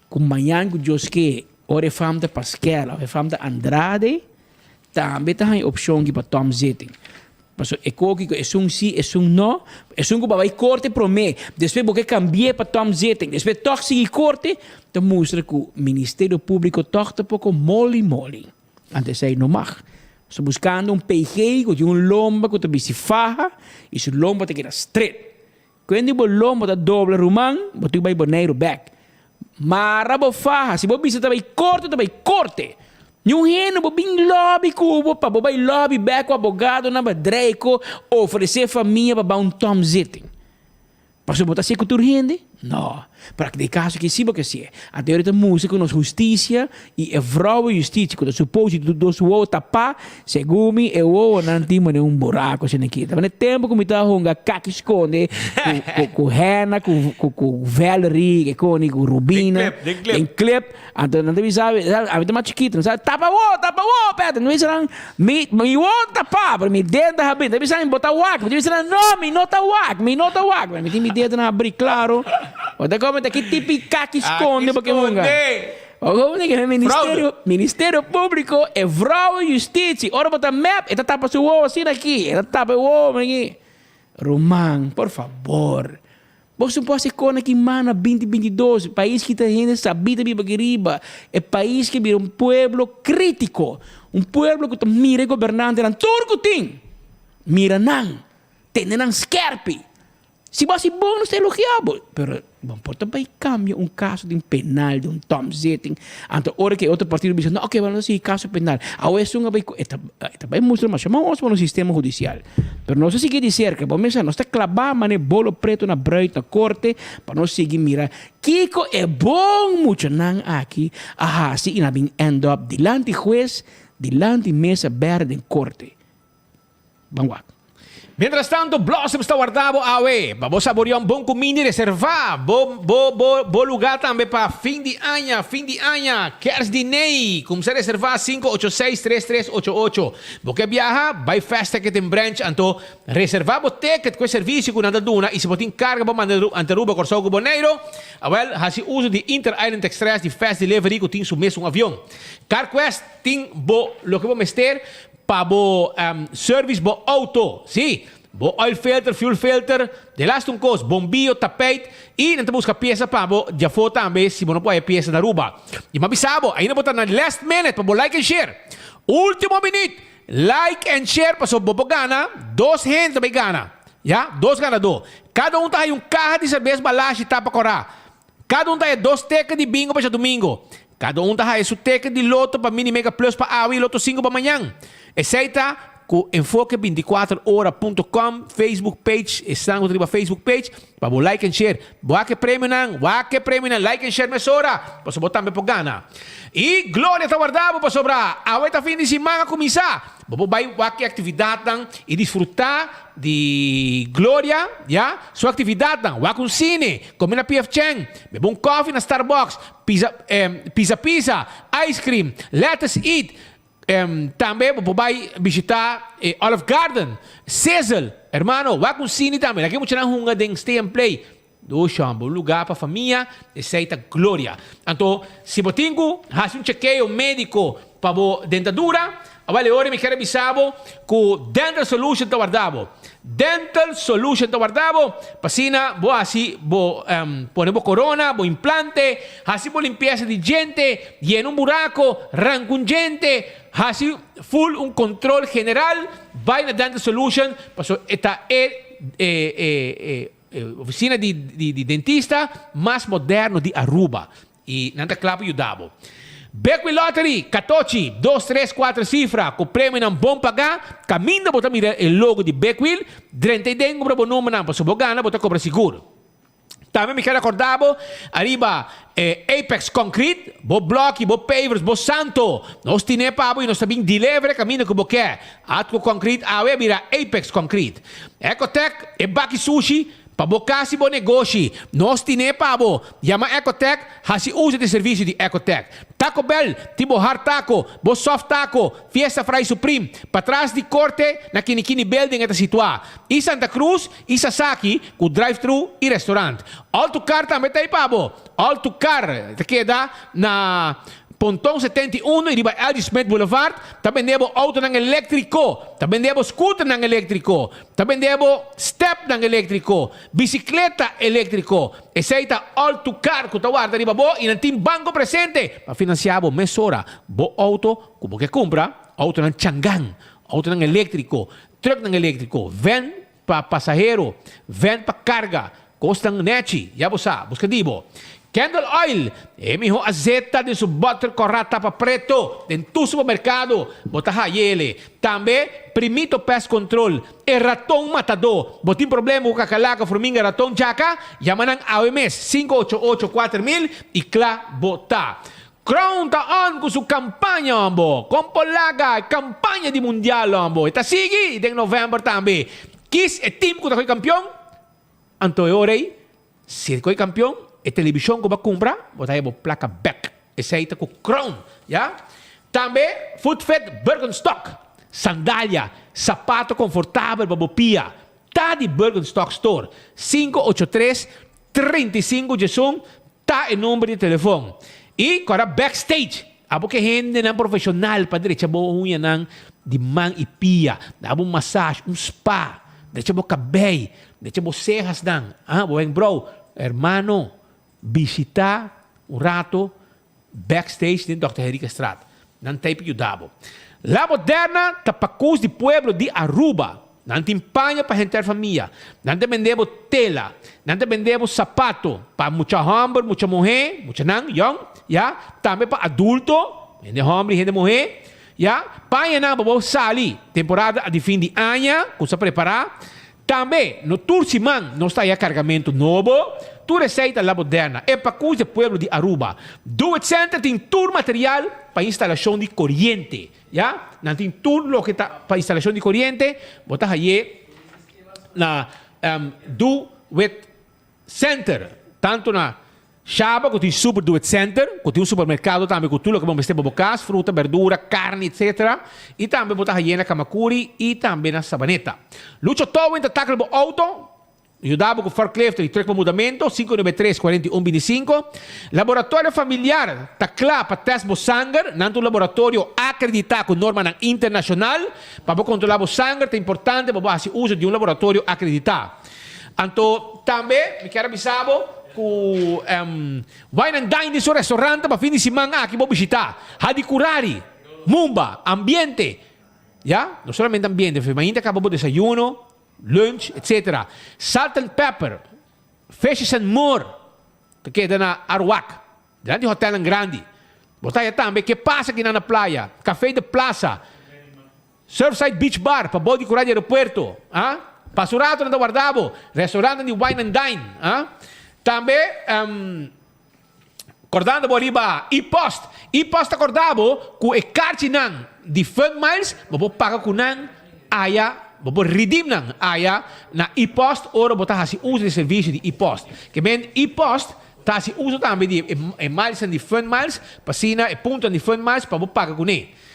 Speaker 19: cu mañan cu Dios ke ora e fam ta Pasquel of e fam ta Andrade tambe ta haña opcion aki pa Tom Zitting. Pasobra e koki ku esun si, esun no, esun ku bo a bai korte promé, despues bo ke kambi'é pa tòm zitting, despues tòg sigui korte, ta mustra ku Ministerio Públiko tòg ta poko moli moli. Anto esei no mag. Nos ta buskando un PG ku tin un lomba ku ta bisti faha i su lomba ta keda stret. Kuende bo lomba ta dobla ruman, bo tin ku bai Boneiru bèk. Mara bo faha, si bo bisa ta bai korte, ta bai korte. Niun hende bo bin lòbi ku bo pa bo bai lòbi bèk ku abogadonan pa dreiko ofresé famia pa bai un tòmzitting. Pasobra bo ta hasié ku tur hende? No. Pero aki den e kaso aki si bo ke hasié. Anto e ta mustra ku nos hustisia i e vrouwe justisia ku ta supos di tur dos wowo tapá, segun mi e wowonan tin manera un buraku asina aki. Tabata e tempu ku mi ta hunga kaki skonde ku ku Hannah ku ku Valerie ke koni ku Rubina den klip. Anto nan ta bisa mi, ami ta mas chikitu, nan sa, tapa wowo, tapa wowo, Peter. Nan bisa nan, mi, mi wowo ta tapá, pero mi dedo ta habrí. Nan ta bisa mi, bo ta wak. Mi ta bisa nan, no, mi no ta wak, mi no ta wak. Mi tin mi dedonan habrí klaro. Bo ta komo ta ki tipi kaki skonde bo ke hunga. Bo komo ta ke ministerio, ministerio públiko e vrouwe justitie. Ora bo ta mep, e ta tapa su wowo asina aki. E ta tapa e wowo aki. Ruman, por fabor. Boso por hasi kona ki mana binti 22, pais ki ta hende sabí ta biba aki riba, e pais ki bira un pueblo krítiko, un pueblo ku ta mira e gobernantenan tur ku tin, mira nan, tene nan skèrpi. Si bo hasi bon nos ta elogiá bo, pero bo no por ta bai kambia un kaso di un penal, di un tòmzitting, anto ora ku e otro partido bisa no oke bo no ta sigui kaso penal, awe esun a bai ku e ta e ta bai mustra masha mau nos pa nos sistema hudisial. Pero nos a sigui di serka, bo mester nos ta klabá manera bolo preto na bruid na korte pa nos sigui mira kiko e bon muchanan aki a hasi i nan a bin end up dilanti hues, dilanti mesa bèrdè den korte. Ban wak.
Speaker 16: Mientras tanto, Blossoms ta warda bo awe pa bo saborea un bon cuminda y reserva bo bo bo bo lugar tambe pa fin di aña, fin di aña, Kerstdiner. Cumsa reserva 586 3388. Bo ke biaha? Bai Fast Ticket in Branch anto reserva bo ticket cu e servicio cu nan ta duna y si bo tin carga bo manda ante Aruba, Corsou cu Boneiro, awel haci uso di Inter Island Express di Fast Delivery cu tin su mesun avion. CarQuest tin bo loke bo mester Pa bo service bo auto, sí, bo oil filter, fuel filter, de laatste un cos, bombio, tapijt y nan ta busca pieza pa bo djafó tambe si bo no por haya pieza na Aruba. Y m'a bisa bo, ainda bo ta na last minute pa bo like and share. Ultimo minuut, like and share pasobra bo por gana, dos hende ta bay gana, ya, dos ganador. Cada un ta haya un caha di cerveza Balashi tapa cora. Kada un ta haya dos teken di bingo pa djadumingo. Kada un ta haya su teken di loto pa Mini Mega Plus pa awe i Loto sinku pa mañan. Esei ta ku Enfoke 24 ora punto com Facebook page, esnan ku ta riba Facebook page, pa bo like en share. Wak e premionan, wak e premionan, like en share mesora, pasobra bo tambe por gana. I Gloria ta warda bo pasobra awe ta fin di siman a kuminsá. Bo por bai wak e aktividatnan i disfrutá di Gloria, ya, su aktividatnan. Wak un sine, kome na PF Chang, bebe un kòfi na Starbucks, pisa pisa pisa, ice cream, Lettuce Eat. Tambe bo por bai bishitá e Olive Garden, Sizzle. Hermano, wak un sine tambe. Laga e muchanan hunga den Stay and Play. Dushi homber, un lugá pa famia, esei ta gloria. Anto, si bo tin ku hasi un chekeo médiko pa bo dentadura, awel e ora mi kier a bisa bo ku Dental Solution ta warda bo. Dental Solution ta warda bo pa asina bo hasi bo pone bo korona, bo implante, hasi bo limpiesa di djente, yena un burako, ranka un djente, hasi full un kontrol general, bai na Dental Solution pasobra e ta e E oficina di di dentista mas moderno di Aruba y nan ta cla pa yuda bo. Bekwin Lottery, Catochi, dos, tres, cuater cifra cu premionan bon paga. Caminda bo ta mira e logo di Bekwil, drenta y den cumpra bo numbernan pasobra bo gana bo ta cobra sigur. Tambe mi kier acorda bo ariba e Apex Concrete, bo bloki, bo pavers, bo santo. Nos tine pa bo y nos ta bin deliver e caminda cu bo ke. Atco Concrete awe a bira Apex Concrete. Ecotec, e baki sushi pa bo cas y bo negoshi. Nos tine pa bo. Yama Ecotec, haci uso di servicio di Ecotec. Taco Bell tin bo hard taco, bo soft taco, Fiesta Fry Supreme. Patras di Corte na Kinikini Building e ta situa. Y Santa Cruz y Sasaki cu drive thru y restaurant. All to Car tambe ta ey pa bo. All to Car ta keda na Ponton 71 y riba LG Smith Boulevard. Ta bende bo autonan electrico, ta bende bo scooternan electrico, ta bende bo stepnan electrico, bicicleta electrico. Esey ta All to Car cu ta warda riba bo y nan tin banco presente pa financia bo mesora bo auto cu bo ke cumpra. Autonan Changan, autonan eléktriko, trùknan eléktriko, vèn pa pasahero, vèn pa karga, kosnan nèchi, ya bo sa, buska di bo. Candle Oil, e mihó azeta den su bòter kòrá tapa preto, den tur supermerkado bo ta hay'ele. Tambe, Primito Pest Control, e raton matadó. Bo tin problema ku kakalaka, furminga, raton, djaka? Yama nan awe mes, 588 4000 i kla bo ta. Crown ta on ku su kampaña hombo. Kon por laga e kampaña di mundial hombo. E ta sigui den november tambe. Kis e team ku ta koe kampion, anto e ora ei si e koe kampion e televishon ku bo a kumpra bo ta haya bo plaka bek. Esei ta ku Crown, ya. Tambe Footfit Birkenstock, sandalia, sapato konfortabel pa bo pia. Ta di Birkenstock Store, 583 35 diesun ta e number di telefon. I kora backstage, abo ke hendenan profeshonal pa drecha bo uñanan di man i pia, da bo un massage, un spa, drecha bo kabei, drecha bo sehasnan, ah, bo wenkbrou. Hermano, bishita un rato Backstage den Dòkter Henriquezstraat. Nan ta ei pa yuda bo. La Moderna ta pakus di pueblo di Aruba. Nan tin paña pa henter famia. Nan ta bende bo tela. Nan ta bende bo sapato pa mucha hòmber, mucha muhé, muchanan yòn, ya. Tambe pa adulto, hende hòmber i hende muhé, ya. Pañanan pa bo sali temporada di fin di aña ku sa prepará. Tambe, no tur siman nos ta haya cargamento nobo. Tur esey ta La Moderna, e pacus di pueblo di Aruba. Do It Center tin tur material pa instalacion di coriente. Ya, nan tin tur loke ta pa instalacion di coriente. Bo ta haye na Do It Center, tanto na Shaba ku tin Super Do It Center, ku tin un supermerkado tambe ku tur loke bo mester pa bo kas, fruta, berdura, karni etc. I tambe bo ta haye na Kamakuri i tambe na Sabaneta. Lucho Towing ta takla bo outo, yuda bo ku forklift i truk pa mudamentu, 593 41 25. Laboratorio Familiar ta kla pa tèst bo sanger, nan ta un laboratorio akreditá ku normanan internashonal. Pa bo kontrolá bo sanger ta importante pa bo hasi uso di un laboratorio akreditá. Anto tambe mi kier a bisa bo ku Wine and Dine di su restaurante pa fin di siman aki bo bishita. Hadicurari, Mumba, ambiente, ya, no solamente ambiente, mainta kaba bo desayuno, lunch, etc. Salt and Pepper, Fishes and More ta keda na Arwak, dilanti hotelnan grandi. Bo ta haya tambe Ke Pasa Kinan na Playa, Café de Plaza, Surfside Beach Bar, pa bou di kura di aeropuerto, a. Pasa un rato nan ta warda bo. Restaurantnan di wine and dine, a. Tambe, kordando bo riba E-Post. E-Post ta korda bo ku e karchinan di Fun Miles bo por paga ku nan aya, bo por redeem nan aya na E-Post ora bo ta hasi uso di e servisio di E-Post. Ke men E-Post ta hasi uso tambe di e milesnan di Fun Miles pa asina e puntonan di Fun Miles pa bo paga kuné.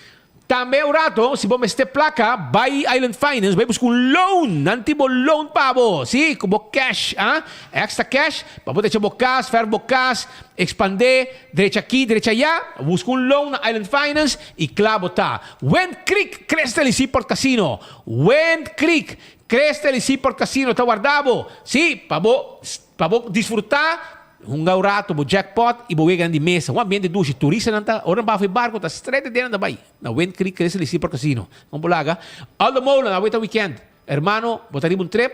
Speaker 16: Tambe un rato si bo mester placa bay Island Finance bay busca un loan, nan tin bo loan pa bo, si, cu bo cash, ah, extra cash, pa bo drecha bo cas, verf bo cas, expande, drecha aki, drecha aya, busca un loan na Island Finance y cla bo ta. Wind Creek Crystal y Seaport Casino, Wind Creek Crystal y Seaport Casino ta warda bo, si, pa bo, pa bo disfruta. Hunga un rato bo jackpot y bo weganan di mesa. Un ambiente dushi. Turistanan ta, ora nan bafa e barco ta straight den nan ta bay. Na Wind Creek Crystal y Seaport Casino. Con bo laga. Aldo Molen, awe ta weekend. Hermano, bo ta riba un trip,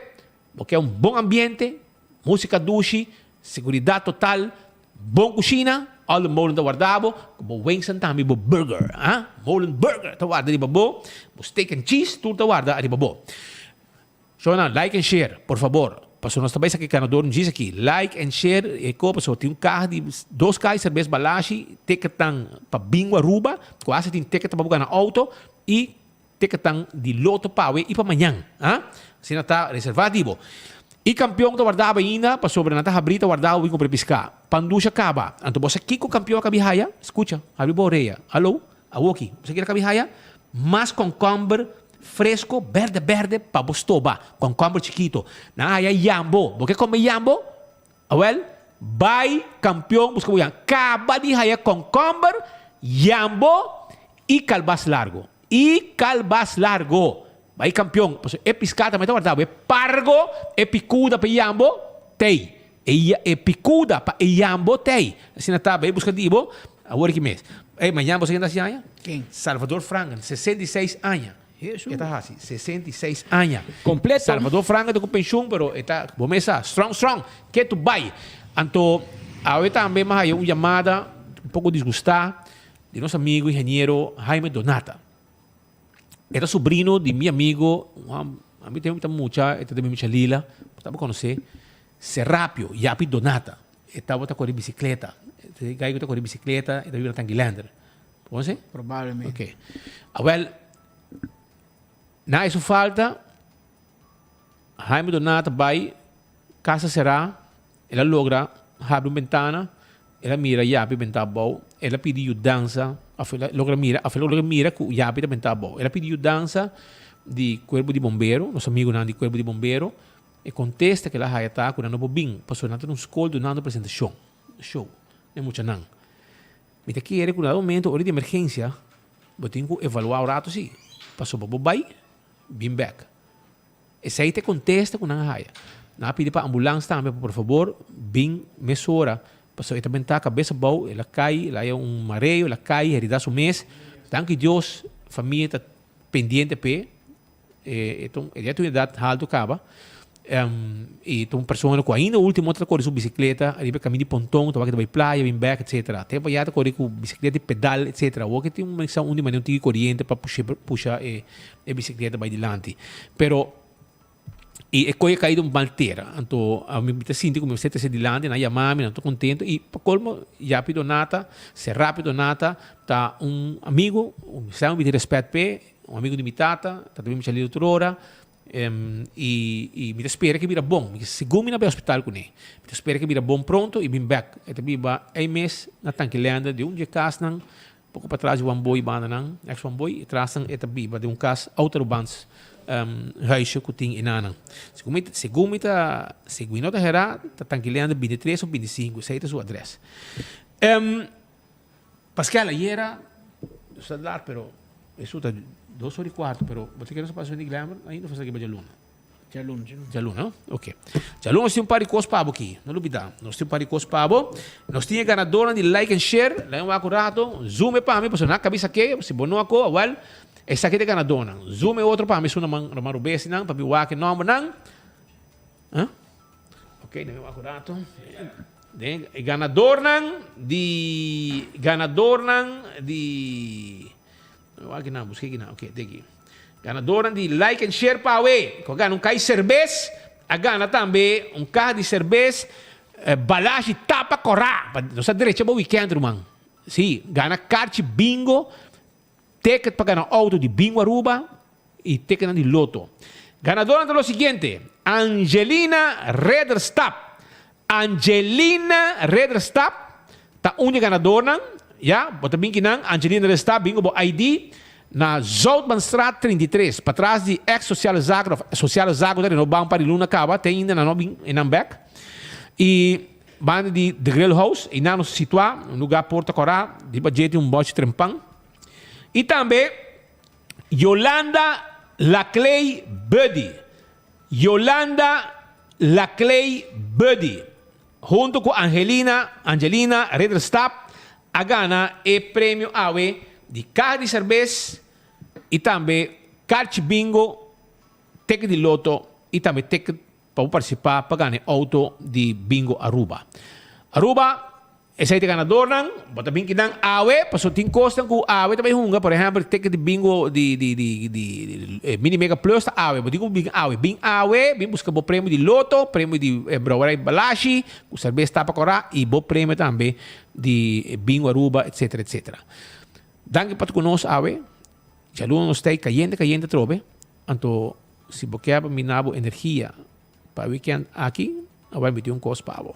Speaker 16: bo ke un bon ambiente, musica dushi, seguridad total, bon cushina, Aldo Molen ta warda bo, cu bo wingsnan tambe y bo burger. Ah, Molen Burger ta warda riba bo, bo steak and cheese tur ta warda riba bo. Shownan, like en share, por fabor. Pasobra nos ta bai saki ganador un djis aki. Like en share e ko pasobra tin un kaha di dos kaha di serbes Balashi, ticketnan pa Bingo Aruba, ku hasta tin ticket pa bo gana auto i ticketnan di loto pa awe i pa mañan. Ha? Asina ta reserva di bo. I kampion ta warda bo ainda pasobra nan ta habri ta warda bo bin kumpra piská. Pandusha kaba. Anto bo sa kiko kampion a kabi haya? Skucha, habri bo orea. Alo? Awoki, bo sa kiko a kabi haya? Mas kònkòmber Fresco, berde berde pa bo stoba. Concomber chikito. Nan haya yambo. Bo ke come yambo? Awel, bay Campeon busca bo yambo. Caba di haya concomber, yambo y calbas largo. Y calbas largo. Bay Campeon. Pasobra e pisca tambe ta warda bo. E pargo, e picuda pa e yambo, tey. E picuda pa e yambo tey. Asina ta, bay busca di bo awor aki mes. Ey, mañana bo sa ken ta hasi aña?
Speaker 19: Ken?
Speaker 16: Salvador Franken, 66 aña.
Speaker 19: Hesu.
Speaker 16: E ta hasi 66 aña.
Speaker 19: Completo.
Speaker 16: Salvador Franken ta ku penshun, pero e ta, bo mes sa, strong, strong, ke tu bai. Anto, awe tambe mi a haya un yamada un poko disgustá di nos amigo ingeniero Jaime Donata. E ta sobrino di mi amigo, ami tempo mi ta mucha, e ta den mi mucha lila, bo tabata konosé, Serapio Yapi Donata. E tabata kore bisikleta. E gai ku ta kore bisikleta, e ta biba na Tanguilender. Bo konosé?
Speaker 19: Probablemente.
Speaker 16: Ok. Awel, na e su falta, Jaime Donata bai kasa será, el a logra habri un bentana, el a mira Yapi bentá abou, el a pidi yudansa, òf el a logra mira, òf el a logra mira ku Yapi ta bentá abou. El a pidi yudansa di kuerpo di bombero, nos amigunan di kuerpo di bombero, E kontesta ku el a haya ta ku nan no por bin pasobra nan ta na un skol dunando presentashon, show, na e muchanan. Mi ta kere ku na dado momento ora di emergensia bo tin ku evaluá un rato si, pasobra bo bai bin bèk. Esei ta e kontesta ku nan a haya. Nan a pidi pa ambulans tambe pa por fabor bin mesora pasobra e ta bentá kabes abou, el a kai, el a haya un mareo, el a kai, heridá su mes. Danki Dios famia ta pendiente p'e. E ta un, e ya ta un edat haltu kaba, i ta un persona ku ainda ultimo ta kore su bisikleta riba e kamin di Ponton, ta wak ta bai playa, bin bèk, etsetera. Tempu ya ta kore ku bisikleta di pedal, etsetera. Awor ke tin un mesa un di manera un tiki koriente pa pusha pusha e e bisikleta bai dilanti. Pero i e koe a kai den un mal tera. Anto ami mi ta sinti ku mi mester trese dilanti, nan a yama mi, nan ta kontento i pa kolmo Yapi Donata, Serapi Donata ta un amigu, mi sa mi tin rèspèt p'e. Un amigo di mi tata, tata mi mucha lido tur ora, y y mi ta spera ke bira bon. Mi segun mi na bai hospital kuné. Mi ta spera ke bira bon pronto y bin bek. E ta biba ei mes na Tankilende den un dje kasnan poko patras di Wan Boy bandanan, ex Wan Boy, e trasnan e ta biba den un kas Outerubans huisje ku tin enanan. Segun mi segun mi ta segun mi no ta hera ta Tankilende bintitres of bintisinku esei ta su adres. Pascal, ayera nos ta laat pero eso ta dos ora y cuarto pero bo ta kere nos pasa di Glamour ainda of nos ta kere djaluna?
Speaker 19: Djaluna, djaluna.
Speaker 16: Djaluna, no? Ok. Djaluna nos tin un par di cos pa bo aki, no lubida. Nos tin un par di cos pa bo. Nos tin e ganadornan di like and share, laga wak un rato, zoom e pa mi pasobra nan a cabisa ke, si bo no a ko, awel, esaki ta e ganadornan. Zoom e otro pa mi esun na man na man robes nan pa mi wak e nombernan. Huh? Ok, dame wak un rato. Den e ganadornan di ganadornan di wak nan busca aki nan. Ok, te aki. Ganadornan di like and share pa awe. Ku a gana un kai serbes, a gana tambe un kaha di serbes eh, balashi tapa kora. Pa nos a drecha bo weekend ruman. Si, gana karchi bingo, ticket pa gana auto di Bingo Aruba y ticketnan di Lotto. Ganadornan ta lo siguiente, Angelina Rederstap. Angelina Rederstap ta un di e ganadornan. Ya, bo ta bin kinan, Angelina Rederstap, bin ku bo ID na Zoutmanstraat 33, patras di ex Sociale Zaken of Sociale Zaken ta renoba un par di luna kaba, te ainda nan no bin einan bek. Y banda di The Grill House, einan nos ta situa, un lugar Porta Kora, riba dje tin un bochi trempan. Y tambe Yolanda Laclay Buddy Yolanda Laclay Buddy hunto cu Angelina Angelina Ridderstap a gana e premio awe di caha di cerbes y tambe carchi bingo, ticket di loto y tambe ticket pa bo participa pa gana e auto di Bingo Aruba. Aruba Esei ta ganadornan, bo ta bin kinan awe, pasobra tin kosnan ku awe ta bai hunga, por ehèmpel ticket di bingo di di di di mini mega plus ta awe, bo tin ku bin awe, bin awe, bin buska bo premio di loto, premio di brouwerij Balashi, ku serbes tapa kòrá i bo premio tambe di bingo Aruba etcetera etcetera. Danki pa ta ku nos awe, djaluna nos ta ei kayente kayente atrobe, anto si bo kier pa mina bo energia pa e weekend aki, a bai miti un kos pa bo.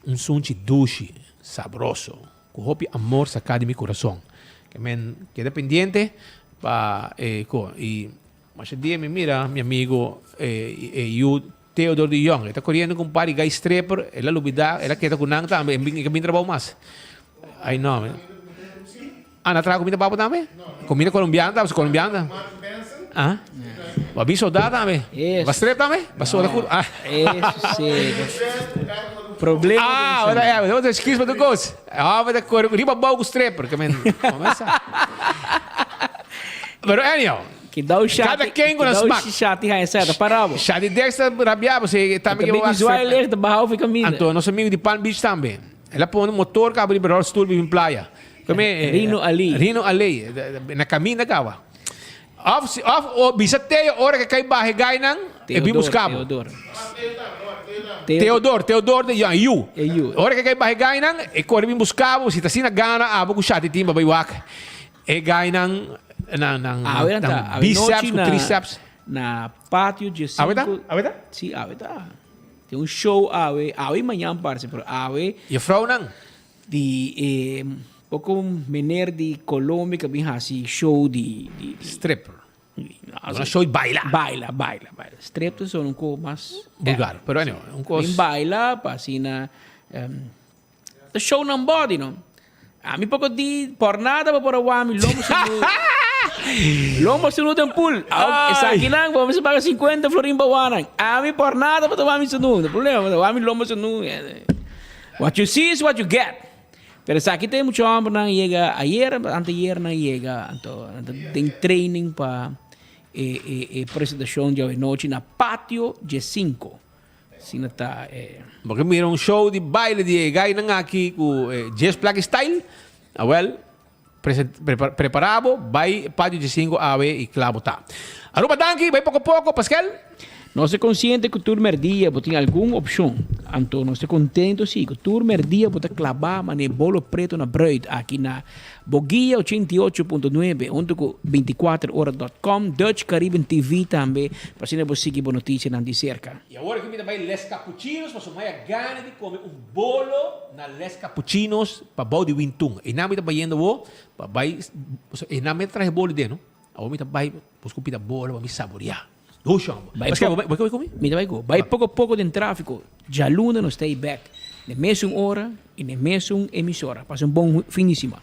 Speaker 16: Un sunchi dushi, sabroso, ku hopi amor saká di mi kurason. Ke men keda pendiente pa e ko. I masha dia mi mira mi amigo e yu Theodor de Jong. E ta koriendo ku un par di gai streper, el a lubidá, el a keda ku nan tambe, e ka bin trabou mas. Ai no. Ah, nan traha kumida pa bo tambe? Kumida kolombiano ta, pasobra kolombiano ta. Ah. Ba bin soldá tambe?
Speaker 19: Eso.
Speaker 16: Ba strep tambe? Ba soda kur? Ah.
Speaker 19: Eso sí. Problema.
Speaker 16: Ah, ora eh, dat is excuse pa tur kos. Ah, maar dat kore riba bou ku stripper, ke men. Pero anyhow.
Speaker 19: Kidao shati.
Speaker 16: Kada ken ku nan smak.
Speaker 19: Kidao shati ha esa, parabo.
Speaker 16: Shati Dexter rabia, você tambe ke
Speaker 19: Tambe visual licht, baha of camina.
Speaker 16: Anto, nos amigo di Palm Beach tambe. El a pone motor kaba riba rolstoel bibi playa. Kome,
Speaker 19: Rino Ali.
Speaker 16: Rino Ali. Na camina kaba. Of, si, of o bisa Teo ora ke kai bahe gainan, e bi buscabo.
Speaker 19: Teodor.
Speaker 16: Teodor, Teodor de Jan Yu. Ora ke kai bahe gainan, e kore bin buscabo, si ta asina gana abo ku shati timba bai wak. E gainan nan nan
Speaker 19: Awe
Speaker 16: nan
Speaker 19: ta, awe
Speaker 16: biceps
Speaker 19: nochi
Speaker 16: ku
Speaker 19: na,
Speaker 16: triceps.
Speaker 19: na patio dje
Speaker 16: Awe ta?
Speaker 19: cinco.
Speaker 16: Awe ta?
Speaker 19: Si, awe ta. Tin un show awe, awe y mañan parse, pero awe.
Speaker 16: Juffrouwnan?
Speaker 19: Di e poko meneer di Colombia ku a bin hasi show di di di.
Speaker 16: Stripper. Una show di baila.
Speaker 19: Baila, baila, baila. Strip ta sona un ko mas.
Speaker 16: Vulgar, pero anyway, un kos.
Speaker 19: Bin baila pa asina ta show nan body no. Ami poko di por nada bo por a wak mi lomo sunu. Lomo sunu den pool. Esakinan bo mester paga 50 florin pa wak nan. Ami por nada bo ta wak mi sunu. No problema, bo ta wak mi lomo sunu. What you see is what you get. Pero esaki ta e mucha hombernan yega ayer, anteayer nan yega, anto nan ta den training pa e e e presentacion djawe nochi na Patio Djesinco. Asina ta e.
Speaker 16: Bo ke mira un show di baile di e gainan aki ku e Djes Plaki Style? Awel, prepara bo, bai Patio Djesinco awe i kla bo ta. Aruba danki, bai poko poko, Paskel.
Speaker 19: Nos ta konsiente ku tur merdia bo tin algun opshon. Anto nos ta kontento si ku tur merdia bo ta klabá manera bolo preto na bruid aki na Boguia 88.9 hunto ku 24 ora dot com, Dutch Caribbean TV tambe pa asina bo sigui bo notisianan di serka.
Speaker 16: I awor aki mi ta bai Les Capuchinos pasobra mi a gana di kome un bolo na Les Capuchinos pa bou di Wintun. Einan mi ta bayendo bo pa bai, pasobra einan mi ta traha e bolo den no. Awor mi ta bai busca un pida bolo pa mi saborea. Dushi homber.
Speaker 19: Bai
Speaker 16: Pascal,
Speaker 19: po-
Speaker 16: bo bai komi?
Speaker 19: Mi ta bai ku. Bai poko poko den trafiko. Djaluna nos ta ei bek. Den mesun ora i den mesun emisora. Pasa un bon fin di siman.